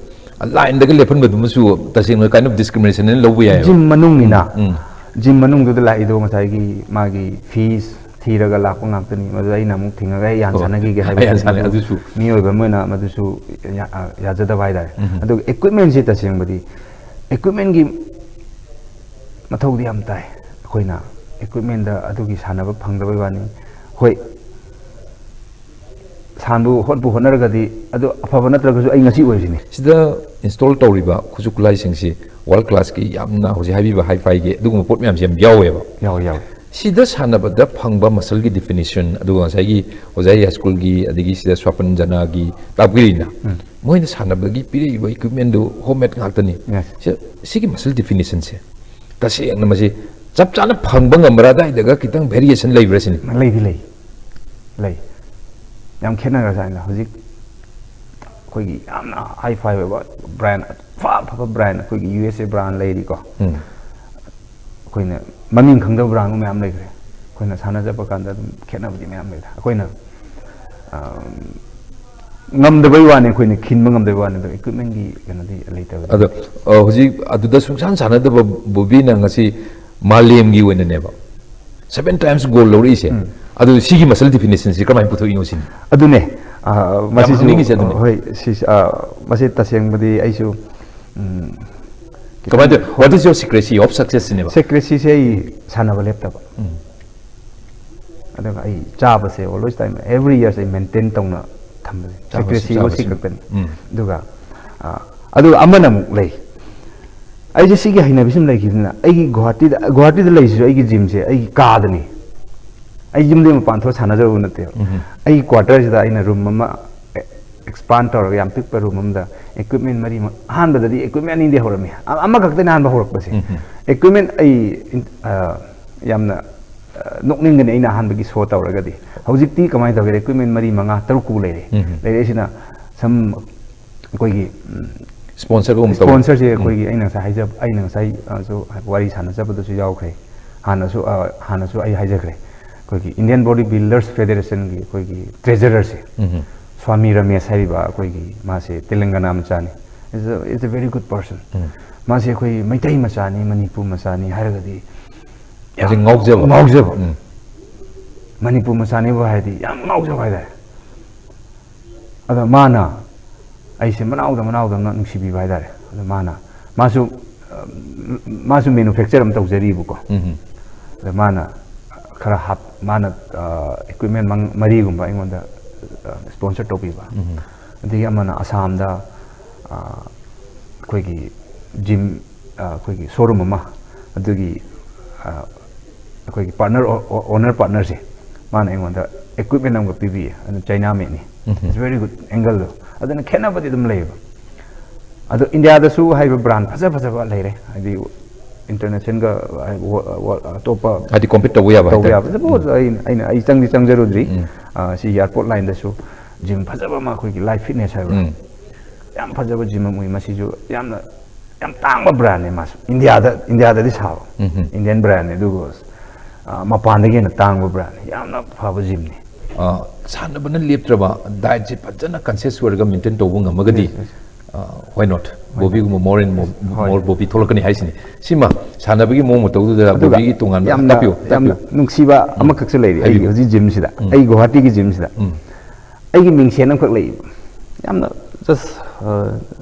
lineꯗꯒ ꯂꯦꯞꯍꯟꯕꯗꯨꯃꯁꯨ ꯇꯁꯦꯡꯅ kind of discrimination ꯂꯧꯕ ꯌꯥꯏ꯫ Gym ꯃꯅꯨꯡꯅꯤꯅ, ꯎꯝ꯫ Gym ꯃꯅꯨꯡꯗꯨꯗ ꯂꯥꯛꯏꯗꯣ ꯉꯁꯥꯏꯒꯤ ꯃꯥꯒꯤ fees ꯊꯤꯔꯒ ꯂꯥꯛꯄ ꯉꯥꯛꯇꯅꯤ꯫ ꯃꯗꯨꯗ ꯑꯩꯅ ꯑꯃꯨꯛ ꯊꯤꯡꯉꯒ ꯑꯩ ꯌꯥꯟ ꯍꯣꯏ꯫ ꯁꯥꯟꯅꯈꯤꯒꯦ ꯑꯩ ꯍꯥꯏꯕꯁꯤ ꯌꯥꯟ ꯁꯥꯟꯅ-, ꯃꯗꯨ ꯑꯗꯨꯁꯨ꯫ ꯃꯤꯑꯣꯏꯕ ꯑꯃ ꯑꯣꯏꯅ ꯃꯗꯨꯁꯨ ꯌꯥ-, ꯑ, ꯌꯥꯖꯗꯕ ꯍꯥꯏꯇꯥꯔꯦ꯫ ꯎꯝ꯫ ꯑꯗꯨꯒ equipmentꯁꯤ ꯇꯁꯦꯡꯕꯗꯤ equipmentꯀꯤ ꯃꯊꯧꯗꯤ ꯌꯥꯝ ꯇꯥꯏ꯫ ꯑꯩꯈꯣꯏꯅ equipmentꯗ ꯑꯗꯨꯒꯤ ꯁꯥꯟꯅꯕ ꯐꯪꯗꯕꯩ ꯋꯥꯅꯤ꯫ ꯍꯣꯏ, ꯊꯥꯟꯕꯨ ꯍꯣꯠꯄꯨ ꯍꯣꯠꯅꯔꯒꯗꯤ ꯑꯗꯨ ꯑꯐꯕ ꯅꯠꯇ꯭ꯔꯒꯁꯨ ꯑꯩ ꯉꯁꯤ ꯑꯣꯏꯔꯤꯁꯤꯅꯤ꯫ ꯁꯤꯗ ꯏꯟꯁꯇꯣꯜ ꯇꯧꯔꯤꯕ ꯈꯨꯠꯁꯨ ꯈꯨꯠꯂꯥꯏꯁꯤꯡꯁꯤ ꯋꯥꯔꯜ ꯀ꯭ꯂꯥꯁꯀꯤ, ꯌꯥꯝꯅ ꯍꯧꯖꯤꯛ ꯍꯥꯏꯕꯤꯕ ꯍꯥꯏ ꯐꯥꯏꯒꯤ ꯑꯗꯨꯒꯨꯝꯕ ꯄꯣꯠ ꯃꯌꯥꯝꯁꯤ ꯌꯥꯝ ꯌꯥꯎꯋꯦꯕ꯫ ꯌꯥꯎꯋꯦ, ꯌꯥꯎꯋꯦ꯫ ꯁꯤꯗ ꯁꯥꯟꯅꯕꯗ ꯐꯪꯕ ꯃꯁꯜꯒꯤ ꯗꯤꯐꯤꯅꯤꯁꯟ, ꯑꯗꯨꯒ ꯉꯁꯥꯏꯒꯤ ꯑꯣꯖꯥ ꯍꯥꯏ ꯁ꯭ꯀꯨꯜꯒꯤ, ꯑꯗꯒꯤ ꯁꯤꯗ ꯁ꯭ꯋꯥꯄꯟ ꯖꯅꯥꯒꯤ ꯇꯥꯛꯄꯤꯔꯤꯅ, ꯃꯣꯏꯅ ꯁꯥꯟꯅꯕꯒꯤ ꯄꯤꯔꯛꯏꯕ ꯏꯀ꯭ꯋꯤꯞꯃꯦꯟꯗꯨ ꯍꯣꯝ ꯃꯦꯠ ꯉꯥꯛꯇꯅꯤ꯫ Yes. ꯁꯤ-, ꯁꯤꯒꯤ ꯃꯁꯜ ꯗꯤꯐꯤꯅꯤꯁꯟꯁꯦ ꯇꯁꯦꯡꯅ ꯃꯁꯤ ꯆꯞ ꯆꯥꯅ ꯐꯪꯕ ꯉꯝꯕ꯭ꯔꯥ, ꯑꯗꯨꯋꯥꯏꯗꯒ ꯈꯤꯇꯪ ꯚꯦꯔꯤꯌꯦꯁꯟ ꯂꯩꯕ꯭ꯔꯥ ꯁꯤꯅꯤ? ꯂꯩꯗꯤ ꯂꯩ, ꯂꯩ꯫ ꯌꯥꯝ ꯈꯦꯠꯅꯈ꯭ꯔꯖꯥꯠꯅꯤꯗ꯫ ꯍꯧꯖꯤꯛ ꯑꯩꯈꯣꯏꯒꯤ ꯌꯥꯝꯅ ꯍꯥꯏ ꯐꯥꯏ ꯑꯣꯏꯕ ꯕ꯭ꯔꯥꯟ, ꯑꯐ ꯑꯐꯕ ꯕ꯭ꯔꯥꯟ, ꯑꯩꯈꯣꯏꯒꯤ ꯌꯨ ꯑꯦꯁ ꯑꯦ ꯕ꯭ꯔꯥꯟ ꯂꯩꯔꯤꯀꯣ꯫ ꯎꯝ꯫ ꯑꯩꯈꯣꯏꯅ ꯃꯃꯤꯡ ꯈꯪꯗꯕ ꯕ꯭ꯔꯥꯟꯒꯨꯝꯕ ꯃꯌꯥꯝ ꯂꯩꯈ꯭ꯔꯦ꯫ ꯑꯩꯈꯣꯏꯅ ꯁꯥꯟꯅꯖꯕ ꯀꯥꯟꯗ ꯑꯗꯨꯝ ꯈꯦꯠꯅꯕꯗꯤ ꯃꯌꯥꯝ ꯂꯩꯗ꯫ ꯑꯩꯈꯣꯏꯅ, ꯑꯝ, ꯉꯝꯗꯕꯩ ꯋꯥꯅꯤ, ꯑꯩꯈꯣꯏꯅ ꯈꯤꯟꯕ ꯉꯝꯗꯕꯩ ꯋꯥꯅꯤ, ꯑꯗꯣ ꯏꯀ꯭ꯋꯤꯞꯃꯦꯟꯒꯤ ꯀꯩꯅꯣꯗꯤ ꯂꯩꯇꯕꯗꯤ ꯑꯗꯣ, ꯑ, ꯍꯧꯖꯤꯛ ꯑꯗꯨꯗ ꯁꯨꯡꯁꯥꯟ ꯁꯥꯟꯅꯗꯕ ꯕꯣꯕꯤꯅ ꯉꯁꯤ ꯃꯥꯂꯦꯝꯒꯤ ꯑꯣꯏꯅꯅꯦꯕ ꯁꯚꯦꯟ ꯇꯥꯏꯝꯁ ꯒꯣꯜ ꯂꯧꯔꯛꯏꯁꯦ꯫ ꯑꯗꯨ ꯁꯤꯒꯤ ꯃꯁꯜ ꯗꯤꯐꯤꯅꯤꯁꯟꯁꯤ ꯀꯃꯥꯏꯅ ꯄꯨꯊꯣꯛꯏꯅꯣ ꯁꯤꯅꯤ? ꯑꯗꯨꯅꯦ, ꯑ, ꯃꯁꯤꯁꯨ ꯍꯪꯅꯤꯡꯉꯤꯁꯦ ꯑꯗꯨꯅꯦ꯫ ꯍꯣꯏ, ꯁꯤ, ꯑ, ꯃꯁꯤ ꯇꯁꯦꯡꯕꯗꯤ ꯑꯩꯁꯨ, ꯎꯝ, ꯀꯃꯥꯏꯅ ꯇꯧ? What is your secrecy of success ꯁꯤꯅꯦꯕ? ꯁꯦꯀ꯭ꯔꯦꯁꯤꯁꯦ ꯑꯩ ꯁꯥꯟꯅꯕ ꯂꯦꯞꯇꯕ꯫ ꯑꯗꯨꯒ ꯑꯩ ꯆꯥꯕꯁꯦ always time, every year ꯑꯩ ꯃꯦꯟꯇꯦꯟ ꯇꯧꯅ ꯊꯝꯕꯁꯦ꯫ ꯆꯥꯕꯁꯤ, ꯁꯦꯀ꯭ꯔꯦꯁꯤꯕꯨ ꯁꯤ ꯆꯥꯕꯁꯤ꯫ ꯈꯛꯇꯅꯤ꯫ ꯎꯝ꯫ ꯑꯗꯨꯒ, ꯑ, ꯑꯗꯨꯒ ꯑꯃꯅ ꯑꯃꯨꯛ ꯂꯩ꯫ ꯑꯩꯁꯦ ꯁꯤꯒꯤ ꯍꯩꯅꯕꯤꯁꯤ ꯑꯃ ꯂꯩꯈꯤꯕꯅꯤꯅ, ꯑꯩꯒꯤ ꯒꯨꯍꯥꯇꯤꯗ, ꯒꯨꯍꯥꯇꯤꯗ ꯂꯩꯔꯤꯁꯤꯁꯨ ꯑꯩꯒꯤ ꯖꯤꯝꯁꯦ ꯑꯩꯒꯤ ꯀꯥꯗꯅꯤ꯫ ꯑꯩ ꯌꯨꯝꯗꯒꯤ ꯃꯄꯥꯟ ꯊꯣꯛꯑ ꯁꯥꯟꯅꯖꯔꯨꯕ ꯅꯠꯇꯦꯕ꯫ ꯑꯩꯒꯤ ꯀ꯭ꯋꯥꯇꯔꯁꯤꯗ ꯑꯩꯅ ꯔꯨꯝ ꯑꯃ ꯑꯦꯛꯁꯄꯥꯟ ꯇꯧꯔꯒ, ꯌꯥꯝ ꯄꯤꯛꯄ ꯔꯨꯝ ꯑꯃꯗ ꯏꯀ꯭ꯋꯤꯞꯃꯦꯟ ꯃꯔꯤ ꯃ-, ꯑꯍꯥꯟꯕꯗꯗꯤ ꯏꯀ꯭ꯋꯤꯞꯃꯦꯟ ꯑꯅꯤꯗꯤ ꯍꯧꯔꯝꯃꯤ꯫ ꯑ-, ꯑꯃꯈꯛꯇꯅꯤ ꯑꯍꯥꯟꯕ ꯍꯧꯔꯛꯄꯁꯦ꯫ ꯏꯀ꯭ꯋꯤꯞꯃꯦꯟ ꯑꯩ ꯏꯟ-, ꯑ, ꯌꯥꯝꯅ, ꯑ, ꯅꯣꯛꯅꯤꯡꯒꯅꯤ ꯑꯩꯅ ꯑꯍꯥꯟꯕꯒꯤ ꯁꯣ ꯇꯧꯔꯒꯗꯤ꯫ ꯍꯧꯖꯤꯛꯇꯤ ꯀꯃꯥꯏꯅ ꯇꯧꯒꯦ? ꯏꯀ꯭ꯋꯤꯞꯃꯦꯟ ꯃꯔꯤ, ꯃꯉꯥ, ꯇꯔꯨꯛ ꯄꯨ ꯂꯩꯔꯦ꯫ ꯂꯩꯔꯛꯏꯁꯤꯅ ꯁꯝ ꯑꯩꯈꯣꯏꯒꯤ, ꯎꯝ, ꯁ꯭ꯄꯣꯟꯁꯔꯒꯨꯝꯕ ꯇꯧꯕ꯫ ꯁ꯭ꯄꯣꯟꯁꯔꯁꯦ ꯑꯩꯈꯣꯏꯒꯤ, ꯑꯩꯅ ꯉꯁꯥꯏ ꯍꯥꯏꯖꯕ, ꯑꯩꯅ ꯉꯁꯥꯏ, ꯑ, ꯁꯨ ꯋꯥꯔꯤ ꯁꯥꯟꯅꯖꯕꯗꯁꯨ ꯌꯥꯎꯈ꯭ꯔꯦ꯫ ꯍꯥꯟꯅꯁꯨ, ꯑ, ꯍꯥꯟꯅꯁꯨ ꯑꯩ ꯍꯥꯏꯖꯈ꯭ꯔꯦ꯫ ꯑꯩꯈꯣꯏꯒꯤ Indian Body Builders Federationꯒꯤ ꯑꯩꯈꯣꯏꯒꯤ treasurerꯁꯦ, ꯁ꯭ꯋꯥꯃꯤ ꯔꯃꯦꯁ ꯍꯥꯏꯔꯤꯕ ꯑꯩꯈꯣꯏꯒꯤ, ꯃꯥꯁꯦ ꯇꯦꯂꯪꯒꯅꯥ ꯃꯆꯥꯅꯤ꯫ Is a, is a very good person꯫ ꯃꯥꯁꯦ ꯑꯩꯈꯣꯏ ꯃꯩꯇꯩ ꯃꯆꯥꯅꯤ, ꯃꯅꯤꯄꯨꯔ ꯃꯆꯥꯅꯤ ꯍꯥꯏꯔꯒꯗꯤ ꯃꯥꯁꯦ ꯌꯥꯝ ꯉꯥꯎꯖꯕ꯫ ꯉꯥꯎꯖꯕ꯫ ꯎꯝ꯫ ꯃꯅꯤꯄꯨꯔ ꯃꯆꯥꯅꯤꯕꯨ ꯍꯥꯏꯔꯗꯤ ꯌꯥꯝ ꯉꯥꯎꯖꯕ ꯍꯥꯏꯇꯥꯔꯦ꯫ ꯑꯗ ꯃꯥꯅ ꯑꯩꯁꯦ ꯃꯅꯥꯎꯗ ꯃꯅꯥꯎꯗꯧꯅ ꯅꯨꯡꯁꯤꯕꯤꯕ ꯍꯥꯏꯇꯥꯔꯦ꯫ ꯑꯗ ꯃꯥꯅ, ꯃꯥꯁꯨ, ꯑ, ꯃꯥꯁꯨ manufacture ꯑꯃ ꯇꯧꯖꯔꯤꯕꯀꯣ꯫ ꯑꯗ ꯃꯥꯅ ꯈꯔ ꯍꯥꯞ-, ꯃꯥꯅ, ꯑ, equipment ꯃꯪ-, ꯃꯔꯤꯒꯨꯝꯕ ꯑꯩꯉꯣꯟꯗ ꯁ꯭ꯄꯣꯟꯁꯔ ꯇꯧꯕꯤꯕ, ꯑꯗꯒꯤ ꯑꯃꯅ ꯑꯁꯥꯝꯗ ꯑꯩꯈꯣꯏꯒꯤ ꯖꯤꯝ, ꯑꯩꯈꯣꯏꯒꯤ ꯁꯣꯔꯨꯝ ꯑꯃ, ꯑꯗꯨꯒꯤ ꯑꯩꯈꯣꯏꯒꯤ ꯄꯥꯔꯠꯅꯔ, ꯑꯣꯅꯔ ꯄꯥꯔꯠꯅꯔꯁꯦ, ꯃꯥꯅ ꯑꯩꯉꯣꯟꯗ ꯏꯀ꯭ꯋꯤꯞꯃꯦꯟ ꯑꯃꯒ ꯄꯤꯕꯤꯌꯦ꯫ ꯑꯗꯨ ꯆꯩꯅꯥ ꯃꯦꯠꯅꯤ꯫ It's very good angle ꯗꯣ꯫ ꯑꯗꯨꯅ ꯈꯦꯠꯅꯕꯗꯤ ꯑꯗꯨꯝ ꯂꯩꯌꯦꯕ꯫ ꯑꯗꯣ ꯏꯟꯗꯤꯌꯥꯗꯁꯨ ꯍꯥꯏꯔꯤꯕ ꯕ꯭ꯔꯥꯟ ꯐꯖ ꯐꯖꯕ ꯂꯩꯔꯦ, ꯍꯥꯏꯗꯤ ꯏꯟꯇꯔꯅꯦꯁꯅꯦꯜꯒ, ꯑꯇꯣꯞꯄ ꯍꯥꯏꯗꯤ ꯀꯣꯝꯄꯤꯠ ꯇꯧꯕ ꯌꯥꯕ ꯇꯧꯕ ꯍꯥꯏꯇꯥꯔꯦ꯫ ꯌꯥꯕ꯫ Suppose ꯑꯩꯅ, ꯑꯩꯅ, ꯑꯩ ꯆꯪꯗꯤ ꯆꯪꯖꯔꯨꯗ꯭ꯔꯤ꯫ ꯑ, ꯁꯤ ꯑꯦꯌꯥꯔꯄꯣꯔꯠ ꯂꯥꯏꯟꯗꯁꯨ ꯖꯤꯝ ꯐꯖꯕ ꯑꯃ, ꯑꯩꯈꯣꯏꯒꯤ ꯂꯥꯏꯐ ꯐꯤꯠꯅꯦꯁ ꯍꯥꯏꯕ꯭ꯔꯥ, ꯎꯝ꯫ ꯌꯥꯝ ꯐꯖꯕ ꯖꯤꯝ ꯑꯃ ꯎꯏ꯫ ꯃꯁꯤꯁꯨ ꯌꯥꯝꯅ, ꯌꯥꯝ ꯇꯥꯡꯕ ꯕ꯭ꯔꯥꯟꯅꯦ꯫ ꯃꯥꯁꯨ ꯏꯟꯗꯤꯌꯥꯗ, ꯏꯟꯗꯤꯌꯥꯗꯗꯤ ꯁꯥꯕ, ꯎꯝ꯫ ꯏꯟꯗꯤꯌꯟ ꯕ꯭ꯔꯥꯟꯅꯦ, ꯑꯗꯨꯒ ꯑ, ꯃꯄꯥꯟꯗꯒꯤ ꯍꯦꯟꯅ ꯇꯥꯡꯕ ꯕ꯭ꯔꯥꯟꯅꯦ꯫ ꯌꯥꯝꯅ ꯐꯕ ꯖꯤꯝꯅꯤ꯫ ꯑ, ꯁꯥꯟꯅꯕꯅ ꯂꯦꯞꯇ꯭ꯔꯕ, ꯗꯥꯏꯠꯁꯦ ꯐꯖꯅ ꯀꯟꯁꯤꯌꯁ ꯑꯣꯏꯔꯒ ꯃꯦꯟꯇꯦꯟ ꯇꯧꯕ ꯉꯝꯃꯒꯗꯤ, Yes, yes. Why not? ꯕꯣꯕꯤꯒꯨꯝꯕ more and more, ꯍꯣꯏ꯫ more ꯕꯣꯕꯤ ꯊꯣꯛꯂꯛꯀꯅꯤ ꯍꯥꯏꯁꯤꯅꯤ꯫ ꯁꯤꯃ ꯁꯥꯟꯅꯕꯒꯤ ꯃꯑꯣꯡ ꯃꯇꯧꯗꯨꯗ ꯑꯗꯨꯒ ꯕꯣꯕꯤꯒꯤ ꯇꯣꯉꯥꯟꯕ ꯌꯥꯝꯅ, ꯇꯥꯛꯄꯤꯌꯨ, ꯌꯥꯝꯅ ꯇꯥꯛꯄꯤꯌꯨ꯫ ꯅꯨꯡꯁꯤꯕ ꯑꯃꯈꯛꯁꯨ ꯂꯩꯔꯤ꯫ ꯑꯩꯒꯤ ꯍꯥꯏꯕꯤꯌꯨ꯫ ꯍꯧꯖꯤꯛ ꯖꯤꯝꯁꯤꯗ, ꯎꯝ꯫ ꯑꯩ ꯒꯨꯋꯥꯍꯥꯇꯤꯒꯤ ꯖꯤꯝꯁꯤꯗ, ꯎꯝ꯫ ꯑꯩꯒꯤ ꯃꯤꯡꯁꯦꯟ ꯑꯃꯈꯛ ꯂꯩꯌꯦꯕ꯫ ꯌꯥꯝꯅ ꯖꯁ, ꯑ,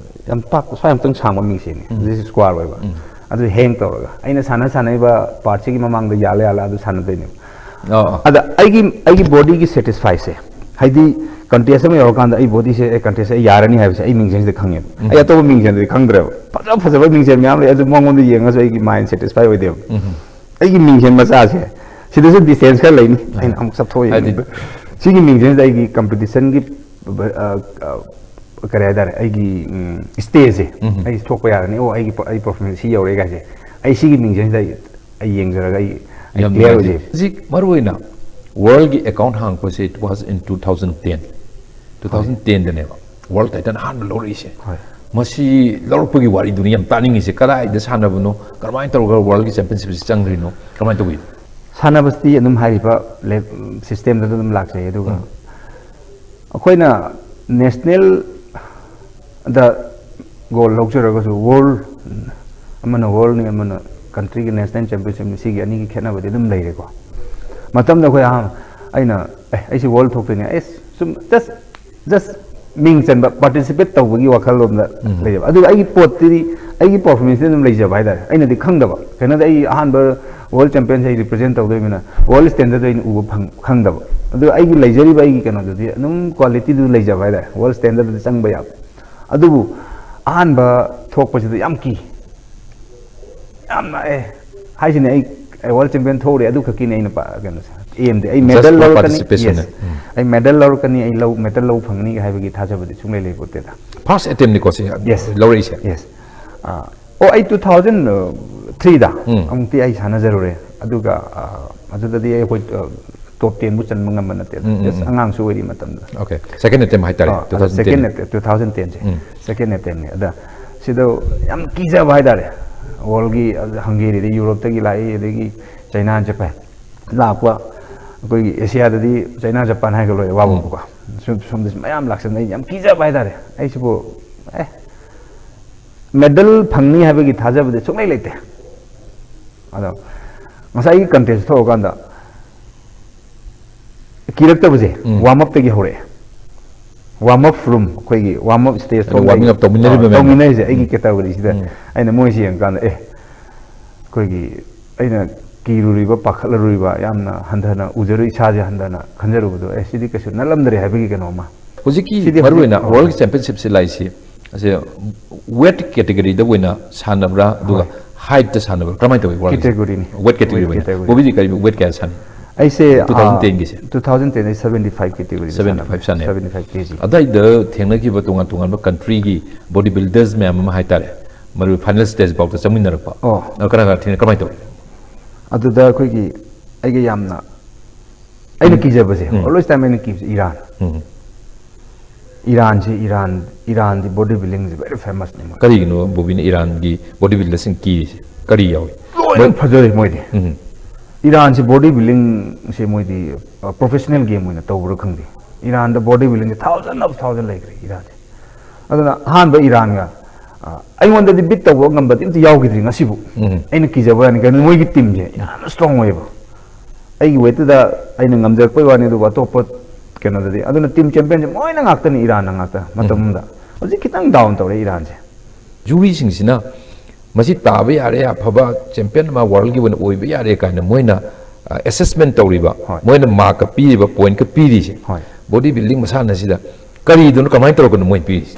ꯌꯥꯝ ꯄꯥꯛ, ꯁ꯭ꯋꯥꯏ ꯑꯃꯨꯛꯇꯪ ꯁꯥꯡꯕ ꯃꯤꯡꯁꯦꯟꯅꯤ꯫ ꯎꯝ꯫ ꯍꯧꯖꯤꯛ ꯁ꯭ꯀ꯭ꯋꯥꯔ ꯑꯣꯏꯕ꯫ ꯎꯝ꯫ ꯑꯗꯨ ꯍꯦꯡ ꯇꯧꯔꯒ ꯑꯩꯅ ꯁꯥꯟꯅ ꯁꯥꯟꯅꯔꯤꯕ ꯄꯥꯔꯠꯁꯤꯒꯤ ꯃꯃꯥꯡꯗ ꯌꯥꯜꯂ ꯌꯥꯜꯂ ꯑꯗꯨ ꯁꯥꯟꯅꯗꯣꯏꯅꯦꯕ꯫ ꯑꯥ, ꯑꯥ꯫ ꯑꯗ ꯑꯩꯒꯤ, ꯑꯩꯒꯤ ꯕꯣꯗꯤꯒꯤ ꯁꯦꯇꯤꯁꯐꯥꯏꯁꯦ, ꯍꯥꯏꯗꯤ ꯀꯟꯇꯦꯁ ꯑꯃ ꯌꯧꯔꯀꯥꯟꯗ ꯑꯩ ꯕꯣꯗꯤꯁꯦ, ꯑꯦ, ꯀꯟꯇꯦꯁ ꯑꯩ ꯌꯥꯔꯅꯤ ꯍꯥꯏꯕꯁꯦ ꯑꯩ ꯃꯤꯡꯁꯦꯟꯁꯤꯗ ꯈꯪꯉꯦꯕ꯫ ꯎꯝ꯫ ꯑꯩ ꯑꯇꯣꯞꯄ ꯃꯤꯡꯁꯦꯟꯗꯗꯤ ꯈꯪꯗ꯭ꯔꯦꯕ꯫ ꯐꯖ ꯐꯖꯕ ꯃꯤꯡꯁꯦꯟ ꯃꯌꯥꯝ ꯂꯩ, ꯑꯗꯨ ꯃꯉꯣꯟꯗ ꯌꯦꯡꯉꯁꯨ ꯑꯩꯒꯤ ꯃꯥꯏꯟ ꯁꯦꯇꯤꯁꯐꯥꯏ ꯑꯣꯏꯗꯦꯕ꯫ ꯎꯝ꯫ ꯑꯩꯒꯤ ꯃꯤꯡꯁꯦꯟ ꯃꯆꯥꯁꯦ, ꯁꯤꯗꯁꯨ ꯗꯤꯁꯇꯦꯟꯁ ꯈꯔ ꯂꯩꯅꯤ꯫ ꯑꯩꯅ ꯑꯃꯨꯛ ꯆꯠꯊꯣꯛꯑ ꯍꯥꯏꯗꯤ ꯌꯦꯡꯕꯗ꯫ ꯁꯤꯒꯤ ꯃꯤꯡꯁꯦꯟꯁꯤꯗ ꯑꯩꯒꯤ ꯀꯝꯄꯤꯇꯤꯁꯟꯒꯤ, ꯑ, ꯑ, ꯀꯔꯤ ꯍꯥꯏꯇꯥꯔꯦ, ꯑꯩꯒꯤ, ꯎꯝ, ꯁ꯭ꯇꯦꯖꯁꯦ, ꯎꯝ꯫ ꯑꯩ ꯊꯣꯛꯄ ꯌꯥꯔꯅꯤ, ꯑꯣ, ꯑꯩꯒꯤ, ꯑꯩ ꯄꯔꯐꯣꯔꯃꯦꯟꯁ ꯁꯤ ꯌꯧꯔꯦ ꯀꯥꯏꯁꯦ, ꯑꯩ ꯁꯤꯒꯤ ꯃꯤꯡꯁꯦꯟꯁꯤꯗ ꯑꯩ, ꯑꯩ ꯌꯦꯡꯖꯔꯒ ꯑꯩ, ꯑꯩ ꯌꯥꯝ ꯀ꯭ꯂꯤꯌꯥꯔ ꯅꯨꯡꯉꯥꯏꯖꯩ꯫ ꯑꯣꯏꯖꯩ꯫ ꯍꯧꯖꯤꯛ ꯃꯔꯨꯑꯣꯏꯅ ꯋꯥꯔꯜꯒꯤ ꯑꯦꯀꯥꯎꯟ ꯍꯥꯡꯉꯛꯄꯁꯦ it was in two thousand ten, two thousand tenꯗꯅꯦꯕ ꯋꯥꯔꯜ ꯇꯥꯏꯇꯜ ꯑꯍꯥꯟꯕ ꯂꯧꯔꯛꯏꯁꯦ꯫ ꯍꯣꯏ꯫ ꯃꯁꯤ ꯂꯧꯔꯛꯄꯒꯤ ꯋꯥꯔꯤꯗꯨꯅꯤ ꯌꯥꯝ ꯇꯥꯅꯤꯡꯉꯤꯁꯦ꯫ ꯀꯗꯥꯏꯗ ꯁꯥꯟꯅꯕꯅꯣ, ꯀꯔꯝꯍꯥꯏꯅ ꯇꯧꯔꯒ ꯋꯥꯔꯜꯒꯤ ꯆꯦꯝꯄꯤꯌꯟꯁꯤꯞꯁꯤ ꯆꯪꯈ꯭ꯔꯤꯅꯣ, ꯀꯃꯥꯏꯅ ꯇꯧꯕꯤꯅꯣ? ꯁꯥꯟꯅꯕꯁꯤꯗꯤ ꯑꯗꯨꯝ ꯍꯥꯏꯔꯤꯕ ꯂꯦ-, ꯁꯤꯁꯇꯦꯝꯗ ꯑꯗꯨꯝ ꯂꯥꯛꯆꯩ꯫ ꯑꯗꯨꯒ ꯎꯝ꯫ ꯑꯩꯈꯣꯏꯅ ꯅꯦꯁꯅꯦꯜꯗ ꯒꯣꯜ ꯂꯧꯖꯔꯒꯁꯨ, ꯋꯥꯔꯜ, ꯑꯃꯅ ꯋꯥꯔꯜꯅꯤ, ꯑꯃꯅ ꯀꯟꯇ꯭ꯔꯤꯒꯤ ꯅꯦꯁꯅꯦꯜ ꯆꯦꯝꯄꯤꯌꯟꯁꯤꯞꯅꯤ, ꯁꯤꯒꯤ ꯑꯅꯤꯒꯤ ꯈꯦꯠꯅꯕꯗꯤ ꯑꯗꯨꯝ ꯂꯩꯔꯦꯀꯣ꯫ ꯃꯇꯝꯗ ꯑꯩꯈꯣꯏ ꯑꯍꯥꯟꯕ, ꯑꯩꯅ, "ꯑꯦ, ꯑꯩꯁꯤ ꯋꯥꯔꯜ ꯊꯣꯛꯇꯣꯏꯅꯦ, ꯑꯦ, ꯁꯨꯝ ꯖꯁ, ꯖꯁ ꯃꯤꯡ ꯆꯟꯕ, ꯄꯥꯔꯇꯤꯁꯤꯄꯦꯠ ꯇꯧꯕꯒꯤ ꯋꯥꯈꯜꯂꯣꯝꯗ ꯎꯝ꯫ ꯂꯩꯌꯦꯕ꯫ ꯑꯗꯨꯒ ꯑꯩꯒꯤ ꯄꯣꯠꯇꯨꯗꯤ, ꯑꯩꯒꯤ ꯄꯔꯐꯣꯔꯃꯦꯟꯁꯇꯤ ꯑꯗꯨꯝ ꯂꯩꯖꯕ ꯍꯥꯏꯇꯥꯔꯦ꯫ ꯑꯩꯅꯗꯤ ꯈꯪꯗꯕ, ꯀꯩꯅꯣꯗ ꯑꯩ ꯑꯍꯥꯟꯕ ꯋꯥꯔꯜ ꯆꯦꯝꯄꯤꯌꯟꯁꯦ ꯑꯩ ꯔꯤꯄ꯭ꯔꯖꯦꯟ ꯇꯧꯗꯣꯏꯅꯤꯅ ꯋꯥꯔꯜ ꯁ꯭ꯇꯦꯟꯗꯔꯗ ꯑꯩꯅ ꯎꯕ ꯐꯪ-, ꯈꯪꯗꯕ꯫ ꯑꯗꯨ ꯑꯩꯒꯤ ꯂꯩꯖꯔꯤꯕ ꯑꯩꯒꯤ ꯀꯩꯅꯣꯗꯨꯗꯤ ꯑꯗꯨꯝ qualityꯗꯨ ꯂꯩꯖꯕ ꯍꯥꯏꯇꯥꯔꯦ, world standardꯗ ꯆꯪꯕ ꯌꯥꯕ꯫ ꯑꯗꯨꯕꯨ ꯑꯍꯥꯟꯕ ꯊꯣꯛꯄꯁꯤꯗ ꯌꯥꯝ ꯀꯤ, ꯌꯥꯝꯅ ꯑꯦ ꯍꯥꯏꯁꯤꯅꯦ, ꯑꯩ world champion ꯊꯣꯛꯎꯔꯦ, ꯑꯗꯨ ꯈꯛꯀꯤꯅꯦ ꯑꯩꯅ ꯄꯥ- ꯀꯩꯅꯣꯁꯦ, aimꯗꯤ ꯑꯩ Just medal for ꯂꯧꯔꯛꯀꯅꯤ, participation. Yes, ꯎꯝ꯫ ꯑꯩ medal ꯂꯧꯔꯛꯀꯅꯤ, ꯑꯩ ꯂꯧ medal ꯂꯧꯕ ꯐꯪꯒꯅꯤ ꯍꯥꯏꯕꯒꯤ ꯊꯥꯖꯕꯗꯤ ꯁꯨꯡꯂꯩ ꯂꯩꯄꯣꯠꯇꯦꯗ꯫ First attemptꯅꯤꯀꯣ ꯁꯤ Yes. ꯂꯧꯔꯛꯏꯁꯦ? Yes. ꯑꯥ, ꯑꯣ, ꯑꯩ two thousand threeꯗ ꯎꯝ꯫ ꯑꯃꯨꯛꯇꯤ ꯑꯩ ꯁꯥꯟꯅꯖꯔꯨꯔꯦ, ꯑꯗꯨꯒ ꯑꯥ, ꯑꯗꯨꯗꯗꯤ ꯑꯩꯈꯣꯏ ꯑꯥ, top tenꯕꯨ ꯆꯟꯕ ꯉꯝꯕ ꯅꯠꯇꯦ꯫ ꯎꯝ, ꯎꯝ, Just ꯎꯝ꯫ ꯑꯉꯥꯡꯁꯨ ꯑꯣꯏꯔꯤ ꯃꯇꯝꯗ꯫ Okay, second attempt ꯍꯥꯏꯇꯥꯔꯦ, ꯑꯥ, ꯑꯗꯣ two thousand ten꯫ Second attempt, two thousand tenꯁꯦ꯫ ꯎꯝ꯫ Second attemptꯅꯤ꯫ ꯑꯗ ꯁꯤꯗ ꯌꯥꯝ ꯀꯤꯖꯕ ꯍꯥꯏꯇꯥꯔꯦ꯫ Worldꯒꯤ, ꯑꯗ Hungaryꯗꯒꯤ, Europeꯇꯒꯤ ꯂꯥꯛꯏ, ꯑꯗꯒꯤ China, Japan ꯂꯥꯛꯄ, ꯑꯩꯈꯣꯏꯒꯤ Asiaꯗꯗꯤ China, Japan ꯍꯥꯏꯔꯒ ꯂꯣꯏꯔꯦ, ꯋꯥꯕꯕꯨꯀꯣ꯫ ꯎꯝ꯫ ꯁꯨꯝ, ꯁꯣꯝꯗꯁꯨ ꯃꯌꯥꯝ ꯂꯥꯛꯁꯟꯕ, ꯑꯩ ꯌꯥꯝ ꯀꯤꯖꯕ ꯍꯥꯏꯇꯥꯔꯦ꯫ ꯑꯩꯁꯤꯕꯨ, ꯑꯦ, medal ꯐꯪꯅꯤ ꯍꯥꯏꯕꯒꯤ ꯊꯥꯖꯕꯗꯤ ꯁꯨꯡꯂꯩ ꯂꯩꯇꯦ꯫ ꯑꯗꯣ ꯉꯁꯥꯏꯒꯤ contest ꯊꯣꯛꯑꯀꯥꯟꯗ ꯀꯤꯔꯛꯇꯕꯁꯦ ꯎꯝ꯫ Warm upꯇꯒꯤ ꯍꯧꯔꯛꯑꯦ꯫ Warm up room, ꯑꯩꯈꯣꯏꯒꯤ warm up stage ꯑꯗꯨ ꯊꯣꯛꯑꯒ warming up ꯇꯧꯃꯤꯟꯅꯔꯤꯕ ꯑ, ꯃꯌꯥꯝꯗꯣ꯫ ꯇꯧꯃꯤꯟꯅꯔꯤꯁꯦ ꯑꯩꯒꯤ ꯎꯝ꯫ Categoryꯁꯤꯗ꯫ ꯎꯝ꯫ ꯑꯩꯅ ꯃꯣꯏꯁꯤ ꯌꯦꯡꯀꯥꯟꯗ, "ꯑꯦ, ꯑꯩꯈꯣꯏꯒꯤ ꯑꯩꯅ ꯀꯤꯔꯨꯔꯤꯕ, ꯄꯥꯈꯠꯂꯔꯨꯔꯤꯕ, ꯌꯥꯝꯅ ꯍꯟꯊꯅ ꯎꯖꯔꯨ, ꯏꯁꯥꯁꯦ ꯍꯟꯊꯅ ꯈꯟꯖꯔꯨꯕꯗꯣ, ꯑꯦ, ꯁꯤꯗꯤ ꯀꯩꯁꯨ ꯅꯠꯂꯝꯗꯔꯦ" ꯍꯥꯏꯕꯒꯤ ꯀꯩꯅꯣ ꯑꯃ꯫ ꯍꯧꯖꯤꯛꯀꯤ ꯁꯤꯗꯤ ꯃꯔꯨ ꯍꯧꯖꯤꯛ ꯑꯣꯏꯅ ꯍꯣꯏ꯫ World Championshipꯁꯤ ꯂꯥꯛꯏꯁꯤ, ꯑꯁꯦ weight categoryꯗ ꯑꯣꯏꯅ ꯁꯥꯟꯅꯕ꯭ꯔꯥ, ꯑꯗꯨꯒ ꯍꯣꯏ꯫ Heightꯇ ꯁꯥꯟꯅꯕ꯭ꯔꯥ, ꯀꯔꯝꯍꯥꯏꯅ ꯇꯧꯏ world? Categoryꯅꯤ꯫ Weight category weight ꯑꯣꯏꯅ꯫ Category꯫ ꯕꯣꯕꯤꯗꯤ ꯀꯔꯤ weight ꯀꯌꯥ ꯁꯥꯟꯅꯩ? ꯑꯩꯁꯦ, two thousand tenꯒꯤꯁꯦ? ꯑꯥ, two thousand ten ꯑꯩ seventy five category seventy five ꯁꯥꯟꯅꯩ꯫ Seventy five KG꯫ ꯑꯗꯥꯏꯗ ꯊꯦꯡꯅꯈꯤꯕ ꯇꯣꯉꯥꯟ ꯇꯣꯉꯥꯟꯕ countryꯒꯤ body builders ꯃꯌꯥꯝ ꯑꯃ ꯍꯥꯏꯇꯥꯔꯦ, ꯃꯔꯨ final stageꯐꯥꯎꯗ ꯆꯪꯃꯤꯟꯅꯔꯛꯄ꯫ ꯑꯣ꯫ ꯑ, ꯀꯅꯥ ꯀꯅꯥ ꯊꯦꯡꯅ, ꯀꯃꯥꯏꯅ ꯇꯧꯏ? ꯑꯗꯨꯗ ꯑꯩꯈꯣꯏꯒꯤ, ꯑꯩꯒ ꯌꯥꯝꯅ, ꯑꯩꯅ ꯎꯝ꯫ ꯀꯤꯖꯕꯁꯦ, ꯎꯝ꯫ Always time ꯑꯩꯅ ꯀꯤꯕꯁꯦ ꯏꯔꯥꯟ꯫ ꯎꯝ꯫ ꯏꯔꯥꯟꯁꯤ, ꯏꯔꯥꯟ, ꯏꯔꯥꯟꯗꯤ body buildingꯁꯦ very famousꯅꯤ ꯃꯣꯏ꯫ ꯀꯔꯤꯒꯤꯅꯣ ꯕꯣꯕꯤꯅ ꯏꯔꯥꯟꯒꯤ body builderꯁꯤꯡ ꯀꯤꯔꯤꯁꯦ? ꯀꯔꯤ ꯌꯥꯎꯏ? ꯂꯣꯏꯅ ꯃꯣꯏ ꯐꯖꯔꯦ ꯃꯣꯏꯗꯤ꯫ ꯎꯝ꯫ ꯏꯔꯥꯟꯁꯤ body buildingꯁꯦ ꯃꯣꯏꯗꯤ, ꯑ, professional game ꯑꯣꯏꯅ ꯇꯧꯕ꯭ꯔꯥ ꯈꯪꯗꯦ꯫ ꯏꯔꯥꯟꯗ body buildingꯁꯦ thousand of thousand ꯂꯩꯈ꯭ꯔꯦ ꯏꯔꯥꯟꯁꯦ꯫ ꯑꯗꯨꯅ ꯑꯍꯥꯟꯕ ꯏꯔꯥꯟꯒ, ꯑ, ꯑꯩꯉꯣꯟꯗꯗꯤ beat ꯇꯧꯕ ꯉꯝꯕꯗꯤ ꯑꯝꯇ ꯌꯥꯎꯈꯤꯗ꯭ꯔꯤ ꯉꯁꯤꯕꯨ꯫ ꯎꯝ꯫ ꯑꯩꯅ ꯀꯤꯖꯕ ꯋꯥꯅꯤ, ꯀꯩꯅꯣ ꯃꯣꯏꯒꯤ teamꯁꯦ ꯌꯥꯝꯅ strong ꯑꯣꯏꯌꯦꯕ꯫ ꯑꯩꯒꯤ weightꯇꯨꯗ ꯑꯩꯅ ꯉꯝꯖꯔꯛꯄꯩ ꯋꯥꯅꯤ, ꯑꯗꯨꯕꯨ ꯑꯇꯣꯞꯄ ꯀꯩꯅꯣꯗꯗꯤ꯫ ꯑꯗꯨꯅ team championꯁꯦ ꯃꯣꯏꯅ ꯉꯥꯛꯇꯅꯤ ꯏꯔꯥꯟꯅ ꯉꯥꯛꯇ ꯃꯇꯝ ꯎꯝ꯫ ꯑꯃꯗ꯫ ꯍꯧꯖꯤꯛ ꯈꯤꯇꯪ down ꯇꯧꯔꯦ ꯏꯔꯥꯟꯁꯦ꯫ Juryꯁꯤꯡꯁꯤꯅ ꯃꯁꯤ ꯇꯥꯕ ꯌꯥꯔꯦ, ꯑꯐꯕ champion ꯑꯃ worldꯒꯤ ꯑꯣꯏꯅ ꯑꯣꯏꯕ ꯌꯥꯔꯦ ꯀꯥꯏꯅ ꯃꯣꯏꯅ ꯑꯦꯁꯦꯁꯃꯦꯟ ꯇꯧꯔꯤꯕ, ꯍꯣꯏ꯫ ꯃꯣꯏꯅ ꯃꯥꯔꯛꯀ ꯄꯤꯔꯤꯕ, ꯄꯣꯏꯟꯠꯀ ꯄꯤꯔꯤꯁꯦ, ꯍꯣꯏ꯫ ꯕꯣꯗꯤ ꯕꯤꯜꯗꯤꯡ ꯃꯁꯥꯟꯅꯁꯤꯗ ꯀꯔꯤꯗꯨꯅ, ꯀꯃꯥꯏꯅ ꯇꯧꯔꯒꯅꯣ ꯃꯣꯏꯅ ꯄꯤꯔꯤꯁꯦ?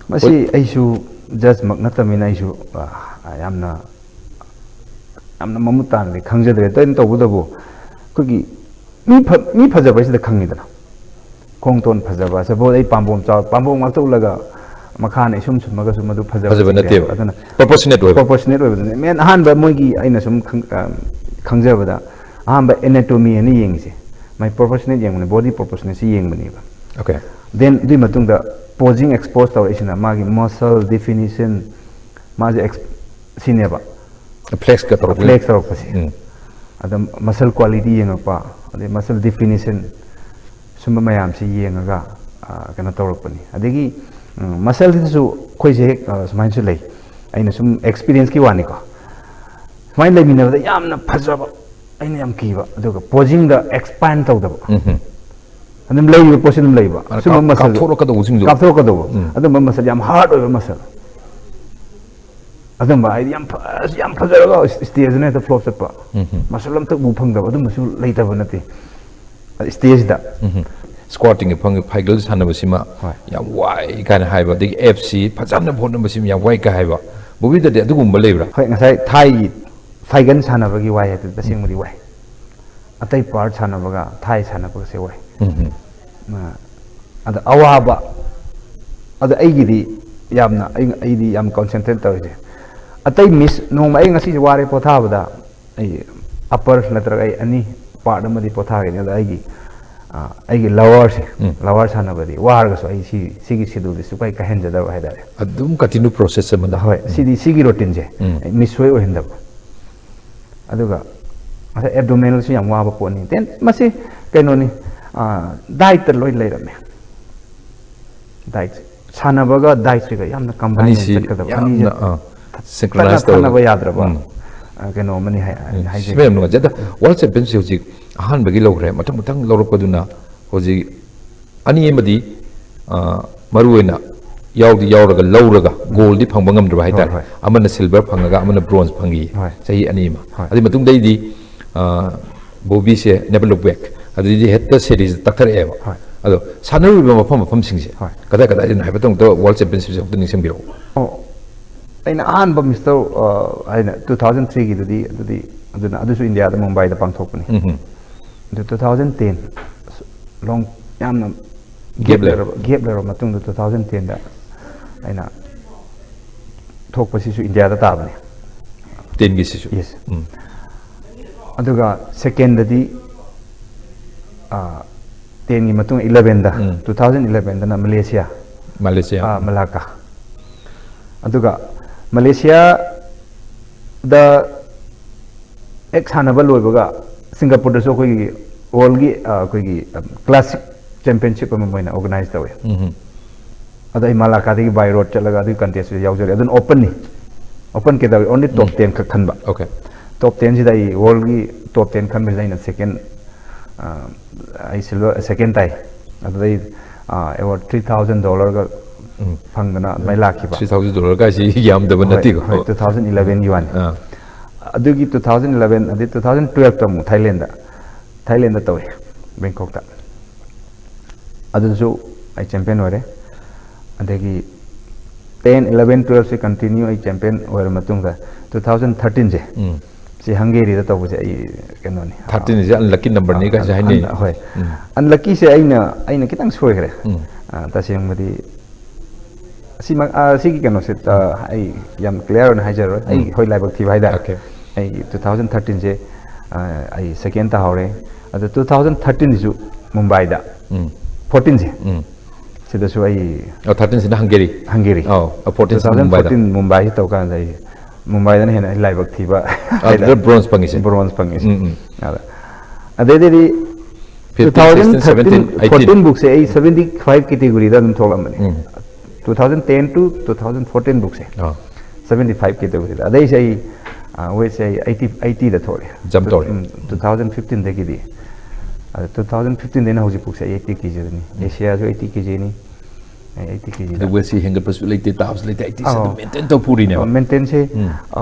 ꯃꯁꯤ ꯑꯩꯁꯨ ꯖꯖꯃꯛ ꯅꯠꯇꯕꯅꯤꯅ ꯑꯩꯁꯨ ꯑ, ꯌꯥꯝꯅ ꯌꯥꯝꯅ ꯃꯃꯨꯠ ꯇꯥꯅꯗꯤ ꯈꯪꯖꯗ꯭ꯔꯦ꯫ ꯑꯗꯨ ꯑꯩꯅ ꯇꯧꯕꯇꯕꯨ ꯑꯩꯈꯣꯏꯒꯤ ꯃꯤ ꯐ- ꯃꯤ ꯐꯖꯕ ꯍꯥꯏꯁꯤꯗ ꯈꯪꯉꯤꯗꯅ, ꯈꯣꯡꯊꯣꯟ ꯐꯖꯕ, ꯁꯄꯣꯁ ꯑꯩ ꯄꯥꯝꯕꯣꯝ ꯆꯥꯎ, ꯄꯥꯝꯕꯣꯝ ꯉꯥꯛꯇ ꯎꯠꯂꯒ ꯃꯈꯥꯅ ꯏꯁꯨꯝ ꯁꯨꯝꯃꯒꯁꯨ ꯃꯗꯨ ꯐꯖꯕ ꯐꯖꯕ ꯆꯤꯡꯗꯦ꯫ ꯅꯠꯇꯦꯕ꯫ ꯑꯗꯨꯅ ꯄ꯭ꯔꯣꯄꯣꯔꯁꯅꯦꯠ ꯑꯣꯏꯕ꯫ ꯄ꯭ꯔꯣꯄꯣꯔꯁꯅꯦꯠ ꯑꯣꯏꯕꯗꯨꯅꯦ꯫ ꯃꯦꯟ ꯑꯍꯥꯟꯕ ꯃꯣꯏꯒꯤ ꯑꯩꯅ ꯁꯨꯝ ꯈꯪ- ꯑ, ꯈꯪꯖꯕꯗ ꯑꯍꯥꯟꯕ ꯑꯦꯅꯥꯇꯣꯃꯤ ꯑꯅ ꯌꯦꯡꯉꯤꯁꯦ, ꯃꯥꯏ ꯄ꯭ꯔꯣꯄꯣꯔꯁꯅꯦꯠ ꯌꯦꯡꯕꯅꯦ, ꯕꯣꯗꯤ ꯄ꯭ꯔꯣꯄꯣꯔꯁꯅꯦꯠꯁꯤ ꯌꯦꯡꯕꯅꯦꯕ꯫ ꯑꯣꯀꯦ꯫ ꯗꯦꯟ ꯑꯗꯨꯒꯤ ꯃꯇꯨꯡꯗ ꯄꯣꯖꯤꯡ ꯑꯦꯛꯁꯄꯣꯖ ꯇꯧꯔꯛꯏꯁꯤꯅ ꯃꯥꯒꯤ ꯃꯁꯜ ꯗꯤꯐꯤꯅꯤꯁꯟ, ꯃꯥꯁꯦ ꯑꯦꯛꯁ- ꯁꯤꯅꯦꯕ꯫ ꯐ꯭ꯂꯦꯛꯁꯀ ꯇꯧꯔꯛꯄ꯫ ꯐ꯭ꯂꯦꯛꯁ ꯇꯧꯔꯛꯄꯁꯦ꯫ ꯎꯝ꯫ ꯑꯗ ꯃꯁꯜ ꯀ꯭ꯋꯥꯂꯤꯇꯤ ꯌꯦꯡꯉꯛꯄ, ꯑꯗꯩ ꯃꯁꯜ ꯗꯤꯐꯤꯅꯤꯁꯟ, ꯁꯨꯝꯕ ꯃꯌꯥꯝꯁꯤ ꯌꯦꯡꯉꯒ ꯑ, ꯀꯩꯅꯣ ꯇꯧꯔꯛꯄꯅꯤ꯫ ꯑꯗꯒꯤ ꯃꯁꯜꯁꯤꯗꯁꯨ ꯑꯩꯈꯣꯏꯁꯦ ꯍꯦꯛ ꯑ, ꯁꯨꯃꯥꯏꯅꯁꯨ ꯂꯩ꯫ ꯑꯩꯅ ꯁꯨꯝ ꯑꯦꯛꯁꯄꯤꯔꯤꯌꯦꯟꯁꯀꯤ ꯋꯥꯅꯤꯀꯣ, ꯁꯨꯃꯥꯏꯅ ꯂꯩꯃꯤꯟꯅꯕꯗ ꯌꯥꯝꯅ ꯐꯖꯕ ꯑꯩꯅ ꯌꯥꯝ ꯀꯤꯕ, ꯑꯗꯨꯒ ꯄꯣꯖꯤꯡꯗ ꯑꯦꯛꯁꯄꯥꯟ ꯇꯧꯗꯕ, ꯎꯝ꯫ ꯑꯗꯨꯝ ꯂꯩꯔꯤꯕ ꯄꯣꯠꯁꯤ ꯑꯗꯨꯝ ꯂꯩꯕ꯫ ꯑꯗ ꯁꯨꯝꯕ ꯀꯥꯞ- ꯃꯁꯜ ꯀꯥꯞꯊꯣꯔꯛꯀꯗꯧꯕꯁꯤꯡꯗꯣ꯫ ꯀꯥꯞꯊꯣꯔꯛꯀꯗꯧꯕ꯫ ꯎꯝ꯫ ꯑꯗꯨꯝꯕ ꯃꯁꯜ ꯌꯥꯝ ꯍꯥꯔꯗ ꯑꯣꯏꯕ ꯃꯁꯜ꯫ ꯑꯗꯨꯝꯕ ꯍꯥꯏꯗꯤ ꯌꯥꯝ ꯐ- ꯌꯥꯝ ꯐꯖꯔꯒ ꯏꯁꯇꯦꯖꯅ ꯍꯦꯛꯇ ꯐ꯭ꯂꯣꯞ ꯆꯠꯄ꯫ ꯎꯝ꯫ ꯃꯁꯜ ꯑꯝꯇ ꯎ ꯐꯪꯗꯕ ꯑꯗꯨꯝꯕꯁꯨ ꯂꯩꯇꯕ ꯅꯠꯇꯦ꯫ ꯏꯁꯇꯦꯖꯇ꯫ ꯎꯝ꯫ ꯁ꯭ꯀ꯭ꯋꯥꯠꯇꯤꯡꯒꯤ ꯐꯪ ꯐꯥꯏꯒꯜ ꯁꯥꯟꯅꯕꯁꯤꯃ ꯍꯣꯏ꯫ ꯌꯥꯝ ꯋꯥꯏ ꯀꯥꯏꯅ ꯍꯥꯏꯕ, ꯑꯗꯒꯤ ꯑꯦꯞꯁꯤ ꯐꯖꯅ ꯍꯣꯠꯅꯕꯁꯤꯃ ꯌꯥꯝ ꯋꯥꯏ ꯀꯥꯏ ꯍꯥꯏꯕ꯫ ꯕꯣꯕꯤꯗꯗꯤ ꯑꯗꯨꯒꯨꯝꯕ ꯂꯩꯕ꯭ꯔꯥ? ꯍꯣꯏ, ꯉꯁꯥꯏ ꯊꯥꯏꯒꯤ ꯐꯥꯏꯒꯟ ꯁꯥꯟꯅꯕꯒꯤ ꯋꯥꯏ ꯍꯥꯏꯗꯨ ꯇꯁꯦꯡꯕꯗꯤ ꯋꯥꯏ꯫ ꯑꯇꯩ ꯄꯥꯔꯠ ꯁꯥꯟꯅꯕꯒ ꯊꯥꯏ ꯁꯥꯟꯅꯕꯒꯁꯦ ꯋꯥꯏ꯫ ꯎꯝ꯫ ꯑ, ꯑꯗ ꯑꯋꯥꯕ, ꯑꯗ ꯑꯩꯒꯤꯗꯤ ꯌꯥꯝꯅ ꯑꯩ- ꯑꯩꯗꯤ ꯌꯥꯝ ꯀꯟꯁꯦꯟꯇ꯭ꯔꯦꯠ ꯇꯧꯔꯤꯁꯦ꯫ ꯑꯇꯩ ꯃꯤꯁ ꯅꯣꯡꯃ ꯑꯩ ꯉꯁꯤꯁꯦ ꯋꯥꯔꯦ ꯄꯣꯊꯥꯕꯗ, ꯑꯩ ꯑꯞꯄꯔ ꯅꯠꯇ꯭ꯔꯒ ꯑꯩ ꯑꯅꯤ ꯄꯥꯔꯠ ꯑꯃꯗꯤ ꯄꯣꯊꯥꯒꯅꯤ꯫ ꯑꯗ ꯑꯩꯒꯤ ꯑ, ꯑꯩꯒꯤ ꯂꯋꯥꯔꯁꯦ, ꯎꯝ꯫ ꯂꯋꯥꯔ ꯁꯥꯟꯅꯕꯗꯤ ꯋꯥꯔꯒꯁꯨ ꯑꯩ ꯁꯤ ꯁꯤꯒꯤ ꯁꯦꯗꯨꯜꯗꯤ ꯁꯨꯛꯀꯥꯏ ꯀꯥꯏꯍꯟꯖꯗꯕ ꯍꯥꯏꯇꯥꯔꯦ꯫ ꯑꯗꯨꯝ ꯀꯟꯇꯤꯅ꯭ꯌꯨ ꯄ꯭ꯔꯣꯁꯦꯁ ꯑꯃꯗ꯫ ꯍꯣꯏ, ꯁꯤꯗꯤ ꯁꯤꯒꯤ ꯔꯨꯇꯤꯟꯁꯦ ꯎꯝ꯫ ꯑꯩ ꯃꯤꯁ ꯁꯣꯏ ꯑꯣꯏꯍꯟꯗꯕ꯫ ꯑꯗꯨꯒ ꯉꯁꯥꯏ ꯑꯦꯕꯗꯣꯃꯦꯅꯦꯜꯁꯨ ꯌꯥꯝ ꯋꯥꯕ ꯄꯣꯠꯅꯤ꯫ ꯗꯦꯟ ꯃꯁꯤ ꯀꯩꯅꯣꯅꯤ, ꯗꯥꯏꯠꯇ ꯂꯣꯏ ꯂꯩꯔꯝꯃꯦ꯫ ꯗꯥꯏꯠꯁꯦ, ꯁꯥꯟꯅꯕꯒ ꯗꯥꯏꯠꯁꯤꯒ ꯌꯥꯝꯅ ꯀꯝꯕꯥꯏꯟ ꯑꯅꯤꯁꯤ ꯆꯠꯀꯗꯕ꯫ ꯌꯥꯝꯅ, ꯑꯅꯤꯁꯦ ꯑ, ꯇꯠꯅ ꯁꯤꯡꯀ꯭ꯔꯣꯅꯥꯏꯁ ꯇꯧꯔꯒ꯫ ꯊꯥꯅꯕ ꯌꯥꯗ꯭ꯔꯕ, ꯎꯝ꯫ ꯑ, ꯀꯩꯅꯣ ꯑꯃꯅꯤ ꯍꯥꯏ- ꯍꯥꯏꯖꯒꯦ꯫ ꯁꯤꯃ ꯌꯥꯝ ꯅꯨꯡꯉꯥꯏꯖꯩ꯫ ꯑꯗ ꯋꯥꯔꯜ ꯆꯦꯝꯄꯤꯌꯟꯁꯤ ꯍꯧꯖꯤꯛ ꯑꯍꯥꯟꯕꯒꯤ ꯂꯧꯈ꯭ꯔꯦ, ꯃꯊꯪ ꯃꯊꯪ ꯂꯧꯔꯛꯄꯗꯨꯅ ꯍꯧꯖꯤꯛ ꯑꯅꯤ ꯑꯃꯗꯤ, ꯑ, ꯃꯔꯨ ꯑꯣꯏꯅ ꯌꯥꯎꯗꯤ ꯌꯥꯎꯔꯒ ꯂꯧꯔꯒ ꯒꯣꯜꯗꯤ ꯐꯪꯕ ꯉꯝꯗ꯭ꯔꯕ ꯍꯥꯏꯇꯥꯔꯦ꯫ ꯍꯣꯏ꯫ ꯑꯃꯅ ꯁꯤꯜꯚꯔ ꯐꯪꯉꯒ ꯑꯃꯅ ꯕ꯭ꯔꯣꯟꯖ ꯐꯪꯉꯤ, ꯍꯣꯏ꯫ ꯆꯍꯤ ꯑꯅꯤ ꯑꯃ꯫ ꯍꯣꯏ꯫ ꯑꯗꯨꯏ ꯃꯇꯨꯡꯗꯩꯗꯤ ꯕꯣꯕꯤꯁꯦ never look back, ꯑꯗꯨꯗꯤ ꯍꯦꯛꯇ ꯁꯦꯔꯤꯁ ꯇꯛꯊꯔꯛꯑꯦꯕ꯫ ꯍꯣꯏ꯫ ꯑꯗꯣ ꯁꯥꯟꯅꯔꯨꯕ ꯃꯐꯝ ꯃꯐꯝꯁꯤꯡꯁꯦ ꯍꯣꯏ꯫ ꯀꯗꯥꯏ ꯀꯗꯥꯏꯗꯅꯣ ꯍꯥꯏꯐꯦꯠꯇ ꯑꯃꯨꯛꯇ ꯋꯥꯔꯜ ꯆꯦꯝꯄꯤꯌꯟꯁꯤꯞꯁꯦ ꯑꯃꯨꯛꯇ ꯅꯤꯡꯁꯤꯡꯕꯤꯔꯛꯑꯣ꯫ ꯑꯣ, ꯑꯩꯅ ꯑꯍꯥꯟꯕ ꯃꯤꯁꯇꯔ ꯍꯥꯏꯅ ꯇꯨ ꯊꯥꯎꯖꯟ ꯊ꯭ꯔꯤꯒꯤꯗꯨꯗꯤ ꯑꯗꯨꯗꯤ ꯑꯗꯨꯅ ꯑꯗꯨꯁꯨ ꯏꯟꯗꯤꯌꯥꯗ ꯃꯨꯝꯕꯥꯏꯗ ꯄꯥꯡꯊꯣꯛꯄꯅꯤ꯫ ꯎꯝ ꯍꯝ꯫ ꯑꯗꯨ ꯇꯨ ꯊꯥꯎꯖꯟ ꯇꯦꯟ ꯂꯣꯡ ꯌꯥꯝꯅ Gap ꯂꯩꯔꯕ꯫ ꯒꯦꯞ ꯂꯩꯔꯕ ꯃꯇꯨꯡꯗ ꯇꯨ ꯊꯥꯎꯖꯟ ꯇꯦꯟꯗ ꯑꯩꯅ ꯊꯣꯛꯄꯁꯤꯁꯨ ꯏꯟꯗꯤꯌꯥꯗ ꯇꯥꯕꯅꯤ꯫ ꯇꯦꯟꯒꯤꯁꯤꯁꯨ꯫ Yes꯫ ꯎꯝ꯫ ꯑꯗꯨꯒ ꯁꯦꯀꯦꯟꯗꯗꯤ ꯇꯦꯟꯒꯤ ꯃꯇꯨꯡ ꯏꯂꯚꯦꯟꯗ ꯎꯝ꯫ ꯇꯨ ꯊꯥꯎꯖꯟ ꯏꯂꯚꯦꯟꯗꯅ ꯃꯂꯦꯁꯤꯌꯥ ꯃꯥꯂꯦꯁꯤꯌꯥ꯫ ꯃꯂꯥꯀꯥ꯫ ꯑꯗꯨꯒ ꯃꯂꯦꯁꯤꯌꯥꯗ ꯍꯦꯛ ꯁꯥꯟꯅꯕ ꯂꯣꯏꯕꯒ ꯁꯤꯡꯒꯥꯄꯨꯔꯗꯁꯨ ꯑꯩꯈꯣꯏꯒꯤ ꯋꯥꯔꯜꯒꯤ ꯑꯩꯈꯣꯏꯒꯤ ꯀ꯭ꯂꯥꯁꯤꯛ ꯆꯦꯝꯄꯤꯌꯟꯁꯤꯞ ꯑꯃ ꯃꯣꯏꯅ ꯑꯣꯔꯒꯅꯥꯏꯖ ꯇꯧꯋꯦ꯫ ꯎꯝ ꯍꯝ꯫ ꯑꯗꯣ ꯑꯩ ꯃꯂꯥꯀꯥꯗꯒꯤ ꯕꯥꯏ ꯔꯣꯗ ꯆꯠꯂꯒ ꯑꯗꯨꯒꯤ ꯀꯟꯇꯦꯁꯇꯨ ꯌꯥꯎꯖꯔꯦ꯫ ꯑꯗꯨꯅ ꯑꯣꯄꯟꯅꯤ, ꯑꯣꯄꯟ ꯀꯦꯇꯥꯒꯣꯔꯤ, ꯑꯣꯟꯂꯤ ꯇꯣꯞ ꯇꯦꯟ ꯈꯛ ꯈꯟꯕ꯫ ꯑꯣꯀꯦ꯫ ꯇꯣꯞ ꯇꯦꯟꯁꯤꯗ ꯑꯩ ꯋꯥꯔꯜꯒꯤ ꯇꯣꯞ ꯇꯦꯟ ꯈꯟꯕꯁꯤꯗ ꯑꯩꯅ ꯁꯦꯀꯦꯟ, ꯑꯩ ꯁꯤꯜꯚꯔ ꯁꯦꯀꯦꯟ ꯇꯥꯏ꯫ ꯑꯗꯨꯗꯩ ꯑꯦꯋꯥꯔꯗ ꯊ꯭ꯔꯤ ꯊꯥꯎꯖꯟ ꯗꯣꯂꯔꯒ ꯎꯝ꯫ ꯐꯪꯗꯅ ꯑꯗꯨꯃꯥꯏꯅ ꯂꯥꯛꯈꯤꯕ꯫ ꯊ꯭ꯔꯤ ꯊꯥꯎꯖꯟ ꯗꯣꯂꯔ ꯀꯥꯏꯁꯤ ꯌꯥꯝꯗꯕ ꯍꯣꯏ, ꯅꯠꯇꯦꯀꯣ꯫ ꯍꯣꯏ, ꯇꯨ ꯊꯥꯎꯖꯟ ꯏꯂꯚꯦꯟꯒꯤ ꯋꯥꯅꯤ꯫ ꯑꯥ꯫ ꯑꯗꯨꯒꯤ ꯇꯨ ꯊꯥꯎꯖꯟ ꯏꯂꯚꯦꯟ ꯑꯗꯩ ꯇꯨ ꯊꯥꯎꯖꯟ ꯇꯨꯋꯦꯜꯐꯇ ꯑꯃꯨꯛ ꯊꯥꯏꯂꯦꯟꯗ, ꯊꯥꯏꯂꯦꯟꯗ ꯇꯧꯋꯦ, ꯕꯦꯡꯀꯣꯛꯇ꯫ ꯑꯗꯨꯁꯨ ꯑꯩ ꯆꯦꯝꯄꯤꯌꯟ ꯑꯣꯏꯔꯦ꯫ ꯑꯗꯒꯤ ꯇꯦꯟ, ꯏꯂꯚꯦꯟ, ꯇꯨꯋꯦꯜꯐꯁꯦ ꯀꯟꯇꯤꯅ꯭ꯌꯨ ꯑꯩ ꯆꯦꯝꯄꯤꯌꯟ ꯑꯣꯏꯔ ꯃꯇꯨꯡꯗ ꯇꯨ ꯊꯥꯎꯖꯟ ꯊꯥꯔꯇꯤꯟꯁꯦ ꯎꯝ꯫ ꯁꯤ ꯍꯪꯒꯦꯔꯤꯗ ꯇꯧꯕꯁꯦ ꯑꯩ ꯀꯩꯅꯣꯅꯤ꯫ ꯊꯥꯔꯇꯤꯟꯁꯦ ꯑꯟꯂꯛꯀꯤ ꯅꯝꯕꯔꯅꯤ ꯀꯥꯏꯁꯦ ꯍꯥꯏꯅꯩ꯫ ꯑꯟ-, ꯍꯣꯏ꯫ ꯎꯝ꯫ ꯑꯟꯂꯛꯀꯤꯁꯦ ꯑꯩꯅ, ꯑꯩꯅ ꯈꯤꯇꯪ ꯁꯣꯏꯈ꯭ꯔꯦ꯫ ꯎꯝ꯫ ꯑ, ꯇꯁꯦꯡꯕꯗꯤ ꯁꯤꯃꯛ, ꯑ, ꯁꯤꯒꯤ ꯀꯩꯅꯣꯁꯦ, ꯑ, ꯑꯩ ꯌꯥꯝ ꯀ꯭ꯂꯤꯌꯥꯔ ꯑꯣꯏꯅ ꯍꯥꯏꯖꯔꯔꯣꯏ꯫ ꯑꯩ, ꯎꯝ꯫ ꯍꯣꯏ, ꯂꯥꯏꯕꯛ ꯊꯤꯕ ꯍꯥꯏꯇꯥꯔꯦ꯫ ꯑꯣꯀꯦ꯫ ꯑꯩ ꯇꯨ ꯊꯥꯎꯖꯟ ꯊꯥꯔꯇꯤꯟꯁꯦ, ꯑ, ꯑꯩ ꯁꯦꯀꯦꯟ ꯇꯥꯍꯧꯔꯦ꯫ ꯑꯗꯣ ꯇꯨ ꯊꯥꯎꯖꯟ ꯊꯥꯔꯇꯤꯟꯁꯤꯁꯨ ꯃꯨꯝꯕꯥꯏꯗ, ꯎꯝ꯫ ꯐꯣꯔꯇꯤꯟꯁꯦ, ꯎꯝ꯫ ꯁꯤꯗꯁꯨ ꯑꯩ ꯑꯣ, ꯊꯥꯔꯇꯤꯟꯁꯤꯅ ꯍꯪꯒꯦꯔꯤ꯫ ꯍꯪꯒꯦꯔꯤ꯫ ꯑꯧ, ꯑꯣ, ꯐꯣꯔꯇꯤꯟꯁꯤꯅ ꯃꯨꯝꯕꯥꯏꯗ꯫ ꯇꯨ ꯊꯥꯎꯖꯟ ꯐꯣꯔꯇꯤꯟ ꯃꯨꯝꯕꯥꯏꯁꯤ ꯇꯧꯀꯥꯟꯗ ꯑꯩ ꯃꯨꯝꯕꯥꯏꯗꯅ ꯍꯦꯟꯅ ꯑꯩ ꯂꯥꯏꯕꯛ ꯊꯤꯕ ꯑꯗꯨꯗ ꯍꯥꯏꯇꯥꯔꯦ꯫ ꯕ꯭ꯔꯣꯟꯖ ꯐꯪꯉꯤꯁꯦ꯫ ꯕ꯭ꯔꯣꯟꯖ ꯐꯪꯉꯤꯁꯦ꯫ ꯎꯝ, ꯎꯝ꯫ ꯑꯗ-, ꯑꯗꯩꯗꯤ fifteen, two thousand sixteen, seventeen, eighteen. Fourteen ꯕꯨꯛꯁꯦ ꯑꯩ ꯁꯚꯦꯟꯇꯤ ꯐꯥꯏꯚ ꯀꯦꯇꯦꯒꯣꯔꯤꯗ ꯑꯗꯨꯝ ꯊꯣꯛꯂꯝꯕꯅꯤ꯫ ꯎꯝ꯫ Two thousand ten to two thousand fourteen ꯕꯨꯛꯁꯦ ꯑꯥ꯫ ꯁꯚꯦꯟꯇꯤ ꯐꯥꯏꯚ ꯀꯦꯇꯦꯒꯣꯔꯤꯗ꯫ ꯑꯗꯩꯁꯦ ꯑꯩ, ꯑ, ꯋꯦꯠꯁꯦ ꯑꯩ ꯑꯩꯠꯇꯤ, ꯑꯩꯠꯇꯤꯗ ꯊꯣꯛꯂꯛꯑꯦ꯫ ꯖꯝꯞ ꯇꯧꯔꯦ꯫ ꯑꯗꯨ ꯋꯦꯠꯁꯤ ꯍꯦꯟꯒꯠꯄꯁꯨ ꯂꯩꯇꯦ, ꯇꯥꯕꯁꯨ ꯂꯩꯇꯦ, ꯑꯩꯠꯇꯤꯁꯤ ꯑꯧ꯫ ꯑꯗꯨꯝ ꯃꯦꯟꯇꯦꯟ ꯇꯧ ꯄꯨꯔꯤꯅꯦꯕ꯫ ꯃꯦꯟꯇꯦꯟꯁꯦ, ꯎꯝ꯫ ꯑ,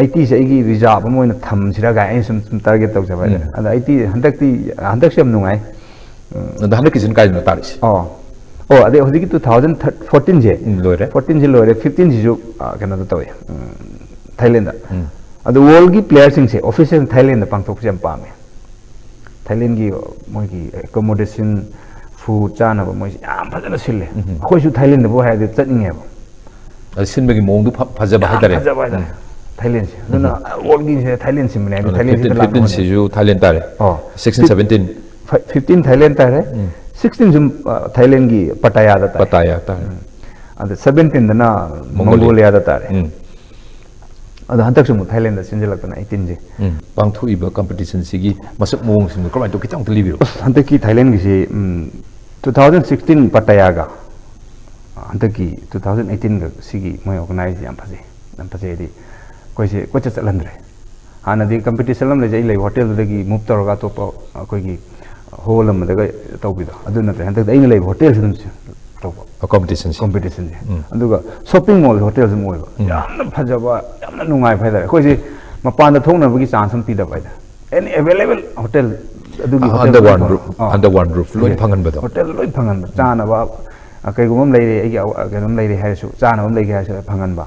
ꯑꯩꯠꯇꯤꯁꯦ ꯑꯩꯒꯤ ꯔꯤꯖꯥꯕ ꯑꯃ ꯑꯣꯏꯅ ꯊꯝꯁꯤꯔꯥ ꯀꯥꯏ ꯑꯩꯅ ꯁꯨꯝ ꯁꯨꯝ ꯇꯥꯔꯒꯦꯠ ꯇꯧꯖꯕ ꯍꯥꯏꯇꯥꯔꯦ꯫ ꯎꯝ. ꯑꯗ ꯑꯩꯠꯇꯤ ꯍꯟꯗꯛꯇꯤ, ꯍꯟꯗꯛꯁꯨ ꯌꯥꯝ ꯅꯨꯡꯉꯥꯏ꯫ ꯑꯗ ꯍꯟꯗꯛꯀꯤꯁꯤꯅ ꯀꯥꯏꯗꯅꯣ ꯇꯥꯔꯤꯁꯦ? ꯑꯣ ꯑꯣ ꯑꯗꯩ ꯍꯧꯖꯤꯛꯀꯤ ꯇꯨ ꯊꯥꯎꯖꯟ ꯐꯣꯔꯇꯤꯟꯁꯦ, ꯎꯝ, ꯂꯣꯏꯔꯦ. ꯐꯣꯔꯇꯤꯟꯁꯦ ꯂꯣꯏꯔꯦ, ꯐꯤꯐꯇꯤꯟꯁꯤꯁꯨ ꯀꯩꯅꯣꯗ ꯇꯧꯋꯦ, ꯎꯝ, ꯊꯥꯏꯂꯦꯟꯗ. ꯎꯝ. ꯑꯗꯣ ꯋꯥꯔꯜꯒꯤ ꯄ꯭ꯂꯦꯌꯔꯁꯤꯡꯁꯦ ꯑꯣꯐꯤꯁꯤꯌꯦꯜ ꯊꯥꯏꯂꯦꯟꯗ ꯄꯥꯡꯊꯣꯛꯄꯁꯦ ꯌꯥꯝ ꯄꯥꯝꯃꯦ꯫ ꯊꯥꯏꯂꯦꯟꯒꯤ ꯃꯣꯏꯒꯤ ꯑꯦꯀꯣꯃꯣꯗꯦꯁꯟ, ꯐꯨꯗ ꯆꯥꯅꯕ ꯃꯣꯏꯁꯦ ꯌꯥꯝ ꯐꯖꯅ ꯁꯤꯜꯂꯦ꯫ ꯎꯝ. ꯑꯩꯈꯣꯏꯁꯨ ꯊꯥꯏꯂꯦꯟꯗꯕꯨ ꯍꯥꯏꯔꯗꯤ ꯆꯠꯅꯤꯡꯉꯦꯕ꯫ ꯑꯗ ꯁꯤꯟꯕꯒꯤ ꯃꯑꯣꯡꯗꯣ ꯐ- ꯐꯖꯕ ꯌꯥꯝ ꯍꯥꯏꯇꯥꯔꯦ. ꯐꯖꯕ ꯍꯥꯏꯇꯥꯔꯦ. ꯎꯝ. ꯊꯥꯏꯂꯦꯟꯁꯦ ꯑꯗꯨꯅ ꯋꯥꯔꯜꯒꯤꯁꯦ ꯊꯥꯏꯂꯦꯟ ꯁꯤꯟꯕꯅꯦ ꯍꯥꯏꯗꯤ ꯑꯗꯨꯅ ꯊꯥꯏꯂꯦꯟꯁꯤꯗ ꯐꯤꯐꯇꯤꯟ, ꯂꯥꯛꯅꯕ ꯐꯤꯐꯇꯤꯟꯁꯤꯁꯨ ꯊꯥꯏꯂꯦꯟ ꯇꯥꯔꯦ. ꯑꯣ. Sixteen, seventeen. ꯐꯤꯐꯇꯤꯟ ꯊꯥꯏꯂꯦꯟ ꯇꯥꯔꯦ. ꯎꯝ. ꯁꯤꯛꯁꯇꯤꯟꯁꯨ ꯊꯥꯏꯂꯦꯟ ꯇꯥꯔꯦ. ꯄꯇꯥꯌꯥ ꯇꯥꯔꯦ. ꯎꯝ. ꯑꯗ ꯁꯚꯦꯟꯇꯤꯟꯗꯅ ꯃꯣꯡꯒꯣꯂꯤꯌꯥ. ꯃꯣꯡꯒꯣꯂꯤꯌꯥꯗ ꯇꯥꯔꯦ. ꯎꯝ. ꯑꯗꯣ ꯍꯟꯗꯛꯁꯨ ꯑꯃꯨꯛ ꯊꯥꯏꯂꯦꯟꯗ ꯆꯦꯟꯁꯤꯜꯂꯛꯇꯅ ꯑꯩꯠꯇꯤꯟꯁꯦ. ꯎꯝ. ꯄꯥꯡꯊꯣꯛꯏꯕ ꯀꯝꯄꯤꯇꯤꯁꯟꯁꯤꯒꯤ ꯃꯁꯛ ꯃꯑꯣꯡꯁꯤꯡꯗꯣ ꯀꯃꯥꯏꯅ ꯇꯧ ꯈꯤꯇꯪ ꯑꯝꯇ ꯂꯤꯕꯤꯔꯣ. ꯑꯁ, ꯍꯟꯗꯛꯀꯤ ꯊꯥꯏꯂꯦꯟꯒꯤꯁꯤ, ꯎꯝ, ꯇꯨ ꯊꯥꯎꯖꯟ ꯁꯤꯛꯁꯇꯤꯟ ꯄꯇꯥꯌꯥꯒ ꯍꯟꯗꯛꯀꯤ ꯇꯨ ꯊꯥꯎꯖꯟ ꯑꯩꯠꯇꯤꯟꯒ ꯁꯤꯒꯤ ꯃꯣꯏ ꯑꯣꯔꯒꯅꯥꯏꯖ ꯌꯥꯝ ꯐꯖꯩ, ꯌꯥꯝ ꯐꯖꯩ ꯍꯥꯏꯗꯤ ꯑꯩꯈꯣꯏꯁꯦ ꯀꯣꯏꯆꯠ ꯆꯠꯍꯟꯗ꯭ꯔꯦ. ꯍꯥꯟꯅꯗꯤ ꯀꯝꯄꯤꯇꯤꯁꯟ ꯑꯃ ꯂꯩꯖꯩ, ꯑꯩ ꯂꯩꯕ ꯍꯣꯇꯦꯜꯗꯨꯗꯒꯤ ꯃꯨꯞ ꯇꯧꯔꯒ ꯑꯇꯣꯞꯄ ꯑꯩꯈꯣꯏꯒꯤ ꯍꯣꯜ ꯑꯃꯗꯒ ꯇꯧꯕꯤꯗꯣ, ꯑꯗꯨ ꯅꯠꯇ꯭ꯔꯦ. ꯍꯟꯗꯛꯇꯤ ꯑꯩꯅ ꯂꯩꯕ ꯍꯣꯇꯦꯜꯁꯤ ꯑꯗꯨꯝ ꯇꯧꯕ. ꯀꯝꯄꯤꯇꯤꯁꯟꯁꯦ. ꯀꯝꯄꯤꯇꯤꯁꯟꯁꯦ. ꯎꯝ. ꯑꯗꯨꯒ ꯁꯣꯞꯄꯤꯡ ꯃꯣꯜ ꯍꯣꯇꯦꯜꯁꯨ ꯑꯗꯨꯝ ꯑꯣꯏꯕ. ꯎꯝ. ꯌꯥꯝꯅ ꯐꯖꯕ, ꯌꯥꯝꯅ ꯅꯨꯡꯉꯥꯏꯕ ꯍꯥꯏꯇꯥꯔꯦ. ꯑꯩꯈꯣꯏꯁꯦ ꯃꯄꯥꯟꯗ ꯊꯣꯛꯅꯕꯒꯤ ꯆꯥꯟꯁ ꯑꯃ ꯄꯤꯗꯕ ꯍꯥꯏꯇꯥꯔꯦ. ꯑꯦꯅꯤ ꯑꯦꯕꯥꯏꯂꯦꯕꯜ ꯍꯣꯇꯦꯜ, ꯑꯗꯨꯒꯤ ꯑ, ꯍꯣꯇꯦꯜ under ꯂꯣꯏ one ꯐꯪ-, roof, ꯑꯥ. under one roof ꯂꯣꯏ ꯐꯪꯍꯟꯕꯗꯣ. ꯍꯣꯇꯦꯜ ꯂꯣꯏ ꯐꯪꯍꯟꯕ. ꯆꯥꯅꯕ, ꯑ, ꯀꯩꯒꯨꯝꯕ ꯑꯃ ꯂꯩꯔꯦ, ꯑꯩꯒꯤ ꯑ, ꯀꯩꯅꯣꯝ ꯂꯩꯔꯦ ꯍꯥꯏꯔꯁꯨ, ꯆꯥꯅꯕ ꯑꯃ ꯂꯩꯒꯦ ꯍꯥꯏꯔꯁꯨ ꯐꯪꯍꯟꯕ.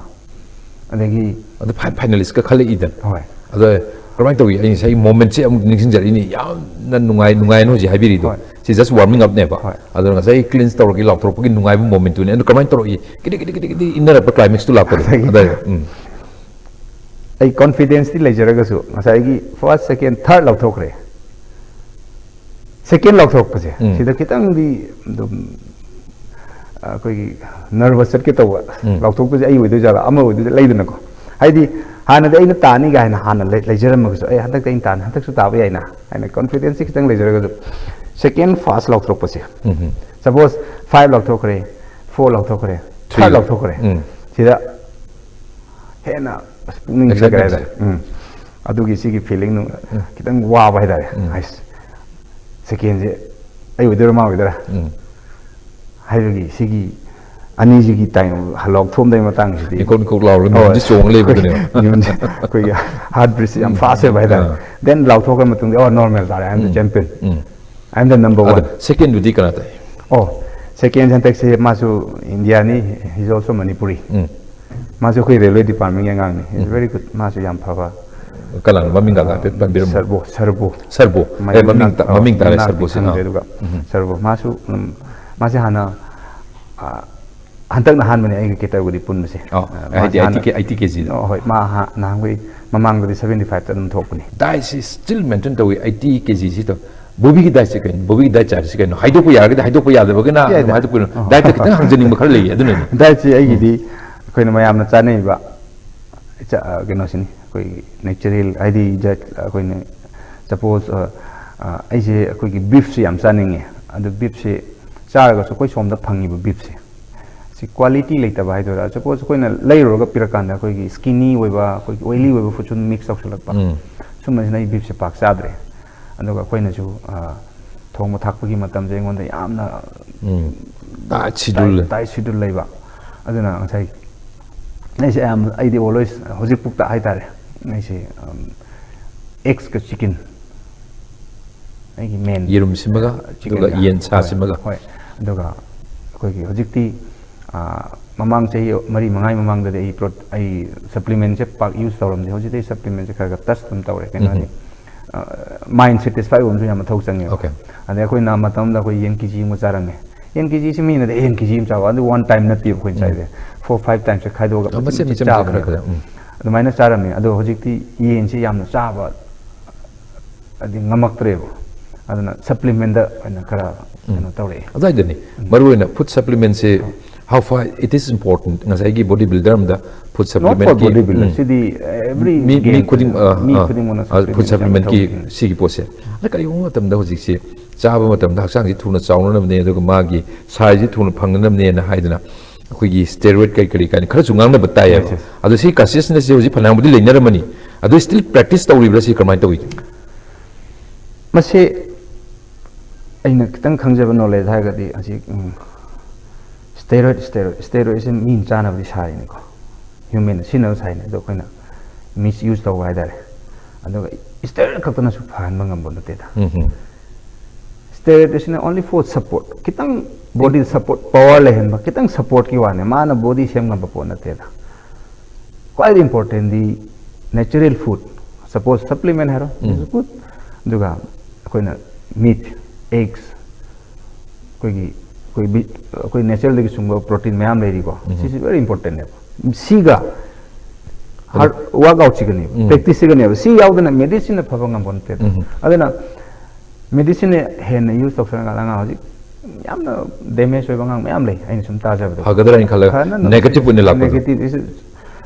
ꯑꯗꯒꯤ ꯑꯗꯨ ꯐꯥꯏ-, ꯐꯥꯏꯅꯦꯂꯤꯁꯀ ꯈꯜꯂꯛꯏꯗꯅ. ꯍꯣꯏ. ꯑꯗꯣ ꯀꯃꯥꯏꯅ ꯇꯧꯏ? ꯑꯩ ꯉꯁꯥꯏ ꯃꯣꯃꯦꯟꯁꯦ ꯑꯃꯨꯛ ꯅꯤꯡꯁꯤꯡꯖꯔꯛꯏꯅꯤ. ꯌꯥꯝꯅ ꯅꯨꯡꯉꯥꯏ, ꯅꯨꯡꯉꯥꯏꯅ ꯍꯧꯖꯤꯛ ꯍꯥꯏꯕꯤꯔꯤꯗꯣ. ꯍꯣꯏ. ꯁꯤ just warming up ꯅꯦꯕ. ꯍꯣꯏ. ꯑꯗꯣ ꯉꯁꯥꯏ ꯀ꯭ꯂꯤꯟꯁ ꯇꯧꯔꯒꯦ ꯂꯥꯎꯊꯣꯔꯛꯄꯒꯤ ꯅꯨꯡꯉꯥꯏꯕ ꯃꯣꯃꯦꯟꯇꯨꯅꯤ. ꯑꯗꯨ ꯀꯃꯥꯏꯅ ꯇꯧꯔꯛꯏ? ꯀꯤꯗꯤ, ꯀꯤꯗꯤ, ꯀꯤꯗꯤ, ꯀꯤꯗꯤ ꯏꯟꯅꯔꯛꯄ ꯀ꯭ꯂꯥꯏꯃꯦꯛꯁꯇꯨ ꯂꯥꯛꯄꯗꯣ. ꯑꯗꯒꯤ ꯑꯗꯨꯋꯥꯏꯗ. ꯎꯝ. ꯑꯩ ꯀꯣꯟꯐꯤꯗꯦꯟꯁꯇꯤ ꯂꯩꯖꯔꯒꯁꯨ ꯉꯁꯥꯏꯒꯤ ꯐꯥꯔꯁ, ꯁꯦꯀꯦꯟ, ꯊꯥꯔꯠ ꯂꯧꯊꯣꯛꯈ꯭ꯔꯦ. ꯁꯦꯀꯦꯟ ꯂꯧꯊꯣꯔꯛꯄꯁꯦ, ꯎꯝ. ꯁꯤꯗ ꯈꯤꯇꯪꯗꯤ ꯑꯗꯨꯝ ꯑꯩꯈꯣꯏꯒꯤ ꯅꯔꯚꯁ ꯆꯠꯀꯦ ꯇꯧꯕ. ꯎꯝ. ꯂꯧꯊꯣꯛꯄꯁꯦ ꯑꯩ ꯑꯣꯏꯗꯣꯏꯖꯥꯠꯂꯥ, ꯑꯃ ꯑꯣꯏꯗꯣꯏꯖꯥꯠꯂꯥ, ꯂꯩꯗꯅꯀꯣ. ꯍꯥꯏꯗꯤ ꯍꯥꯟꯅꯗꯤ ꯑꯩꯅ ꯇꯥꯅꯤ ꯀꯥꯏꯅ ꯍꯥꯟꯅ ꯂꯩ-, ꯂꯩꯖꯔꯝꯃꯒꯁꯨ, ꯑꯩ ꯍꯟꯗꯛꯇꯤ ꯑꯩꯅ ꯇꯥꯅꯤ, ꯍꯟꯗꯛꯁꯨ ꯇꯥꯕ ꯌꯥꯏꯅ ꯍꯥꯏꯅ ꯀꯣꯟꯐꯤꯗꯦꯟꯁꯁꯤ ꯈꯤꯇꯪ ꯂꯩꯖꯔꯒꯁꯨ, ꯁꯦꯀꯦꯟ ꯐꯥꯔꯁ ꯂꯧꯊꯣꯔꯛꯄꯁꯦ, ꯎꯝ. ꯁꯄꯣꯁ ꯐꯥꯏꯚ ꯂꯧꯊꯣꯛꯈ꯭ꯔꯦ, ꯐꯣꯔ ꯂꯧꯊꯣꯛꯈ꯭ꯔꯦ, ꯊ꯭ꯔꯤ. ꯊꯥꯔꯠ ꯂꯧꯊꯣꯛꯈ꯭ꯔꯦ, ꯎꯝ. ꯁꯤꯗ ꯍꯦꯟꯅ ꯑꯁ ꯄꯨꯛꯅꯤꯡꯁꯤꯗ ꯀꯩ Excitement. ꯍꯥꯏꯇꯥꯔꯦ, ꯎꯝ, ꯑꯗꯨꯒꯤ ꯁꯤꯒꯤ ꯐꯤꯂꯤꯡ ꯎꯝ. ꯈꯤꯇꯪ ꯋꯥꯕ ꯍꯥꯏꯇꯥꯔꯦ. ꯎꯝ. ꯑꯩꯁ, ꯁꯦꯀꯦꯟꯁꯦ ꯑꯩ ꯑꯣꯏꯗꯣꯏꯔꯥ ꯃꯥ ꯑꯣꯏꯗꯣꯏꯔꯥ ꯎꯝ. ꯍꯥꯏꯕꯒꯤ ꯁꯤꯒꯤ ꯑꯅꯤꯁꯤꯒꯤ ꯇꯥꯏꯝ ꯂꯥꯎꯊꯣꯛꯑꯝꯗꯥꯏ ꯃꯇꯥꯡꯁꯤꯗꯤ, ꯃꯤꯀꯣꯛ ꯃꯤꯀꯣꯛ ꯂꯥꯎꯔꯒ ꯍꯣꯏ, ꯃꯤꯍꯨꯟꯁꯦ ꯆꯣꯡꯉ ꯂꯩꯕꯗꯨꯅꯦꯕ꯫ ꯑꯩꯈꯣꯏ ꯃꯤꯍꯨꯟꯁꯦ, ꯑꯩꯈꯣꯏꯒꯤ ꯍꯥꯔꯠ ꯕꯤꯠꯁꯦ ꯌꯥꯝ ꯐꯥꯁ ꯑꯣꯏꯕ ꯍꯥꯏꯇꯥꯔꯦ꯫ ꯑꯥ꯫ ꯗꯦꯟ ꯂꯥꯎꯊꯣꯛꯈ꯭ꯔ ꯃꯇꯨꯡꯗ, "ꯑꯣ, ꯅꯣꯔꯃꯦꯜ ꯇꯥꯔꯦ, I am the um. champion, um. I am the number ꯑꯗꯣ one." ꯁꯦꯀꯦꯟꯗꯨꯗꯤ ꯀꯅꯥ ꯇꯥꯏ? ꯑꯣ, ꯁꯦꯀꯦꯟ ꯍꯟꯗꯛꯁꯦ ꯃꯥꯁꯨ ꯏꯟꯗꯤꯌꯥꯅꯤ, he's also Manipuri. ꯃꯥꯁꯨ ꯑꯩꯈꯣꯏ ꯔꯦꯜꯋꯦ ꯗꯤꯄꯥꯔꯠꯃꯦꯟꯒꯤ ꯑꯉꯥꯡꯅꯤ, he's very good, ꯃꯥꯁꯨ ꯌꯥꯝ ꯐꯕ꯫ ꯀꯅꯥꯅꯣ ꯃꯃꯤꯡꯒ ꯍꯥꯏꯐꯦꯠ ꯄꯟꯕꯤꯔꯝꯃꯣ? ꯁꯔꯕꯣ, ꯁꯔꯕꯣ꯫ ꯁꯔꯕꯣ꯫ ꯃꯥꯏ ꯑꯦ, ꯃꯃꯤꯡ ꯃꯅꯥꯛ-, ꯇ-, ꯃꯃꯤꯡ ꯇꯥꯔꯦ ꯃꯅꯥꯛꯇꯤ ꯁꯔꯕꯣꯁꯦ꯫ ꯈꯪꯗ꯭ꯔꯦ꯫ ꯑꯥ꯫ ꯑꯗꯨꯒ ꯎꯝ꯫ ꯁꯔꯕꯣ, ꯃꯥꯁꯨ, ꯎꯝ, ꯃꯥꯁꯦ ꯍꯥꯟꯅ, ꯑ, ꯍꯟꯗꯛꯅ ꯑꯍꯥꯟꯕꯅꯦ ꯑꯩꯒ ꯀꯦꯇꯒꯣꯔꯤ ꯄꯨꯟꯕꯁꯦ꯫ ꯑꯣ, ꯑ, ꯍꯥꯏꯗꯤ ꯃꯥꯁꯦ ꯍꯥꯟꯅ, eighty K, eighty ꯀꯦꯖꯤꯗ? ꯑꯣ, ꯍꯣꯏ, ꯃꯥ ꯍꯥ-, ꯅꯍꯥꯟꯈꯣꯏ ꯃꯃꯥꯡꯗꯗꯤ seventy five ꯑꯗꯨꯝ ꯊꯣꯛꯄꯅꯤ꯫ Dietꯁꯤ still maintain ꯇꯧꯏ, eighty ꯀꯦꯖꯤꯁꯤꯗ꯫ ꯕꯣꯕꯤꯒꯤ dietꯁꯤ ꯀꯩꯅꯣ? ꯕꯣꯕꯤꯒꯤ diet chartꯁꯤ ꯀꯩꯅꯣ? ꯍꯥꯏꯗꯣꯛꯄ ꯌꯥꯔꯒꯗꯤ ꯍꯥꯏꯗꯣꯛꯄ ꯌꯥꯗꯕꯒꯤꯅ ꯌꯥꯏꯗ꯫ ꯑꯗꯨꯝ ꯍꯥꯏꯗꯣꯛꯄꯤꯔꯣ꯫ ꯑꯣ꯫ Dietꯇ ꯈꯤꯇꯪ ꯍꯪꯖꯅꯤꯡꯕ ꯈꯔ ꯂꯩꯌꯦ, ꯑꯗꯨꯅꯅꯤ꯫ Dietꯁꯤ ꯑꯩꯒꯤꯗꯤ ꯑꯩꯈꯣꯏꯅ ꯃꯌꯥꯝꯅ ꯆꯥꯅꯔꯤꯕ ꯏꯆꯥ-, ꯑ, ꯀꯩꯅꯣꯁꯤꯅꯤ, ꯑꯩꯈꯣꯏꯒꯤ natural, ꯍꯥꯏꯗꯤ, just ꯑꯩꯈꯣꯏꯅ suppose, ꯑ, ꯑ, ꯑꯩꯁꯦ ꯑꯩꯈꯣꯏꯒꯤ beefꯁꯦ ꯌꯥꯝ ꯆꯥꯅꯤꯡꯉꯦ꯫ ꯑꯗꯨ beefꯁꯦ ꯆꯥꯔꯒꯁꯨ ꯑꯩꯈꯣꯏ ꯁꯣꯝꯗ ꯐꯪꯉꯤꯕ beefꯁꯦ, ꯁꯤ quality ꯂꯩꯇꯕ ꯍꯥꯏꯗꯣꯏꯔꯥ, suppose ꯑꯩꯈꯣꯏꯅ ꯂꯩꯔꯨꯔꯒ ꯄꯤꯔꯀꯥꯟꯗ ꯑꯩꯈꯣꯏꯒꯤ skinny ꯑꯣꯏꯕ, ꯑꯩꯈꯣꯏꯒꯤ oily ꯑꯣꯏꯕ food ꯁꯨꯝ mix ꯇꯧꯁꯜꯂꯛꯄ, ꯎꯝ꯫ ꯁꯨꯝꯕꯁꯤꯅ ꯑꯩ beefꯁꯦ ꯄꯥꯛ ꯆꯥꯗ꯭ꯔꯦ꯫ ꯑꯗꯨꯒ ꯑꯩꯈꯣꯏꯅꯁꯨ, ꯑ, ꯊꯣꯡꯕ ꯊꯥꯛꯄꯒꯤ ꯃꯇꯝꯁꯦ ꯑꯩꯉꯣꯟꯗ ꯌꯥꯝꯅ ꯎꯝ꯫ Tight schedule ꯂꯩ꯫ Tight schedule ꯂꯩꯕ꯫ ꯑꯗꯨꯅ ꯉꯁꯥꯏ ꯑꯩꯁꯦ ꯑꯌꯥꯝꯕ, ꯑꯩꯗꯤ always, ꯍꯧꯖꯤꯛꯐꯥꯎꯗ ꯍꯥꯏꯇꯥꯔꯦ, ꯑꯩꯁꯦ, ꯎꯝ, eggsꯀ chicken ꯑꯩꯒꯤ main꯫ ꯌꯦꯔꯨꯝꯁꯤꯃꯒ, Chickenꯒ꯫ ꯑꯗꯨꯒ ꯌꯦꯟ ꯁꯥꯁꯤꯃꯒ꯫ ꯍꯣꯏ, ꯍꯣꯏ꯫ ꯑꯗꯨꯒ ꯑꯩꯈꯣꯏꯒꯤ ꯍꯧꯖꯤꯛꯇꯤ, ꯑ, ꯃꯃꯥꯡ ꯆꯍꯤ ꯃꯔꯤ ꯃꯉꯥꯒꯤ ꯃꯃꯥꯡꯗꯗꯤ ꯑꯩ ꯄ꯭ꯔꯣ-, ꯑꯩ supplementꯁꯦ ꯄꯥꯛ use ꯇꯧꯔꯝꯗꯦ꯫ ꯍꯧꯖꯤꯛꯇꯤ ꯑꯩ supplementꯁꯦ ꯈꯔ ꯈꯔ touch ꯑꯗꯨꯝ ꯇꯧꯔꯦ꯫ ꯀꯩꯅꯣ ꯍꯥꯏꯗꯤ, ꯎꯝ꯫ ꯑ, mind satisfy ꯑꯣꯏꯕ ꯑꯃꯁꯨ ꯌꯥꯝ ꯃꯊꯧ ꯆꯪꯉꯦꯕ꯫ Okay꯫ ꯑꯗꯩ ꯑꯩꯈꯣꯏꯅ ꯃꯇꯝ ꯑꯃꯗ ꯑꯩꯈꯣꯏ ꯌꯦꯟ ꯀꯦꯖꯤ ꯑꯃ ꯆꯥꯔꯝꯃꯦ꯫ ꯌꯦꯟ ꯀꯦꯖꯤꯁꯤ ꯃꯤꯅꯗꯤ, "ꯑꯦ, ꯌꯦꯟ ꯀꯦꯖꯤ ꯑꯃ ꯆꯥꯕ", ꯑꯗꯨ one time ꯅꯠꯇꯦꯕ ꯑꯩꯈꯣꯏꯅ ꯎꯝ꯫ ꯆꯥꯏꯁꯦ꯫ Four five timesꯁꯦ ꯈꯥꯏꯗꯣꯛꯑꯒ ꯑ, ꯃꯆꯦꯠ ꯃꯆꯦꯠ ꯆꯥꯕꯅꯦꯕ꯫ ꯈꯔ ꯈꯔ, ꯎꯝ꯫ ꯑꯗꯨꯃꯥꯏꯅ ꯆꯥꯔꯝꯃꯦ꯫ ꯑꯗꯣ ꯍꯧꯖꯤꯛꯇꯤ ꯌꯦꯟꯁꯤ ꯌꯥꯝꯅ ꯆꯥꯕ ꯍꯥꯏꯗꯤ ꯉꯝꯃꯛꯇ꯭ꯔꯦꯕ꯫ ꯑꯗꯨꯅ supplementꯇ ꯑꯣꯏꯅ ꯈꯔ ꯎꯝ꯫ ꯀꯩꯅꯣ ꯇꯧꯔꯛꯑꯦ꯫ ꯑꯗꯨꯋꯥꯏꯗꯅꯤ, ꯃꯔꯨꯑꯣꯏꯅ food supplementꯁꯦ, how far it is important, ꯉꯁꯥꯏꯒꯤ body builder ꯑꯃꯗ food supplement Not for body builder, CD every me, me game ꯈꯨꯗꯤꯡ-, ꯁꯤꯗ ꯑ, ꯃꯤ ꯑ, ꯈꯨꯗꯤꯡꯃꯛꯅ ꯑ, food supplement supplementꯀꯤ ꯇꯧꯗꯣꯏꯅꯤ꯫ ꯁꯤꯒꯤ ꯄꯣꯠꯁꯦ꯫ ꯑꯗ ꯀꯔꯤꯒꯨꯝꯕ ꯃꯇꯝꯗ ꯍꯧꯖꯤꯛꯁꯦ ꯆꯥꯕ ꯃꯇꯝꯗ ꯍꯛꯆꯥꯡꯁꯤ ꯊꯨꯅ ꯆꯥꯎꯅꯅꯕꯅꯦ, ꯑꯗꯨꯒ ꯃꯥꯒꯤ sizeꯁꯤ ꯊꯨꯅ ꯐꯪꯅꯅꯕꯅꯦꯅ ꯍꯥꯏꯗꯅ ꯑꯩꯈꯣꯏꯒꯤ steroid ꯀꯔꯤ ꯀꯔꯤ ꯀꯥꯏꯅ ꯈꯔꯁꯨ ꯉꯥꯡꯅꯕ ꯇꯥꯏꯌꯦꯕ꯫ Yes, yes. ꯑꯗꯣ ꯁꯤ consciousnessꯁꯦ ꯍꯧꯖꯤꯛ ꯐꯅꯌꯥꯝꯕꯨꯗꯤ ꯂꯩꯅꯔꯝꯃꯅꯤ, ꯑꯗꯣ still practice ꯇꯧꯔꯤꯕ꯭ꯔꯥ, ꯁꯤ ꯀꯃꯥꯏꯅ ꯇꯧꯏ? ꯃꯁꯤ ꯑꯩꯅ ꯈꯤꯇꯪ ꯈꯪꯖꯕ knowledge ꯍꯥꯏꯔꯒꯗꯤ ꯍꯧꯖꯤꯛ, ꯎꯝ, Steroid, steroid, steroid ꯁꯦ ꯃꯤꯅ ꯆꯥꯅꯕꯗꯤ ꯁꯥꯔꯤꯅꯤꯀꯣ, human ꯁꯤꯖꯤꯟꯅꯕ ꯁꯥꯔꯤꯅꯤ, ꯑꯗꯣ ꯑꯩꯈꯣꯏꯅ misuse ꯇꯧꯕ ꯍꯥꯏꯇꯥꯔꯦ꯫ ꯑꯗꯨꯒ steroid ꯈꯛꯇꯅꯁꯨ ꯐꯍꯟꯕ ꯉꯝꯕ ꯅꯠꯇꯦꯗ꯫ ꯎꯝ ꯍꯝ꯫ Steroid ꯑꯁꯤꯅ only for support, ꯈꯤꯇꯪ body support, power ꯂꯩꯍꯟꯕ, ꯈꯤꯇꯪ support ꯀꯤ ꯋꯥꯅꯦ, ꯃꯥꯅ body ꯁꯦꯝ ꯉꯝꯕ ꯄꯣꯠ ꯅꯠꯇꯦꯗ꯫ ꯈ꯭ꯋꯥꯏꯗꯒꯤ important ꯗꯤ natural food, suppose supplement ꯍꯥꯏꯔꯣ, ꯎꯝ꯫ It's good. ꯑꯗꯨꯒ ꯑꯩꯈꯣꯏꯅ meat, eggs, ꯑꯩꯈꯣꯏꯒꯤ ꯑꯩꯈꯣꯏ ꯕꯤ- ꯑꯩꯈꯣꯏ natural ꯗꯒꯤ ꯁꯨꯡꯕ protein ꯃꯌꯥꯝ ꯂꯩꯔꯤꯀꯣ, ꯎꯝ꯫ ꯁꯤꯁꯤ very important ꯅꯦꯕ꯫ ꯁꯤꯒ hard workout ꯁꯤꯒꯅꯦꯕ, ꯎꯝ꯫ practice ꯁꯤꯒꯅꯦꯕ, ꯁꯤ ꯌꯥꯎꯗꯅ medicine ꯅ ꯐꯕ ꯉꯝꯕ ꯅꯠꯇꯦꯕ꯫ ꯎꯝ꯫ ꯑꯗꯨꯅ medicine ꯅ ꯍꯦꯟꯅ use ꯇꯧꯁꯜꯂꯀꯥꯟꯗ ꯑꯉꯥꯡ ꯍꯧꯖꯤꯛ ꯌꯥꯝꯅ damage ꯑꯣꯏꯕ ꯑꯉꯥꯡ ꯃꯌꯥꯝ ꯂꯩ, ꯑꯩꯅ ꯁꯨꯝ ꯇꯥꯖꯕꯗ꯫ ꯐꯒꯗ꯭ꯔꯥ ꯍꯥꯏꯅ ꯈꯜꯂꯒ ꯐꯅ negative ꯑꯣꯏꯅ ꯂꯥꯛꯄꯗꯣ꯫ Negative is-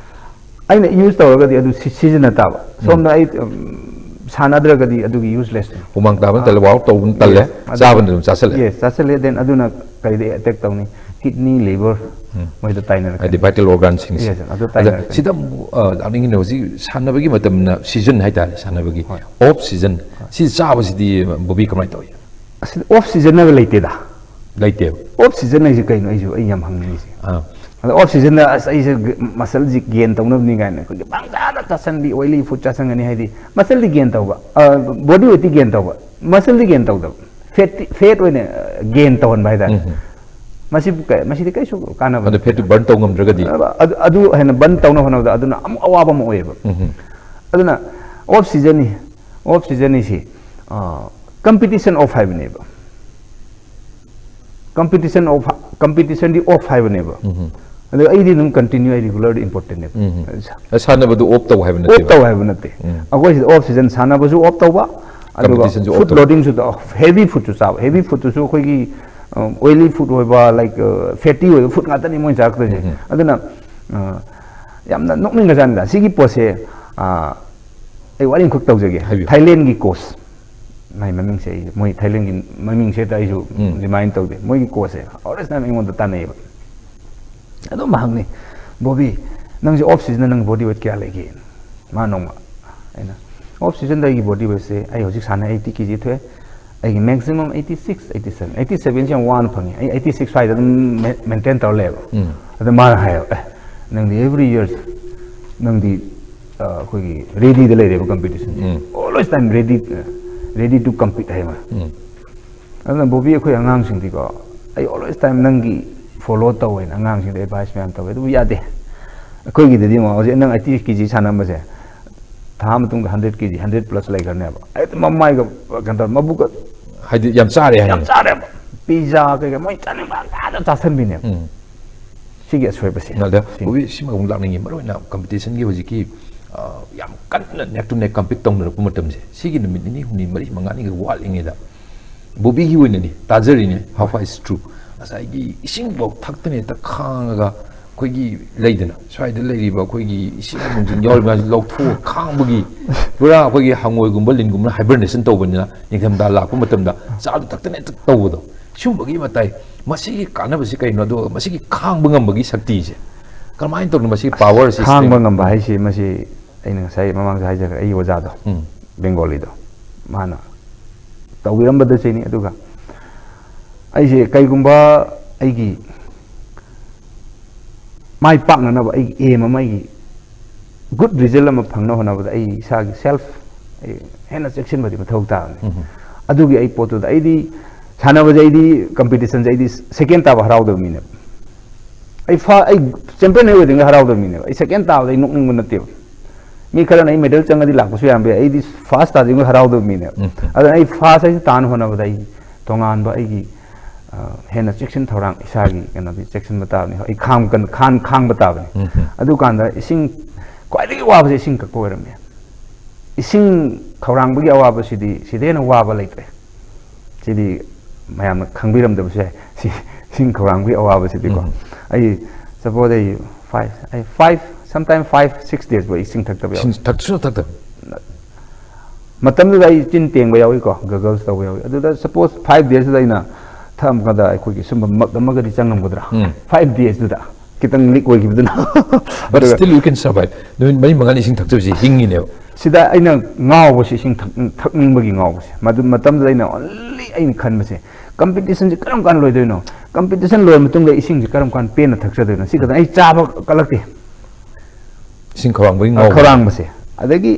ꯑꯩꯅ use ꯇꯧꯔꯒꯗꯤ ꯑꯗꯨ ꯁꯤ- ꯁꯤꯖꯤꯟꯅ ꯇꯥꯕ꯫ ꯁꯣꯝꯗ ꯑꯩ ꯎꯝ, ꯁꯥꯟꯅꯗ꯭ꯔꯒꯗꯤ ꯑꯗꯨꯒꯤ useless ꯅꯤ꯫ ꯍꯨꯃꯥꯡ ꯇꯥꯕꯅ ꯇꯜꯂꯦ, workout ꯇꯧꯕꯅ ꯇꯜꯂꯦ, Yes, ꯑꯗꯨ- ꯆꯥꯕꯅ ꯑꯗꯨꯝ ꯆꯥꯁꯤꯜꯂꯦ꯫ Yes, ꯆꯥꯁꯤꯜꯂꯦ, then ꯑꯗꯨꯅ ꯀꯔꯤꯗ attack ꯇꯧꯅꯤ? Kidney, liver, ꯎꯝ꯫ ꯃꯣꯏꯗ ꯇꯥꯏꯅꯔꯛꯀꯅꯤ꯫ ꯍꯥꯏꯗꯤ vital organ ꯁꯤꯡꯁꯦ꯫ Yes, ꯑꯗꯨ ꯑꯗ ꯇꯥꯏꯅꯔꯛꯀꯅꯤ꯫ ꯁꯤꯗ ꯑꯃꯨꯛ, ꯑ, ꯂꯥꯛꯅꯤꯡꯉꯤꯅꯦ, ꯍꯧꯖꯤꯛ ꯁꯥꯟꯅꯕꯒꯤ ꯃꯇꯝꯅ season ꯍꯥꯏꯇꯥꯔꯦ, ꯁꯥꯟꯅꯕꯒꯤ ꯍꯣꯏ꯫ off season, ꯁꯤ ꯆꯥꯕꯁꯤꯗꯤ ꯕꯣꯕꯤ ꯀꯃꯥꯏꯅ ꯇꯧꯏ? ꯑꯁꯤꯗ off season ꯍꯥꯏꯕ ꯂꯩꯇꯦꯗ꯫ ꯂꯩꯇꯦꯕ꯫ Off season ꯍꯥꯏꯁꯦ ꯀꯩꯅꯣ? ꯑꯩꯁꯨ, ꯑꯩ ꯌꯥꯝ ꯍꯪꯅꯤꯡꯉꯤꯁꯦ꯫ ꯑꯥ꯫ ꯑꯗ off season ꯗ ꯑꯁ ꯑꯩꯁꯦ ꯃꯁꯜꯁꯤ gain ꯇꯧꯅꯕꯅꯤ ꯀꯥꯏꯅ ꯑꯩꯈꯣꯏꯒꯤ ꯄꯪꯆꯥꯗ ꯆꯥꯁꯟꯕꯤ, oily food ꯆꯥꯁꯟꯒꯅꯤ ꯍꯥꯏꯗꯤ muscle ꯗꯤ gain ꯇꯧꯕ, body weight ꯇꯤ gain ꯇꯧꯕ, muscle ꯗꯤ gain ꯇꯧꯗꯕ, fat ꯇꯤ- fat ꯑꯣꯏꯅ gain ꯇꯧꯍꯟꯕ ꯍꯥꯏꯇꯥꯔꯦ꯫ ꯎꯝ꯫ ꯃꯁꯤꯕꯨ ꯀ- ꯃꯁꯤꯗꯤ ꯀꯩꯁꯨ ꯀꯥꯟꯅꯕ ꯑꯗꯨ fat ꯇꯨ burn ꯇꯧ ꯉꯝꯗ꯭ꯔꯒꯗꯤ? ꯑꯗꯨ, ꯑꯗꯨ ꯍꯦꯟꯅ burn ꯇꯧꯅꯕ ꯍꯣꯠꯅꯕꯗ ꯑꯗꯨꯅ ꯑꯃꯨꯛ ꯑꯋꯥꯕ ꯑꯃ ꯑꯣꯏꯌꯦꯕ꯫ ꯎꯝ꯫ ꯑꯗꯨꯅ off season ꯅꯤ, off season ꯅꯤ ꯁꯤ, ꯑ, competition off ꯍꯥꯏꯕꯅꯦꯕ꯫ Competition off, competition ꯗꯤ off ꯍꯥꯏꯕꯅꯦꯕ꯫ ꯎꯝ꯫ ꯑꯗꯣ ꯑꯩꯗꯤ ꯑꯗꯨꯝ continue, ꯑꯩ regular ꯗꯤ important ꯅꯦꯕ꯫ ꯎꯝ꯫ ꯑ, ꯁꯥꯟꯅꯕꯗꯨ off ꯇꯧ ꯍꯥꯏꯕ Off ꯅꯠꯇꯦꯕ꯫ ꯇꯧ ꯍꯥꯏꯕ ꯅꯠꯇꯦ꯫ ꯎꯝ꯫ ꯑꯩꯈꯣꯏ ꯁꯤꯗ off season ꯁꯥꯟꯅꯕꯁꯨ off ꯇꯧꯕ, ꯑꯗꯨꯒ Competition ꯁꯨ off food ꯇꯧꯕ꯫ Loading ꯁꯨ ꯇꯧ-, heavy food ꯁꯨ ꯆꯥꯕ꯫ Heavy food ꯇꯨꯁꯨ ꯑꯩꯈꯣꯏꯒꯤ, ꯑ, oily food ꯑꯣꯏꯕ, like, ꯑ, fatty ꯑꯣꯏꯕ food ꯉꯥꯛꯇꯅꯤ ꯃꯣꯏꯅ ꯆꯥꯔꯛꯇꯣꯏꯁꯦ꯫ ꯎꯝ꯫ ꯑꯗꯨꯅ, ꯑ, ꯌꯥꯝꯅ ꯅꯣꯛꯅꯤꯡꯒ꯭ꯔꯖꯥꯠꯅꯤꯗ꯫ ꯁꯤꯒꯤ ꯄꯣꯠꯁꯦ, ꯑ, ꯑꯩ ꯋꯥꯔꯤ ꯑꯃꯈꯛ ꯇꯧꯖꯒꯦ꯫ ꯍꯥꯏꯕꯤꯌꯨ꯫ Thailand ꯒꯤ coach, ꯃꯥꯏ ꯃꯃꯤꯡꯁꯦ ꯑꯩ, ꯃꯣꯏ Thailand ꯒꯤ ꯃꯃꯤꯡꯁꯦ ꯍꯦꯛꯇ ꯑꯩꯁꯨ ꯎꯝ꯫ remind ꯇꯧꯗꯦ꯫ ꯃꯣꯏꯒꯤ coach ꯁꯦ always time ꯑꯩꯉꯣꯟꯗ ꯇꯥꯟꯅꯩꯌꯦꯕ꯫ ꯑꯗꯨꯝ ꯍꯪꯅꯤ, "ꯕꯣꯕꯤ, ꯅꯪꯁꯦ off season ꯗ ꯅꯪ body weight ꯀꯌꯥ ꯂꯩꯒꯦ?" ꯃꯥ ꯅꯣꯡꯃ, ꯑꯩꯅ, "Off season ꯗ ꯑꯩꯒꯤ body weight ꯁꯦ, ꯑꯩ ꯍꯧꯖꯤꯛ ꯁꯥꯟꯅ eighty K G ꯊꯣꯛꯑꯦ, ꯑꯩꯒꯤ maximum eighty six, eighty seven, eighty seven ꯁꯤ ꯌꯥꯝ ꯋꯥꯅ ꯐꯪꯉꯤ꯫ ꯑꯩ eighty six ꯁ꯭ꯋꯥꯏꯗ ꯑꯗꯨꯝ ꯃꯦꯟꯇꯦꯟ ꯇꯧꯔ ꯂꯩꯌꯦꯕ꯫ ꯑꯗ ꯃꯥꯅ ꯍꯥꯏꯌꯦꯕ, "ꯑꯦ, ꯅꯪꯗꯤ every year ꯅꯪꯗꯤ ꯑ, ꯑꯩꯈꯣꯏꯒꯤ ꯔꯦꯗꯤꯗ ꯂꯩꯔꯦꯕ ꯀꯝꯄꯤꯇꯤꯁꯟꯁꯦ꯫ Always time ready, ready to compete" ꯍꯥꯏ ꯃꯥ꯫ ꯑꯗꯨꯅ ꯕꯣꯕꯤ, ꯑꯩꯈꯣꯏ ꯑꯉꯥꯡꯁꯤꯡꯗꯤꯀꯣ, "ꯑꯩ always time ꯅꯪꯒꯤ ꯐꯣꯂꯣ ꯇꯧꯋꯦꯅ" ꯑꯉꯥꯡꯁꯤꯡꯗ ꯑꯦꯗꯚꯥꯏꯁ ꯃꯌꯥꯝ ꯇꯧꯋꯦ꯫ ꯑꯗꯨꯕꯨ ꯌꯥꯗꯦ꯫ ꯑꯩꯈꯣꯏꯒꯤꯗꯗꯤ ꯑꯃꯨꯛ ꯍꯧꯖꯤꯛ ꯅꯪ eighty ꯀꯦ ꯖꯤ ꯁꯥꯟꯅꯔꯝꯕꯁꯦ, ꯊꯥ ꯃꯇꯨꯡꯗ hundred ꯀꯦ ꯖꯤ, hundred plus ꯂꯩꯈ꯭ꯔꯅꯦꯕ꯫ ꯍꯦꯛꯇ ꯃꯃꯥꯏꯒ ꯀꯩꯅꯣ ꯇꯧꯔ, ꯃꯕꯨꯛꯀ ꯍꯥꯏꯗꯤ ꯌꯥꯝ ꯆꯥꯔꯦ ꯌꯥꯝ ꯍꯥꯏꯅ꯫ ꯆꯥꯔꯦꯕ꯫ ꯄꯤꯖꯥ ꯀꯩꯀꯩ ꯃꯣꯏ ꯆꯥꯅꯤꯡꯕ ꯉꯥꯛꯇ ꯆꯥꯁꯟꯕꯤꯅꯦꯕ꯫ ꯁꯤꯒꯤ ꯑꯁꯣꯏꯕꯁꯦ꯫ ꯑꯗ ꯁꯤ ꯕꯣꯕꯤ, ꯁꯤꯃ ꯑꯃꯨꯛ ꯂꯥꯛꯅꯤꯡꯉꯤ꯫ ꯃꯔꯨꯑꯣꯏꯅ ꯀꯝꯄꯤꯇꯤꯁꯟꯒꯤ ꯍꯧꯖꯤꯛꯀꯤ, ꯑ, ꯌꯥꯝ ꯀꯟꯅ neck to neck compete ꯇꯧꯅꯔꯛꯄ ꯃꯇꯝꯁꯦ, ꯁꯤꯒꯤ ꯅꯨꯃꯤꯠ ꯅꯤꯅꯤ, ꯍꯨꯝꯅꯤ, ꯃꯔꯤ, ꯃꯉꯥꯅꯤꯒ ꯋꯥꯠꯂꯤꯉꯩꯗ ꯕꯣꯕꯤꯒꯤ ꯑꯣꯏꯅꯅꯤ, ꯇꯥꯖꯔꯤꯅꯦ, how far is true? ꯉꯁꯥꯏꯒꯤ ꯏꯁꯤꯡꯐꯥꯎ ꯊꯛꯇꯅ ꯍꯦꯛꯇ ꯈꯥꯡꯉꯒ, ꯑꯩꯈꯣꯏꯒꯤ ꯂꯩꯗꯅ, ꯁ꯭ꯋꯥꯏꯗ ꯂꯩꯔꯤꯕ ꯑꯩꯈꯣꯏꯒꯤ ꯏꯁꯤꯡ ꯅꯨꯡꯁꯤꯡ ꯌꯥꯎꯔꯤꯕ ꯃꯌꯥꯝꯁꯤ ꯂꯧꯊꯣꯛꯑ ꯈꯥꯡꯕꯒꯤ, ꯄꯨꯔꯥ ꯑꯩꯈꯣꯏꯒꯤ ꯍꯪꯉꯣꯏꯒꯨꯝꯕ, ꯂꯤꯟꯒꯨꯝꯕꯅ hibernation ꯇꯧꯕꯅꯤꯅ, ꯅꯤꯡꯊꯝꯊꯥ ꯂꯥꯛꯄ ꯃꯇꯝꯗ ꯆꯥꯕ ꯊꯛꯇꯅ ꯍꯦꯛꯇ ꯇꯧꯕꯗꯣ, ꯁꯤꯒꯨꯝꯕꯒꯤ ꯃꯇꯥꯏ, ꯃꯁꯤꯒꯤ ꯀꯥꯟꯅꯕꯁꯤ ꯀꯩꯅꯣ? ꯑꯗꯨꯒ ꯃꯁꯤꯒꯤ ꯈꯥꯡꯕ ꯉꯝꯕꯒꯤ ꯁꯛꯇꯤꯁꯦ ꯀꯔꯝꯍꯥꯏꯅ ꯇꯧꯅ ꯃꯁꯤꯒꯤ power system? ꯈꯥꯡꯕ ꯉꯝꯕ ꯍꯥꯏꯁꯤ, ꯃꯁꯤ ꯑꯩꯅ ꯉꯁꯥꯏ ꯃꯃꯥꯡꯗ ꯍꯥꯏꯖꯈ꯭ꯔꯦ, ꯑꯩꯒꯤ ꯑꯣꯖꯥꯗꯣ, ꯎꯝ꯫ ꯕꯦꯡꯒꯣꯂꯤꯗꯣ, ꯃꯥꯅ ꯇꯧꯕꯤꯔꯝꯕꯗ ꯆꯤꯅꯤ꯫ ꯑꯗꯨꯒ ꯑꯩꯁꯦ ꯀꯩꯒꯨꯝꯕ ꯑꯩꯒꯤ ꯃꯥꯏ ꯄꯥꯛꯅꯅꯕ, ꯑꯩꯒꯤ aim ꯑꯃ, ꯑꯩꯒꯤ good result ꯑꯃ ꯐꯪꯅꯕ ꯍꯣꯠꯅꯕꯗ ꯑꯩ ꯏꯁꯥꯒꯤ self ꯑꯩ ꯍꯦꯟꯅ ꯆꯦꯛꯁꯤꯟꯕꯗꯤ ꯃꯊꯧ ꯇꯥꯕꯅꯤ꯫ ꯎꯝ꯫ ꯑꯗꯨꯒꯤ ꯑꯩ ꯄꯣꯠꯇꯨꯗ ꯑꯩꯗꯤ ꯁꯥꯟꯅꯕꯁꯦ, ꯑꯩꯗꯤ ꯀꯝꯄꯤꯇꯤꯁꯟꯁꯦ ꯑꯩꯗꯤ second ꯇꯥꯕ ꯍꯔꯥꯎꯗꯕ ꯃꯤꯅꯦꯕ꯫ ꯑꯩ ꯐꯥ-, ꯑꯩ ꯆꯦꯝꯄꯤꯌꯟ ꯑꯣꯏꯗꯣꯏꯅ ꯍꯔꯥꯎꯗꯕ ꯃꯤꯅꯦꯕ꯫ ꯑꯩ second ꯇꯥꯕꯗ ꯑꯩ ꯅꯣꯛꯅꯤꯡꯕ ꯅꯠꯇꯦꯕ꯫ ꯃꯤ ꯈꯔꯅ ꯑꯩ ꯃꯦꯗꯜ ꯆꯪꯉꯗꯤ ꯂꯥꯛꯄꯁꯨ ꯌꯥꯔꯝꯕ ꯌꯥꯏ, ꯑꯩꯗꯤ ꯐꯥꯔꯁ ꯇꯥꯗꯣꯏꯅ ꯍꯔꯥꯎꯗꯕ ꯃꯤꯅꯦꯕ꯫ ꯎꯝ꯫ ꯑꯗꯨꯅ ꯑꯩ ꯐꯥꯔꯁ ꯍꯥꯏꯁꯤ ꯇꯥꯅ ꯍꯣꯠꯅꯕꯗ ꯑꯩ ꯇꯣꯉꯥꯟꯕ ꯑꯩꯒꯤ, ꯑ, ꯍꯦꯟꯅ ꯆꯦꯛꯁꯤꯟ ꯊꯧꯔꯥꯡ, ꯏꯁꯥꯒꯤ ꯀꯩꯅꯣꯗꯤ ꯆꯦꯛꯁꯤꯟꯕ ꯇꯥꯕꯅꯤ꯫ ꯑꯩ ꯈꯥꯡ-, ꯀꯟ-, ꯈꯥꯡ-, ꯈꯥꯡꯕ ꯇꯥꯕꯅꯤ꯫ ꯎꯝ꯫ ꯑꯗꯨꯀꯥꯟꯗ ꯏꯁꯤꯡ, ꯈ꯭ꯋꯥꯏꯗꯒꯤ ꯋꯥꯕꯁꯦ ꯏꯁꯤꯡ ꯊꯛꯄ ꯑꯣꯏꯔꯝꯃꯦ꯫ ꯏꯁꯤꯡ ꯈꯧꯔꯥꯡꯕꯒꯤ ꯑꯋꯥꯕꯁꯤꯗꯤ ꯁꯤꯗꯩ ꯍꯦꯟꯅ ꯋꯥꯕ ꯂꯩꯇ꯭ꯔꯦ꯫ ꯁꯤꯗꯤ ꯃꯌꯥꯝꯅ ꯈꯪꯕꯤꯔꯝꯗꯕꯁꯨ ꯌꯥꯏ꯫ ꯁꯤ ꯏꯁꯤꯡ ꯈꯧꯔꯥꯡꯕꯒꯤ ꯑꯋꯥꯕꯁꯤꯗꯤꯀꯣ꯫ ꯎꯝ꯫ ꯑꯩ suppose ꯑꯩ five, ꯑꯩ five, sometime five, six days ꯐꯥꯎ ꯏꯁꯤꯡ ꯊꯛꯇꯕ ꯌꯥꯎꯏ꯫ ꯏꯁꯤꯡ ꯊꯛ-, ꯁꯨꯡꯊꯛ ꯊꯛꯇꯕ꯫ ꯃꯇꯝꯗꯨꯗ ꯑꯩ ꯆꯤꯟ ꯇꯦꯡꯕ ꯌꯥꯎꯏꯀꯣ, gargles ꯇꯧꯕ ꯌꯥꯎꯏ꯫ ꯑꯗꯨꯗ suppose five days ꯇꯨꯗ ꯑꯩꯅ ꯊꯛꯑꯝꯒꯗ ꯑꯩꯈꯣꯏꯒꯤ ꯁꯨꯝꯕ mug ꯑꯃꯒꯗꯤ ꯆꯪꯉꯝꯒꯗ꯭ꯔꯥ? ꯎꯝ꯫ Five days ꯇꯨꯗ ꯈꯤꯇꯪ leak ꯑꯣꯏꯈꯤꯕꯗꯨꯅ꯫ But ꯑꯗꯨꯒ still you can survive. ꯅꯨꯃꯤꯠ ꯃꯔꯤ ꯃꯉꯥꯅꯤ ꯏꯁꯤꯡ ꯊꯛꯇꯕꯁꯦ ꯍꯤꯡꯉꯤꯅꯦꯕ꯫ ꯁꯤꯗ ꯑꯩꯅ ꯉꯥꯎꯕꯁꯤ, ꯏꯁꯤꯡ ꯊꯛ- ꯊꯛꯅꯤꯡꯕꯒꯤ ꯉꯥꯎꯕꯁꯦ, ꯃꯗꯨ ꯃꯇꯝꯗꯨꯗ ꯑꯩꯅ only ꯑꯩꯅ ꯈꯟꯕꯁꯦ, ꯀꯝꯄꯤꯇꯤꯁꯟꯁꯤ ꯀꯔꯝ ꯀꯥꯟꯗ ꯂꯣꯏꯗꯣꯏꯅꯣ? ꯀꯝꯄꯤꯇꯤꯁꯟ ꯂꯣꯏꯔ ꯃꯇꯨꯡꯗ ꯏꯁꯤꯡꯁꯤ ꯀꯔꯝ ꯀꯥꯟꯗ ꯄꯦꯟꯅ ꯊꯛꯆꯗꯣꯏꯅꯣ? ꯁꯤ ꯈꯛꯇꯪ꯫ ꯑꯩ ꯆꯥꯕ ꯀꯜꯂꯛꯇꯦ꯫ ꯏꯁꯤꯡ ꯈꯧꯔꯥꯡꯕꯒꯤ ꯉꯥꯎꯕ꯫ ꯈꯧꯔꯥꯡꯕꯁꯦ꯫ ꯑꯗꯒꯤ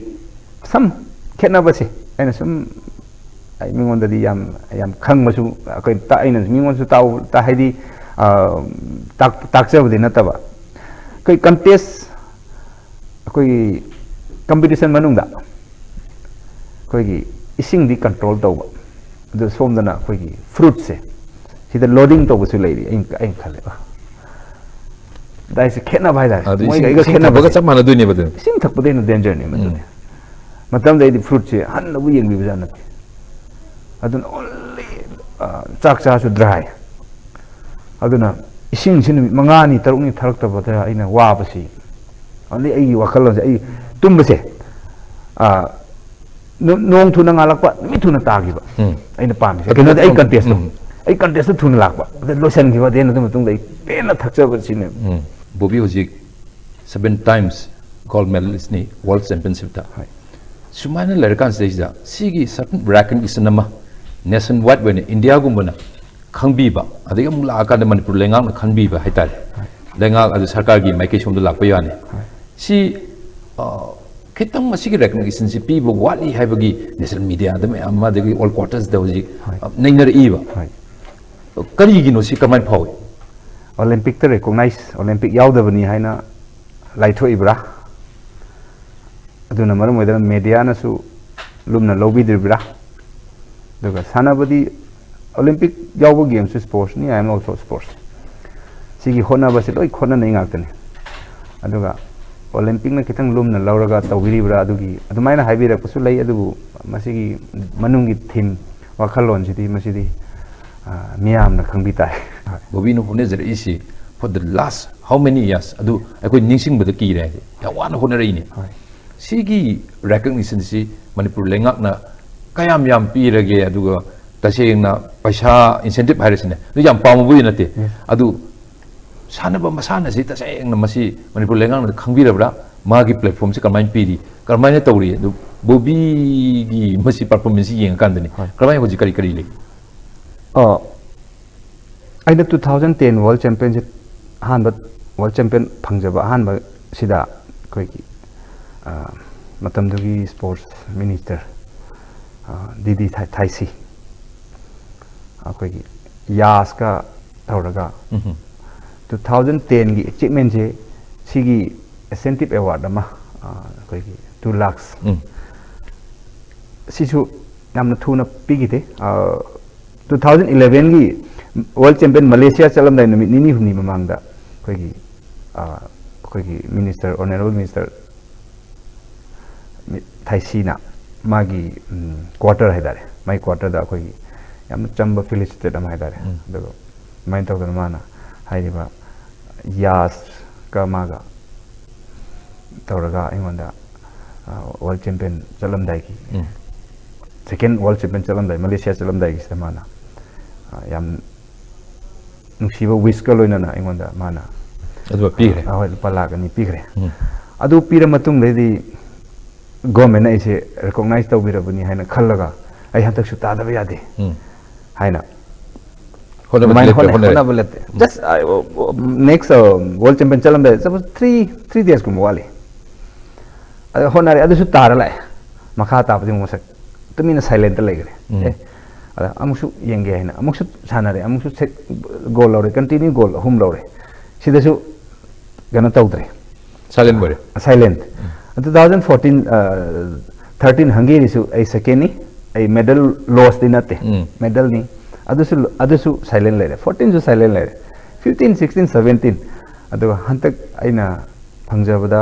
ꯁꯝ ꯈꯦꯠꯅꯕꯁꯦ ꯑꯩꯅ ꯁꯨꯝ, ꯑꯩ ꯃꯤꯉꯣꯟꯗꯗꯤ ꯌꯥꯝ, ꯌꯥꯝ ꯈꯪꯕꯁꯨ, ꯑꯩꯈꯣꯏ ꯇꯥ- ꯑꯩꯅ ꯃꯤꯉꯣꯟꯗꯁꯨ ꯇꯥꯎ- ꯇꯥ- ꯍꯥꯏꯗꯤ, ꯑ, ꯇꯥꯛ- ꯇꯥꯛꯆꯕꯗꯤ ꯅꯠꯇꯕ, ꯑꯩꯈꯣꯏ ꯀꯟꯇꯦꯁ, ꯑꯩꯈꯣꯏꯒꯤ ꯀꯝꯄꯤꯇꯤꯁꯟ ꯃꯅꯨꯡꯗ ꯑꯩꯈꯣꯏꯒꯤ ꯏꯁꯤꯡꯗꯤ ꯀꯟꯇ꯭ꯔꯣꯜ ꯇꯧꯕ, ꯑꯗꯨ ꯁꯣꯝꯗꯅ ꯑꯩꯈꯣꯏꯒꯤ ꯐ꯭ꯔꯨꯠꯁꯦ ꯁꯤꯗ ꯂꯣꯗꯤꯡ ꯇꯧꯕꯁꯨ ꯂꯩꯔꯤ꯫ ꯑꯩꯅ ꯑꯩꯅ ꯈꯜꯂꯦ, ꯑ, ꯑꯗꯥꯏꯁꯦ ꯈꯦꯠꯅꯕ ꯍꯥꯏꯇꯥꯔꯦ꯫ ꯑꯗꯨ ꯃꯣꯏꯒ ꯏꯁꯤꯡ- ꯑꯩꯒ ꯏꯁꯤꯡ ꯈꯦꯠꯅꯕꯁꯦ꯫ ꯊꯛꯄꯒ ꯆꯞ ꯃꯥꯟꯅꯗꯣꯏꯅꯦꯕ ꯑꯗꯨ꯫ ꯏꯁꯤꯡ ꯊꯛꯄꯗꯩ ꯍꯦꯟꯅ ꯗꯦꯟꯖꯔꯅꯤ ꯃꯗꯨꯗꯤ꯫ ꯃꯇꯝꯗ ꯑꯩꯗꯤ ꯐ꯭ꯔꯨꯠꯁꯦ ꯍꯟꯅꯕꯨ ꯌꯦꯡꯕꯤꯕꯖꯥꯠ ꯅꯠꯇꯦ꯫ ꯑꯗꯨꯅ only, ꯑ, ꯆꯥꯛ ꯆꯥꯁꯨ ꯗ꯭ꯔꯥꯏ꯫ ꯑꯗꯨꯅ ꯏꯁꯤꯡꯁꯤ ꯅꯨꯃꯤꯠ ꯃꯉꯥꯅꯤ ꯇꯔꯨꯛꯅꯤ ꯊꯛꯂꯛꯇꯕꯗ ꯑꯩꯅ ꯋꯥꯕꯁꯤ, only ꯑꯩꯒꯤ ꯋꯥꯈꯜꯂꯣꯟꯁꯦ, ꯑꯩ ꯇꯨꯝꯕꯁꯦ, ꯑ, ꯅꯣ- ꯅꯣꯡ ꯊꯨꯅ ꯉꯥꯜꯂꯛꯄ, ꯅꯨꯃꯤꯠ ꯊꯨꯅ ꯇꯥꯈꯤꯕ꯫ ꯎꯝ꯫ ꯑꯩꯅ ꯄꯥꯝꯃꯤꯁꯦ꯫ ꯑꯗꯨ ꯀꯩꯅꯣꯗꯤ ꯑꯩ ꯎꯝ, ꯀꯟꯇꯦꯁꯇꯣ ꯎꯝ꯫ ꯑꯩ ꯀꯟꯇꯦꯁꯇꯣ ꯊꯨꯅ ꯂꯥꯛꯄ, ꯑꯗ ꯂꯣꯏꯁꯤꯟꯈꯤꯕ, ꯑꯗꯩ ꯑꯗꯨ ꯃꯇꯨꯡꯗ ꯑꯩ ꯄꯦꯟꯅ ꯊꯛꯆꯕ ꯁꯤꯅꯦꯕ꯫ ꯎꯝ꯫ ꯕꯣꯕꯤ ꯍꯧꯖꯤꯛ seven times gold medalist ꯅꯤ world championship ꯇ꯫ ꯍꯣꯏ꯫ ꯁꯨꯃꯥꯏꯅ ꯂꯩꯔꯀꯥꯟꯁꯤꯗꯩꯁꯤꯗ ꯁꯤꯒꯤ certain recognition ꯑꯃ nation wide ꯑꯣꯏꯅ ꯏꯟꯗꯤꯌꯥꯒꯨꯝꯕꯅ ꯈꯪꯕꯤꯕ, ꯑꯗꯒꯤ ꯑꯃꯨꯛ ꯂꯥꯛꯑꯀꯥꯟꯗ ꯃꯅꯤꯄꯨꯔ ꯂꯩꯉꯥꯛꯅ ꯈꯪꯕꯤꯕ ꯍꯥꯏꯇꯥꯔꯦ꯫ ꯂꯩꯉꯥꯛ ꯑꯗꯨ ꯁꯔꯀꯥꯔꯒꯤ ꯃꯥꯏꯀꯩ ꯁꯣꯝꯗ ꯂꯥꯛꯄ ꯌꯥꯅꯤ꯫ ꯁꯤ, ꯑ, ꯈꯤꯇꯪ ꯃꯁꯤꯒꯤ recognition ꯁꯤ ꯄꯤꯕ ꯋꯥꯠꯂꯤ ꯍꯥꯏꯕꯒꯤ national media ꯗ ꯃꯌꯥꯝ ꯑꯃ, ꯑꯗꯒꯤ all quarters ꯗ ꯍꯧꯖꯤꯛ, ꯍꯣꯏ꯫ ꯑ, ꯅꯩꯅꯔꯛꯏꯕ꯫ ꯍꯣꯏ꯫ ꯀꯔꯤꯒꯤꯅꯣ ꯁꯤ, ꯀꯃꯥꯏꯅ ꯐꯥꯎꯏ? Olympic ꯇ recognize, Olympic ꯌꯥꯎꯗꯕꯅꯤ ꯍꯥꯏꯅ ꯂꯥꯏꯊꯣꯛꯏꯕ꯭ꯔꯥ? ꯑꯗꯨꯅ ꯃꯔꯝ ꯑꯣꯏꯗꯅ media ꯅꯁꯨ ꯂꯨꯝꯅ ꯂꯧꯕꯤꯗ꯭ꯔꯤꯕ꯭ꯔꯥ? ꯑꯗꯨꯒ ꯁꯥꯟꯅꯕꯗꯤ, Olympic ꯌꯥꯎꯕ games ꯁꯨ sports ꯅꯤ, I am also sports꯫ ꯁꯤꯒꯤ ꯍꯣꯠꯅꯕꯁꯦ ꯂꯣꯏ ꯍꯣꯠꯅꯅꯩ ꯉꯥꯛꯇꯅꯤ꯫ ꯑꯗꯨꯒ Olympic ꯅ ꯈꯤꯇꯪ ꯂꯨꯝꯅ ꯂꯧꯔꯒ ꯇꯧꯕꯤꯔꯤꯕ꯭ꯔꯥ, ꯑꯗꯨꯒꯤ, ꯑꯗꯨꯃꯥꯏꯅ ꯍꯥꯏꯕꯤꯔꯛꯄꯁꯨ ꯂꯩ, ꯑꯗꯨꯕꯨ ꯃꯁꯤꯒꯤ ꯃꯅꯨꯡꯒꯤ theme, ꯋꯥꯈꯜꯂꯣꯟꯁꯤꯗꯤ, ꯃꯁꯤꯗꯤ, ꯑ, ꯃꯤꯌꯥꯝꯅ ꯈꯪꯕꯤ ꯇꯥꯔꯦ꯫ ꯕꯣꯕꯤꯅ ꯍꯣꯠꯅꯖꯔꯛꯏꯁꯤ for the last how many years ꯑꯗꯨ ꯑꯩꯈꯣꯏ ꯅꯤꯡꯁꯤꯡꯕꯗ ꯀꯤꯔꯦ ꯍꯥꯏꯗꯤ꯫ ꯌꯥꯝ ꯋꯥꯅ ꯍꯣꯠꯅꯔꯛꯏꯅꯤ꯫ ꯍꯣꯏ꯫ ꯁꯤꯒꯤ recognition ꯁꯤ ꯃꯅꯤꯄꯨꯔ ꯂꯩꯉꯥꯛꯅ ꯀꯌꯥꯝ ꯌꯥꯝ ꯄꯤꯔꯒꯦ, ꯑꯗꯨꯒ ꯇꯁꯦꯡꯅ ꯄꯩꯁꯥ incentive ꯍꯥꯏꯔꯁꯤꯅꯦ, ꯑꯗꯨ ꯌꯥꯝ ꯄꯥꯝꯃꯨꯕꯗꯤ ꯅꯠꯇꯦ꯫ Yes꯫ ꯑꯗꯨ ꯁꯥꯟꯅꯕ ꯃꯁꯥꯟꯅꯁꯤ ꯇꯁꯦꯡꯅ ꯃꯁꯤ ꯃꯅꯤꯄꯨꯔ ꯂꯩꯉꯥꯛꯅ ꯈꯪꯕꯤꯔꯕ꯭ꯔꯥ? ꯃꯥꯒꯤ ꯄ꯭ꯂꯦꯠꯐꯣꯝꯁꯦ ꯀꯃꯥꯏꯅ ꯄꯤꯔꯤ, ꯀꯔꯝꯍꯥꯏꯅ ꯇꯧꯔꯤ, ꯑꯗꯨ ꯕꯣꯕꯤꯒꯤ ꯃꯁꯤ ꯄꯔꯐꯣꯔꯃꯦꯟꯁꯁꯤ ꯌꯦꯡꯉꯀꯥꯟꯗꯅꯤ꯫ ꯍꯣꯏ꯫ ꯀꯔꯝꯍꯥꯏꯅ ꯍꯧꯖꯤꯛ ꯀꯔꯤ ꯀꯔꯤ ꯂꯩ? ꯑꯣ, ꯑꯩꯅ two thousand ten World Championship, ꯑꯍꯥꯟꯕ World Champion ꯐꯪꯖꯕ ꯑꯍꯥꯟꯕꯁꯤꯗ ꯑꯩꯈꯣꯏꯒꯤ, ꯑ, ꯃꯇꯝꯗꯨꯒꯤ ꯁ꯭ꯄꯣꯔꯠꯁ ꯃꯤꯅꯤꯁꯇꯔ, ꯑ, ꯗꯤ ꯗꯤ ꯊꯥꯏ-, ꯊꯥꯏꯁꯤ, ꯑꯩꯈꯣꯏꯒꯤ ꯌꯥꯁꯀ ꯇꯧꯔꯒ ꯎꯝꯍꯨꯝ꯫ Two thousand tenꯒꯤ ꯑꯦꯆꯤꯞꯃꯦꯟꯁꯦ ꯁꯤꯒꯤ ꯏꯟꯁꯦꯟꯇꯤꯞ ꯑꯦꯋꯥꯔꯗ ꯑꯃ, ꯑ, ꯑꯩꯈꯣꯏꯒꯤ two lakhs, ꯎꯝ꯫ ꯁꯤꯁꯨ ꯌꯥꯝꯅ ꯊꯨꯅ ꯄꯤꯈꯤꯗꯦ꯫ ꯑ, two thousand elevenꯒꯤ World Champion Malaysia ꯆꯠꯂꯝꯗꯥꯏ ꯅꯨꯃꯤꯠ ꯅꯤꯅꯤ ꯍꯨꯝꯅꯤ ꯃꯃꯥꯡꯗ ꯑꯩꯈꯣꯏꯒꯤ, ꯑ, ꯑꯩꯈꯣꯏꯒꯤ ꯃꯤꯅꯤꯁꯇꯔ, ꯑꯣꯅꯔꯦꯕꯜ ꯃꯤꯅꯤꯁꯇꯔ ꯃꯤ-, ꯊꯥꯏꯁꯤꯅ ꯃꯥꯒꯤ, ꯎꯝ, ꯀ꯭ꯋꯥꯇꯔ ꯍꯥꯏꯇꯥꯔꯦ, ꯃꯥꯒꯤ ꯀ꯭ꯋꯥꯇꯔꯗ ꯑꯩꯈꯣꯏꯒꯤ ꯌꯥꯝꯅ ꯆꯝꯕ ꯐꯤꯂꯤꯁꯤꯇꯦꯠ ꯑꯃ ꯍꯥꯏꯇꯥꯔꯦ꯫ ꯎꯝ꯫ ꯑꯗꯨꯒ ꯑꯗꯨꯃꯥꯏꯅ ꯇꯧꯗꯅ ꯃꯥꯅ ꯍꯥꯏꯔꯤꯕ ꯌꯥꯁꯀ ꯃꯥꯒ ꯇꯧꯔꯒ ꯑꯩꯉꯣꯟꯗ, ꯑ, ꯋꯥꯔꯜ ꯆꯦꯝꯄꯤꯌꯟ ꯆꯠꯂꯝꯗꯥꯏꯒꯤ, ꯎꯝ꯫ ꯁꯦꯀꯦꯟ ꯋꯥꯔꯜ ꯆꯦꯝꯄꯤꯌꯟ ꯆꯠꯂꯝꯗꯥꯏ, ꯃꯂꯦꯁꯤꯌꯥ ꯆꯠꯂꯝꯗꯥꯏꯒꯤꯁꯤꯗ ꯃꯥꯅ, ꯑ, ꯌꯥꯝ ꯅꯨꯡꯁꯤꯕ ꯋꯤꯁꯀ ꯂꯣꯏꯅꯅ ꯑꯩꯉꯣꯟꯗ ꯃꯥꯅ, ꯑꯗꯨꯒ ꯄꯤꯈ꯭ꯔꯦ꯫ ꯑ, ꯍꯣꯏ, ꯂꯨꯄꯥ ꯂꯥꯈ ꯑꯅꯤ ꯄꯤꯈ꯭ꯔꯦ꯫ ꯎꯝ꯫ ꯑꯗꯨ ꯄꯤꯔ ꯃꯇꯨꯡꯗꯩꯗꯤ ꯒꯣꯔꯃꯦꯟꯅ ꯑꯩꯁꯦ ꯔꯤꯀꯣꯛꯅꯥꯏꯖ ꯇꯧꯕꯤꯔꯕꯅꯤ ꯍꯥꯏꯅ ꯈꯜꯂꯒ ꯑꯩ ꯍꯟꯗꯛꯁꯨ ꯇꯥꯗꯕ ꯌꯥꯗꯦ ꯎꯝ꯫ ꯍꯥꯏꯅ ꯍꯣꯠꯅꯕꯗꯤ ꯑꯗꯨꯃꯥꯏꯅ ꯂꯦꯞꯇꯦ, ꯍꯣꯠꯅ-, ꯍꯣꯠꯅꯔꯦ꯫ ꯍꯣꯠꯅꯕ ꯂꯦꯞꯇꯦ꯫ ꯎꯝ꯫ Just, ꯑ, ꯑꯣ, ꯑꯣ, next, ꯑ, ꯋꯥꯔꯜ ꯆꯦꯝꯄꯤꯌꯟ ꯆꯠꯂꯝꯗꯥꯏꯗ ꯆꯠꯄ three, three daysꯀꯨꯝꯕ ꯋꯥꯠꯂꯤ꯫ ꯑꯗ ꯍꯣꯠꯅꯔꯦ, ꯑꯗꯨꯁꯨ ꯇꯥꯔ ꯂꯥꯛꯑꯦ꯫ ꯃꯈꯥ ꯇꯥꯕꯗꯤ ꯑꯃꯨꯛ ꯃꯁꯛ ꯇꯨꯃꯤꯟꯅ ꯁꯥꯏꯂꯦꯟꯇ ꯂꯩꯈ꯭ꯔꯦ꯫ ꯎꯝ꯫ ꯑꯦ, ꯑꯗ ꯑꯃꯨꯛꯁꯨ ꯌꯦꯡꯒꯦ ꯍꯥꯏꯅ ꯑꯃꯨꯛꯁꯨ ꯁꯥꯟꯅꯔꯦ, ꯑꯃꯨꯛꯁꯨ ꯁꯦꯠ ꯒꯣꯜ ꯂꯧꯔꯦ, ꯀꯟꯇꯤꯅ꯭ꯌꯨ ꯒꯣꯜ ꯑꯍꯨꯝ ꯂꯧꯔꯦ꯫ ꯁꯤꯗꯁꯨ ꯀꯩꯅꯣ ꯇꯧꯗ꯭ꯔꯦ꯫ ꯁꯥꯏꯂꯦꯟ ꯑꯣꯏꯔꯦ꯫ ꯁꯥꯏꯂꯦꯟ꯫ ꯎꯝ꯫ Two thousand fourteen, ꯑ, thirteen ꯍꯪꯒꯦꯔꯤꯁꯨ ꯑꯩ ꯁꯦꯀꯦꯟꯅꯤ, ꯑꯩ ꯃꯦꯗꯜ ꯂꯣꯁꯇꯤ ꯅꯠꯇꯦ, ꯎꯝ꯫ ꯃꯦꯗꯜꯅꯤ꯫ ꯑꯗꯨꯁꯨ, ꯑꯗꯨꯁꯨ ꯁꯥꯏꯂꯦꯟ ꯂꯩꯔꯦ, fourteenꯁꯨ ꯁꯥꯏꯂꯦꯟ ꯂꯩꯔꯦ, fifteen, sixteen, seventeen꯫ ꯑꯗꯨꯒ ꯍꯟꯗꯛ ꯑꯩꯅ ꯐꯪꯖꯕꯗ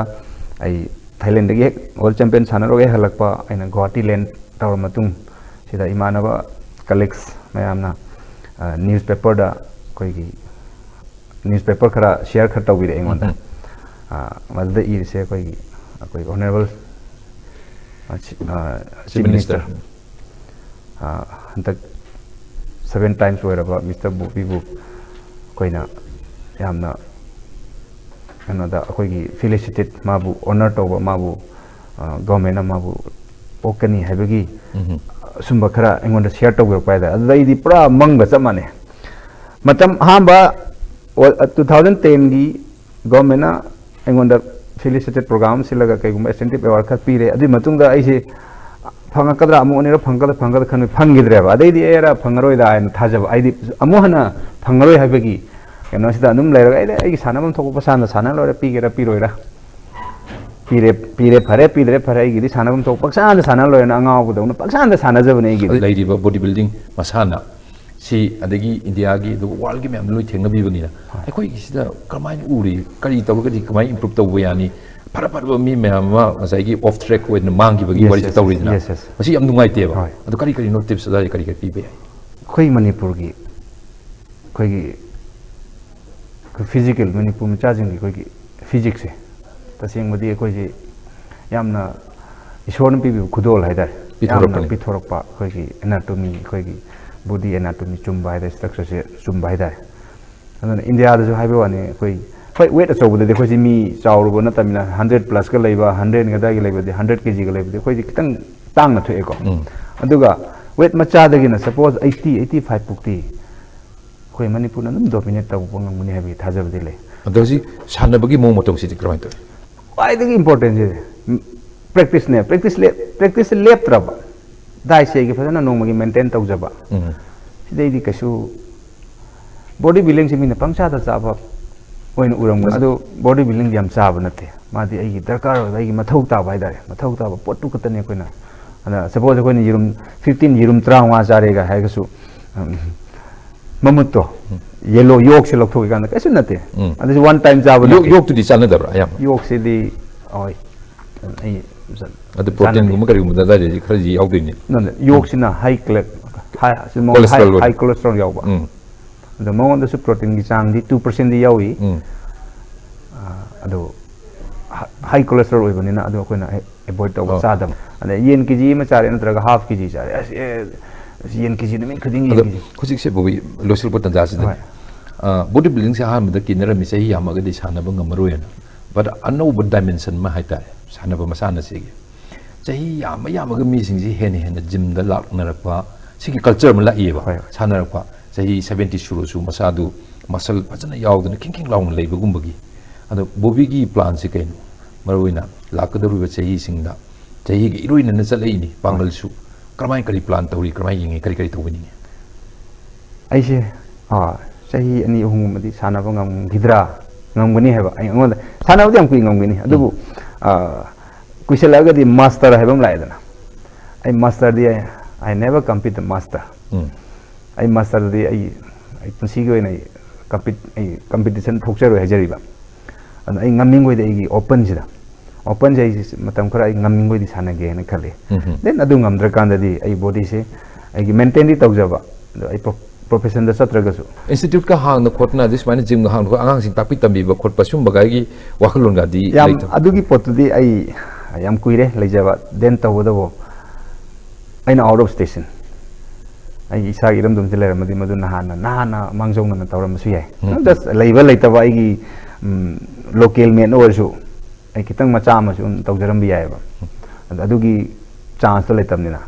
ꯑꯩ ꯊꯥꯏꯂꯦꯟꯗꯒꯤ ꯍꯦꯛ ꯋꯥꯔꯜ ꯆꯦꯝꯄꯤꯌꯟ ꯁꯥꯟꯅꯔꯨꯔꯒ ꯍꯦꯛ ꯍꯜꯂꯛꯄ, ꯑꯩꯅ ꯒꯨꯋꯥꯍꯥꯇꯤ ꯂꯦꯟ ꯇꯧꯔ ꯃꯇꯨꯡ ꯁꯤꯗ ꯏꯃꯥꯟꯅꯕ ꯀꯂꯤꯛꯁ ꯃꯌꯥꯝꯅ, ꯑ, ꯅ꯭ꯌꯨꯁꯄꯦꯄꯔꯗ ꯑꯩꯈꯣꯏꯒꯤ ꯅ꯭ꯌꯨꯁꯄꯦꯄꯔ ꯈꯔ ꯁꯤꯌꯔ ꯈꯔ ꯇꯧꯕꯤꯔꯛꯑꯦ ꯑꯩꯉꯣꯟꯗ꯫ ꯎꯝ꯫ ꯑ, ꯃꯗꯨꯗ ꯏꯔꯤꯁꯦ ꯑꯩꯈꯣꯏꯒꯤ, ꯑꯩꯈꯣꯏꯒꯤ ꯑꯣꯅꯔꯦꯕꯜ, ꯑ, ꯆꯤ-, ꯑ, ꯆꯤꯐ ꯆꯤꯐ ꯃꯤꯅꯤꯁꯇꯔ꯫ ꯃꯤꯅꯤꯁꯇꯔ꯫ ꯑ, ꯍꯟꯗꯛ seven times ꯑꯣꯏꯔꯕ ꯃꯤꯁꯇꯔ ꯕꯣꯕꯤꯕꯨ ꯑꯩꯈꯣꯏꯅ ꯌꯥꯝꯅ ꯀꯩꯅꯣꯗ ꯑꯩꯈꯣꯏꯒꯤ ꯐꯤꯂꯤꯁꯤꯇꯦꯠ, ꯃꯥꯕꯨ ꯑꯣꯅꯔ ꯇꯧꯕ, ꯃꯥꯕꯨ ꯒꯚꯔꯟꯃꯦꯟꯅ ꯃꯥꯕꯨ ꯄꯣꯛꯀꯅꯤ ꯍꯥꯏꯕꯒꯤ ꯁꯨꯝꯕ ꯈꯔ ꯑꯩꯉꯣꯟꯗ ꯁꯤꯌꯔ ꯇꯧꯕꯤꯔꯛꯄ ꯍꯥꯏꯇꯥꯔꯦ꯫ ꯑꯗꯨꯗ ꯑꯩꯗꯤ ꯄꯨꯔꯥ ꯃꯪꯒ ꯆꯞ ꯃꯥꯟꯅꯩ꯫ ꯃꯇꯝ ꯑꯍꯥꯟꯕ ꯇꯨ ꯊꯥꯎꯖꯟ ꯇꯦꯟꯒꯤ ꯒꯚꯔꯟꯃꯦꯟꯅ ꯑꯩꯉꯣꯟꯗ ꯐꯤꯂꯤꯁꯤꯇꯦꯠ ꯄ꯭ꯔꯣꯒ꯭ꯔꯥꯝ ꯑꯃ ꯁꯤꯜꯂꯒ ꯀꯩꯒꯨꯝꯕ ꯏꯟꯁꯦꯟꯇꯤꯞ ꯑꯦꯋꯥꯔꯗ ꯈꯔ ꯄꯤꯔꯦ꯫ ꯑꯗꯨꯒꯤ ꯃꯇꯨꯡꯗ ꯑꯩꯁꯦ ꯐꯪꯉꯛꯀꯗ꯭ꯔꯥ, ꯑꯃꯨꯛ ꯑꯅꯤꯔꯛ ꯐꯪꯒꯗ꯭ꯔꯥ ꯐꯪꯒꯗ꯭ꯔꯥ ꯈꯟꯕ, ꯐꯪꯈꯤꯗ꯭ꯔꯦꯕ꯫ ꯑꯗꯩꯗꯤ ꯑꯦꯔꯥ, ꯐꯪꯉꯔꯣꯏꯗ ꯍꯥꯏꯅ ꯊꯥꯖꯕ, ꯍꯥꯏꯗꯤ ꯑꯃꯨꯛ ꯍꯟꯅ ꯐꯪꯉꯔꯣꯏ ꯍꯥꯏꯕꯒꯤ ꯀꯩꯅꯣꯁꯤꯗ ꯑꯗꯨꯝ ꯂꯩꯔꯒ ꯑꯩꯗꯤ ꯑꯩꯒꯤ ꯁꯥꯟꯅꯐꯝ ꯊꯣꯛꯄ ꯄꯩꯁꯥꯅ ꯁꯥꯟꯅ ꯂꯣꯏꯔꯦ, ꯄꯤꯒꯦꯔꯥ ꯄꯤꯔꯣꯏꯔꯥ, ꯄꯤꯔꯦ ꯄꯤꯔꯦ ꯐꯔꯦ, ꯄꯤꯗ꯭ꯔꯦ ꯐꯔꯦ, ꯑꯩꯒꯤꯗꯤ ꯁꯥꯟꯅꯐꯝ ꯊꯣꯛꯄ ꯄꯪꯁꯥꯟꯗ ꯁꯥꯟꯅ ꯂꯣꯏꯔꯦꯅ ꯑꯉꯥꯎꯕꯗꯧꯅ ꯄꯪꯁꯥꯟꯗ ꯁꯥꯟꯅꯖꯕꯅꯦ ꯑꯩꯒꯤꯗꯤ꯫ ꯂꯩꯔꯤꯕ ꯕꯣꯗꯤ ꯕꯤꯜꯗꯤꯡ ꯃꯁꯥꯟꯅ ꯁꯤ, ꯑꯗꯒꯤ ꯏꯟꯗꯤꯌꯥꯒꯤ, ꯑꯗꯨꯒ ꯋꯥꯔꯜꯒꯤ ꯃꯌꯥꯝꯗ ꯂꯣꯏ ꯊꯦꯡꯅꯕꯤꯕꯅꯤꯅ, ꯑꯩꯈꯣꯏꯒꯤꯁꯤꯗ ꯀꯔꯝꯍꯥꯏꯅ ꯎꯔꯤ, ꯀꯔꯤ ꯇꯧꯔꯒꯗꯤ ꯀꯃꯥꯏꯅ ꯏꯝꯄ꯭ꯔꯨꯞ ꯇꯧꯕ ꯌꯥꯅꯤ? ꯐꯔ ꯐꯔꯕ ꯃꯤ ꯃꯌꯥꯝ ꯑꯃ ꯉꯁꯥꯏꯒꯤ ꯑꯣꯐ ꯇ꯭ꯔꯦꯛ ꯑꯣꯏꯅ ꯃꯥꯡꯈꯤꯕꯒꯤ Yes, ꯋꯥꯔꯤꯁꯦ yes, ꯇꯧꯔꯤꯗꯅ, yes, yes. ꯃꯁꯤ ꯌꯥꯝ ꯅꯨꯡꯉꯥꯏꯇꯦꯕ꯫ ꯍꯣꯏ꯫ ꯑꯗꯨ ꯀꯔꯤ ꯀꯔꯤꯅꯣ ꯇꯤꯞꯁ ꯑꯗꯨꯋꯥꯏꯗ ꯀꯔꯤ ꯀꯔꯤ ꯄꯤꯕ ꯌꯥꯏ? ꯑꯩꯈꯣꯏ ꯃꯅꯤꯄꯨꯔꯒꯤ ꯑꯩꯈꯣꯏꯒꯤ ꯐꯤꯖꯤꯀꯦꯜ, ꯃꯅꯤꯄꯨꯔ ꯃꯆꯥꯁꯤꯡꯒꯤ ꯑꯩꯈꯣꯏꯒꯤ ꯐꯤꯖꯤꯛꯁꯦ, ꯇꯁꯦꯡꯕꯗꯤ ꯑꯩꯈꯣꯏꯁꯤ ꯌꯥꯝꯅ ꯏꯁꯣꯔꯅ ꯄꯤꯕꯤꯕ ꯈꯨꯗꯣꯜ ꯍꯥꯏꯇꯥꯔꯦ꯫ ꯌꯥꯝꯅ ꯄꯤꯊꯣꯔꯛꯄꯅꯤ꯫ ꯄꯤꯊꯣꯔꯛꯄ ꯑꯩꯈꯣꯏꯒꯤ ꯑꯦꯅꯥꯇꯣꯃꯤ, ꯑꯩꯈꯣꯏꯒꯤ ꯕꯣꯗꯤ ꯑꯦꯅꯥꯇꯣꯃꯤ ꯆꯨꯝꯕ ꯍꯥꯏꯇꯥꯔꯦ, ꯁ꯭ꯇ꯭ꯔꯛꯆꯔꯁꯦ ꯆꯨꯝꯕ ꯍꯥꯏꯇꯥꯔꯦ꯫ ꯑꯗꯨꯅ ꯏꯟꯗꯤꯌꯥꯗꯁꯨ ꯍꯥꯏꯕ ꯋꯥꯅꯤ, ꯑꯩꯈꯣꯏ ꯍꯣꯏ, ꯋꯦꯠ ꯑꯆꯧꯕꯗꯗꯤ ꯑꯩꯈꯣꯏꯁꯤ ꯃꯤ ꯆꯥꯎꯔꯨꯕ ꯅꯠꯇꯕꯅꯤꯅ, ꯍꯟꯗ꯭ꯔꯦꯠ ꯄ꯭ꯂꯁꯀ ꯂꯩꯕ, ꯍꯟꯗ꯭ꯔꯦꯠ ꯑꯗꯥꯏꯒꯤ ꯂꯩꯕꯗꯤ, ꯍꯟꯗ꯭ꯔꯦꯠ ꯀꯦꯖꯤꯒ ꯂꯩꯕꯗꯤ ꯑꯩꯈꯣꯏꯁꯤ ꯈꯤꯇꯪ ꯇꯥꯡꯅ ꯊꯣꯛꯑꯦꯀꯣ꯫ ꯎꯝ꯫ ꯑꯗꯨꯒ ꯋꯦꯠ ꯃꯆꯥꯗꯒꯤꯅ ꯁꯄꯣꯁ ꯑꯩꯠꯇꯤ, ꯑꯩꯠꯇꯤ ꯐꯥꯏꯚ ꯐꯥꯎꯇꯤ ꯑꯩꯈꯣꯏ ꯃꯅꯤꯄꯨꯔꯅ ꯑꯗꯨꯝ ꯗꯣꯃꯤꯅꯦꯠ ꯇꯧꯕ ꯉꯝꯒꯅꯤ ꯍꯥꯏꯕꯒꯤ ꯊꯥꯖꯕꯗꯤ ꯂꯩ꯫ ꯑꯗꯣ ꯍꯧꯖꯤꯛ ꯁꯥꯟꯅꯕꯒꯤ ꯃꯑꯣꯡ ꯃꯇꯧꯁꯤꯗꯤ ꯀꯃꯥꯏꯅ ꯇꯧꯏ? ꯈ꯭ꯋꯥꯏꯗꯒꯤ ꯏꯝꯄꯣꯔꯇꯦꯟꯁꯦ ꯄ꯭ꯔꯦꯛꯇꯤꯁꯅꯦ꯫ ꯄ꯭ꯔꯦꯛꯇꯤꯁ ꯂꯦꯞ-, ꯄ꯭ꯔꯦꯛꯇꯤꯁꯁꯦ ꯂꯦꯞꯇ꯭ꯔꯕ, ꯗꯥꯏꯠꯁꯦ ꯑꯩꯒꯤ ꯐꯖꯅ ꯅꯣꯡꯃꯒꯤ ꯃꯦꯟꯇꯦꯟ ꯇꯧꯖꯕ, ꯎꯝ꯫ ꯁꯤꯗꯩꯗꯤ ꯀꯩꯁꯨ ꯕꯣꯗꯤ ꯕꯤꯜꯗꯤꯡꯁꯦ ꯃꯤꯅ ꯄꯪꯆꯥꯗ ꯆꯥꯕ ꯑꯣꯏꯅ ꯎꯔꯝꯒꯅꯤ꯫ ꯑꯗꯨ ꯕꯣꯗꯤ ꯕꯤꯜꯗꯤꯡꯗꯤ ꯌꯥꯝ ꯆꯥꯕ ꯅꯠꯇꯦ꯫ ꯃꯥꯗꯤ ꯑꯩꯒꯤ ꯗꯔꯀꯥꯔ ꯑꯣꯏꯕ, ꯑꯩꯒꯤ ꯃꯊꯧ ꯇꯥꯕ ꯍꯥꯏꯇꯥꯔꯦ, ꯃꯊꯧ ꯇꯥꯕ ꯄꯣꯠꯇꯨ ꯈꯛꯇꯅꯤ ꯑꯩꯈꯣꯏꯅ꯫ ꯑꯗ ꯁꯄꯣꯁ ꯑꯩꯈꯣꯏꯅ ꯌꯦꯔꯨꯝ ꯐꯤꯐꯇꯤꯟ, ꯌꯦꯔꯨꯝ ꯇꯔꯥꯃꯉꯥ ꯆꯥꯔꯦꯒ ꯍꯥꯏꯔꯒꯁꯨ, ꯎꯝ, ꯃꯃꯨꯠꯇꯣ, ꯎꯝ꯫ ꯌꯦꯂꯣ ꯌꯣꯛꯁꯦ ꯂꯧꯊꯣꯛꯈꯤꯀꯥꯟꯗ ꯀꯩꯁꯨ ꯅꯠꯇꯦ꯫ ꯎꯝ꯫ ꯑꯗꯨꯁꯨ ꯋꯥꯟ ꯇꯥꯏꯝ ꯆꯥꯕ ꯌꯣꯛ-, ꯅꯠꯇꯦ꯫ ꯌꯣꯛꯇꯨꯗꯤ ꯆꯥꯟꯅꯗꯕ꯭ꯔꯥ ꯑꯌꯥꯝꯕ? ꯌꯣꯛꯁꯤꯗꯤ, ꯍꯣꯏ, ꯑꯩ ꯑꯗꯨ ꯆꯥꯟꯅꯗꯦ꯫ ꯄ꯭ꯔꯣꯇꯤꯟꯒꯨꯝꯕ ꯀꯔꯤꯒꯨꯝꯕꯗ ꯑꯗꯨꯋꯥꯏꯗꯗꯤ ꯈꯔꯗꯤ ꯌꯥꯎꯗꯣꯏꯅꯤ꯫ ꯅꯠꯇꯦ, ꯌꯣꯛꯁꯤꯅ ꯍꯥꯏ ꯀ꯭ꯂꯦ-, ꯍꯥꯏ, ꯁꯤ ꯃꯉꯣꯟꯗ ꯍꯥꯏ, ꯀꯣꯂꯦꯁꯇ꯭ꯔꯣꯜ ꯑꯣꯏꯕ꯫ ꯍꯥꯏ ꯀꯣꯂꯦꯁꯇ꯭ꯔꯣꯜ ꯌꯥꯎꯕ꯫ ꯎꯝ꯫ ꯑꯗꯣ ꯃꯉꯣꯟꯗꯁꯨ ꯄ꯭ꯔꯣꯇꯤꯟꯒꯤ ꯆꯥꯡꯗꯤ ꯇꯨ ꯄꯔꯁꯦꯟꯗꯤ ꯌꯥꯎꯏ꯫ ꯎꯝ꯫ ꯑꯥ, ꯑꯗꯣ ꯍ-, ꯍꯥꯏ ꯀꯣꯂꯦꯁꯇ꯭ꯔꯣꯜ ꯑꯣꯏꯕꯅꯤꯅ ꯑꯗꯨ ꯑꯩꯈꯣꯏꯅ ꯑꯦ-, ꯑꯦꯚꯣꯏꯗ ꯇꯧꯕ, ꯑꯣ꯫ ꯆꯥꯗꯕ꯫ ꯑꯗꯩ ꯌꯦꯟ ꯀꯦꯖꯤ ꯑꯃ ꯆꯥꯔꯦ ꯅꯠꯇ꯭ꯔꯒ ꯍꯥꯐ ꯀꯦꯖꯤ ꯆꯥꯔꯦ, ꯑꯁ, ꯑꯦ, ꯑꯁ, ꯌꯦꯟ ꯀꯦꯖꯤ ꯅꯨꯃꯤꯠ ꯈꯨꯗꯤꯡꯒꯤ ꯌꯦꯟ ꯑꯗꯣ ꯀꯦꯖꯤ꯫ ꯍꯧꯖꯤꯛꯁꯦ ꯕꯣꯕꯤ, ꯂꯣꯏꯁꯤꯜꯂꯛꯄ ꯇꯥꯟꯖꯥꯁꯤꯗꯅꯦ꯫ ꯍꯣꯏ꯫ ꯕꯣꯗꯤ ꯕꯤꯜꯗꯤꯡꯁꯦ ꯑꯍꯥꯟꯕꯗ ꯀꯤꯟꯅꯔꯝꯃꯤ, ꯆꯍꯤ ꯌꯥꯝꯃꯒꯗꯤ ꯁꯥꯟꯅꯕ ꯉꯝꯃꯔꯣꯏꯅ꯫ ꯕꯠ ꯑꯅꯧꯕ ꯗꯥꯏꯃꯦꯟꯁꯟ ꯑꯃ ꯍꯥꯏꯇꯥꯔꯦ ꯁꯥꯟꯅꯕ ꯃꯁꯥꯟꯅꯁꯤꯒꯤ꯫ ꯆꯍꯤ ꯌꯥꯝꯃ ꯌꯥꯝꯃꯒ ꯃꯤꯁꯤꯡꯁꯤ ꯍꯦꯟꯅ ꯍꯦꯟꯅ ꯖꯤꯝꯗ ꯂꯥꯛꯅꯔꯛꯄ, ꯁꯤꯒꯤ ꯀꯜꯆꯔ ꯑꯃ ꯂꯥꯛꯏꯌꯦꯕ꯫ ꯍꯣꯏ, ꯍꯣꯏ꯫ ꯁꯥꯟꯅꯔꯛꯄ ꯆꯍꯤ ꯁꯕꯦꯟꯇꯤ ꯁꯨꯔꯁꯨ ꯃꯁꯥꯗꯨ ꯃꯁꯜ ꯐꯖꯅ ꯌꯥꯎꯗꯅ ꯈꯤꯡ ꯈꯤꯡ ꯂꯥꯎꯅ ꯂꯩꯕꯒꯨꯝꯕꯒꯤ꯫ ꯑꯗꯣ ꯕꯣꯕꯤꯒꯤ ꯄ꯭ꯂꯥꯟꯁꯤ ꯀꯩꯅꯣ? ꯃꯔꯨꯑꯣꯏꯅ ꯂꯥꯛꯀꯗꯧꯔꯤꯕ ꯆꯍꯤꯁꯤꯡꯗ ꯆꯍꯤꯒ ꯏꯔꯣꯏꯅꯅ ꯆꯠꯂꯛꯏꯅꯤ, ꯄꯥꯡꯒꯜꯁꯨ꯫ ꯀꯔꯝꯍꯥꯏꯅ ꯀꯔꯤ ꯄ꯭ꯂꯥꯟ ꯇꯧꯔꯤ, ꯀꯔꯝꯍꯥꯏꯅ ꯌꯦꯡꯉꯤ, ꯀꯔꯤ ꯀꯔꯤ ꯇꯧꯕꯤꯅꯤꯡꯉꯤ? ꯑꯩꯁꯦ ꯑꯥ, ꯆꯍꯤ ꯑꯅꯤ ꯑꯍꯨꯝꯒꯨꯝꯕꯗꯤ ꯁꯥꯟꯅꯕ ꯉꯝꯈꯤꯗ꯭ꯔꯥ, ꯉꯝꯒꯅꯤ ꯍꯥꯏꯕ꯫ ꯑꯩ, ꯑꯩꯉꯣꯟꯗ ꯁꯥꯟꯅꯕꯗꯤ ꯌꯥꯝ ꯀꯨꯏ ꯉꯝꯒꯅꯤ, ꯑꯗꯨꯕꯨ ꯑꯥ, ꯀꯨꯏꯁꯜꯂꯛꯑꯒꯗꯤ ꯃꯥꯁꯇꯔ ꯍꯥꯏꯕ ꯑꯃ ꯂꯥꯛꯑꯦꯗꯅ꯫ ꯑꯩ ꯃꯥꯁꯇꯔꯗꯤ I never compete the master꯫ ꯎꯝ꯫ ꯑꯩ ꯃꯥꯁꯇꯔꯗꯤ ꯑꯩ, ꯑꯩ ꯄꯨꯟꯁꯤꯒꯤ ꯑꯣꯏꯅ ꯑꯩ ꯀꯝꯄꯤꯠ ꯑꯩ ꯀꯝꯄꯤꯇꯤꯁꯟ ꯊꯣꯛꯆꯔꯣꯏ ꯍꯥꯏꯖꯔꯤꯕ꯫ ꯑꯗꯨꯅ ꯑꯩ ꯉꯝꯅꯤꯡꯉꯣꯏꯗꯤ ꯑꯩꯒꯤ ꯑꯣꯄꯟꯁꯤꯗ, ꯑꯣꯄꯟꯁꯦ ꯑꯩ ꯃꯇꯝ ꯈꯔ ꯑꯩ ꯉꯝꯅꯤꯡꯕꯣꯏꯗꯤ ꯁꯥꯟꯅꯒꯦꯅ ꯈꯜꯂꯤ꯫ ꯎꯝ ꯍꯝ꯫ ꯗꯦꯟ ꯑꯗꯨ ꯉꯝꯗ꯭ꯔꯀꯥꯟꯗꯗꯤ ꯑꯩ ꯕꯣꯗꯤꯁꯦ ꯑꯩꯒꯤ ꯃꯦꯟꯇꯦꯟꯗꯤ ꯇꯧꯖꯕ, ꯑꯗꯣ ꯑꯩ ꯄ꯭ꯔꯣ-, ꯄ꯭ꯔꯣꯐꯦꯁꯟꯗ ꯆꯠꯇ꯭ꯔꯒꯁꯨ꯫ ꯏꯟꯁꯇꯤꯇ꯭ꯌꯨꯠꯀ ꯍꯥꯡꯗꯅ ꯈꯣꯠꯇꯅ ꯑꯗꯨ ꯁꯨꯃꯥꯏꯅ ꯖꯤꯝꯒ ꯍꯥꯡꯗꯅ ꯑꯉꯥꯡꯁꯤꯡ ꯇꯥꯛꯄꯤ ꯇꯝꯕꯤꯕ ꯈꯣꯠꯄ ꯁꯨꯝꯕꯒꯤ ꯋꯥꯈꯜꯂꯣꯟꯒꯗꯤ ꯌꯥꯝ ꯂꯩꯇꯕ? ꯑꯗꯨꯒꯤ ꯄꯣꯠꯇꯨꯗꯤ ꯑꯩ ꯌꯥꯝ ꯀꯨꯏꯔꯦ ꯂꯩꯖꯕ꯫ ꯗꯦꯟ ꯇꯧꯕꯗꯕꯨ ꯑꯩꯅ ꯑꯥꯎꯠ ꯑꯣꯐ ꯁ꯭ꯇꯦꯁꯟ, ꯑꯩꯒꯤ ꯏꯁꯥꯒꯤ ꯏꯔꯝꯗꯝꯁꯤ ꯂꯩꯔꯝꯃꯗꯤ ꯃꯗꯨ ꯅꯍꯥꯟꯅ, ꯅꯍꯥꯟꯅ ꯃꯥꯡꯖꯧꯅꯅ ꯇꯧꯔꯝꯕꯁꯨ ꯌꯥꯏ꯫ ꯎꯝ꯫ ꯖꯁ ꯂꯩꯕ ꯂꯩꯇꯕ ꯑꯩꯒꯤ, ꯎꯝ, ꯂꯣꯀꯦꯜ ꯃꯦꯠ ꯑꯣꯏꯔꯁꯨ ꯑꯩ ꯈꯤꯇꯪ ꯃꯆꯥ ꯑꯃꯁꯨ ꯑꯗꯨꯝ ꯇꯧꯖꯔꯝꯕ ꯌꯥꯏꯑꯕ꯫ ꯑꯗ ꯑꯗꯨꯒꯤ ꯆꯥꯟꯁꯇꯣ ꯂꯩꯇꯕꯅꯤꯅ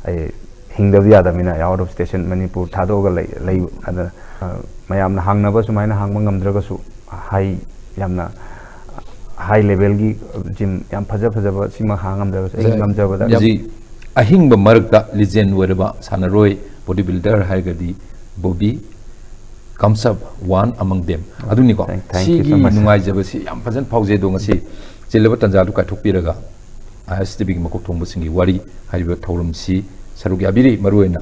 ꯑꯩ ꯍꯤꯡꯗꯕꯗꯤ ꯌꯥꯗꯕꯅꯤꯅ ꯑꯥꯎꯠ ꯑꯣꯐ ꯁ꯭ꯇꯦꯁꯟ ꯃꯅꯤꯄꯨꯔ ꯊꯥꯗꯣꯛꯑꯒ ꯂꯩ, ꯂꯩ꯫ ꯑꯗ, ꯑ, ꯃꯌꯥꯝꯅ ꯍꯥꯡꯅꯕ ꯁꯨꯃꯥꯏꯅ ꯍꯥꯡꯕ ꯉꯝꯗ꯭ꯔꯒꯁꯨ ꯍꯥꯏ, ꯌꯥꯝꯅ ꯍꯥꯏ ꯂꯦꯚꯦꯜꯒꯤ ꯖꯤꯝ ꯌꯥꯝ ꯐꯖ ꯐꯖꯕ ꯁꯤꯃ ꯍꯥꯡ ꯉꯝꯗ꯭ꯔꯒꯁꯨ ꯑꯩ ꯉꯝꯖꯕꯗ ꯌꯥꯝ ꯍꯧꯖꯤꯛ ꯑꯍꯤꯡꯕ ꯃꯔꯛꯇ ꯂꯤꯖꯦꯟ ꯑꯣꯏꯔꯕ ꯁꯥꯟꯅꯔꯣꯏ ꯕꯣꯗꯤ ꯕꯤꯜꯗꯔ ꯍꯥꯏꯔꯒꯗꯤ Bobby ꯀꯝꯁꯞ, one among them ꯑꯗꯨꯅꯤꯀꯣ꯫ Thank, thank you so ꯁꯤꯒꯤ much, sir. ꯅꯨꯡꯉꯥꯏꯖꯕꯁꯤ ꯌꯥꯝ ꯐꯖꯅ ꯐꯥꯎꯖꯩ꯫ ꯑꯗꯣ ꯉꯁꯤ ꯆꯤꯜꯂꯕ ꯇꯥꯟꯖꯥꯗꯨ ꯀꯥꯏꯊꯣꯛꯄꯤꯔꯒ ꯑꯥꯏ ꯑꯦꯁ ꯇꯤ ꯚꯤꯒꯤ ꯃꯀꯣꯛ ꯊꯣꯡꯕꯁꯤꯡꯒꯤ ꯋꯥꯔꯤ ꯍꯥꯏꯔꯤꯕ ꯊꯧꯔꯝꯁꯤ ꯁꯔꯨꯛ ꯌꯥꯕꯤꯔꯤ꯫ ꯃꯔꯨꯑꯣꯏꯅ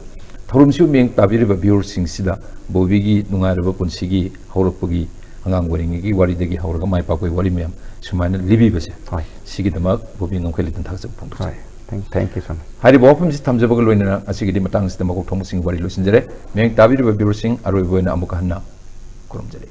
ꯊꯧꯔꯝꯁꯤꯕꯨ ꯃꯤꯠꯌꯦꯡ ꯇꯥꯕꯤꯔꯤꯕ ꯚ꯭ꯌꯨꯋꯔꯁꯤꯡꯁꯤꯗ ꯕꯣꯕꯤꯒꯤ ꯅꯨꯡꯉꯥꯏꯔꯕ ꯄꯨꯟꯁꯤꯒꯤ ꯍꯧꯔꯛꯄꯒꯤ, ꯑꯉꯥꯡ ꯑꯣꯏꯔꯤꯉꯩꯒꯤ ꯋꯥꯔꯤꯗꯒꯤ ꯍꯧꯔꯒ ꯃꯥꯏ ꯄꯥꯛꯄꯒꯤ ꯋꯥꯔꯤ ꯃꯌꯥꯝ ꯁꯨꯃꯥꯏꯅ ꯂꯤꯕꯤꯕꯁꯦ, ꯍꯣꯏ꯫ ꯁꯤꯒꯤꯗꯃꯛ ꯕꯣꯕꯤ ꯉꯝꯈꯩ ꯂꯩꯇꯅ ꯊꯥꯒꯠꯆꯕ ꯐꯣꯡꯗꯣꯛꯆꯔꯤ꯫ ꯍꯣꯏ꯫ Thank, thank you so much. ꯍꯥꯏꯔꯤꯕ ꯋꯥꯐꯝꯁꯤ ꯊꯝꯖꯕꯒ ꯂꯣꯏꯅꯅ ꯉꯁꯤꯒꯤꯗꯤ ꯃꯇꯥꯡ ꯑꯁꯤꯗ ꯃꯀꯣꯛ ꯊꯣꯡꯕꯁꯤꯡꯒꯤ ꯋꯥꯔꯤ ꯂꯣꯏꯁꯤꯟꯖꯔꯦ꯫ ꯃꯤꯠꯌꯦꯡ ꯇꯥꯕꯤꯔꯤꯕ ꯚ꯭ꯌꯨꯋꯔꯁꯤꯡ, ꯑꯔꯣꯏꯕ ꯑꯣꯏꯅ ꯑꯃꯨꯛꯀ ꯍꯟꯅ ꯈꯨꯔꯨꯝꯖꯔꯤ꯫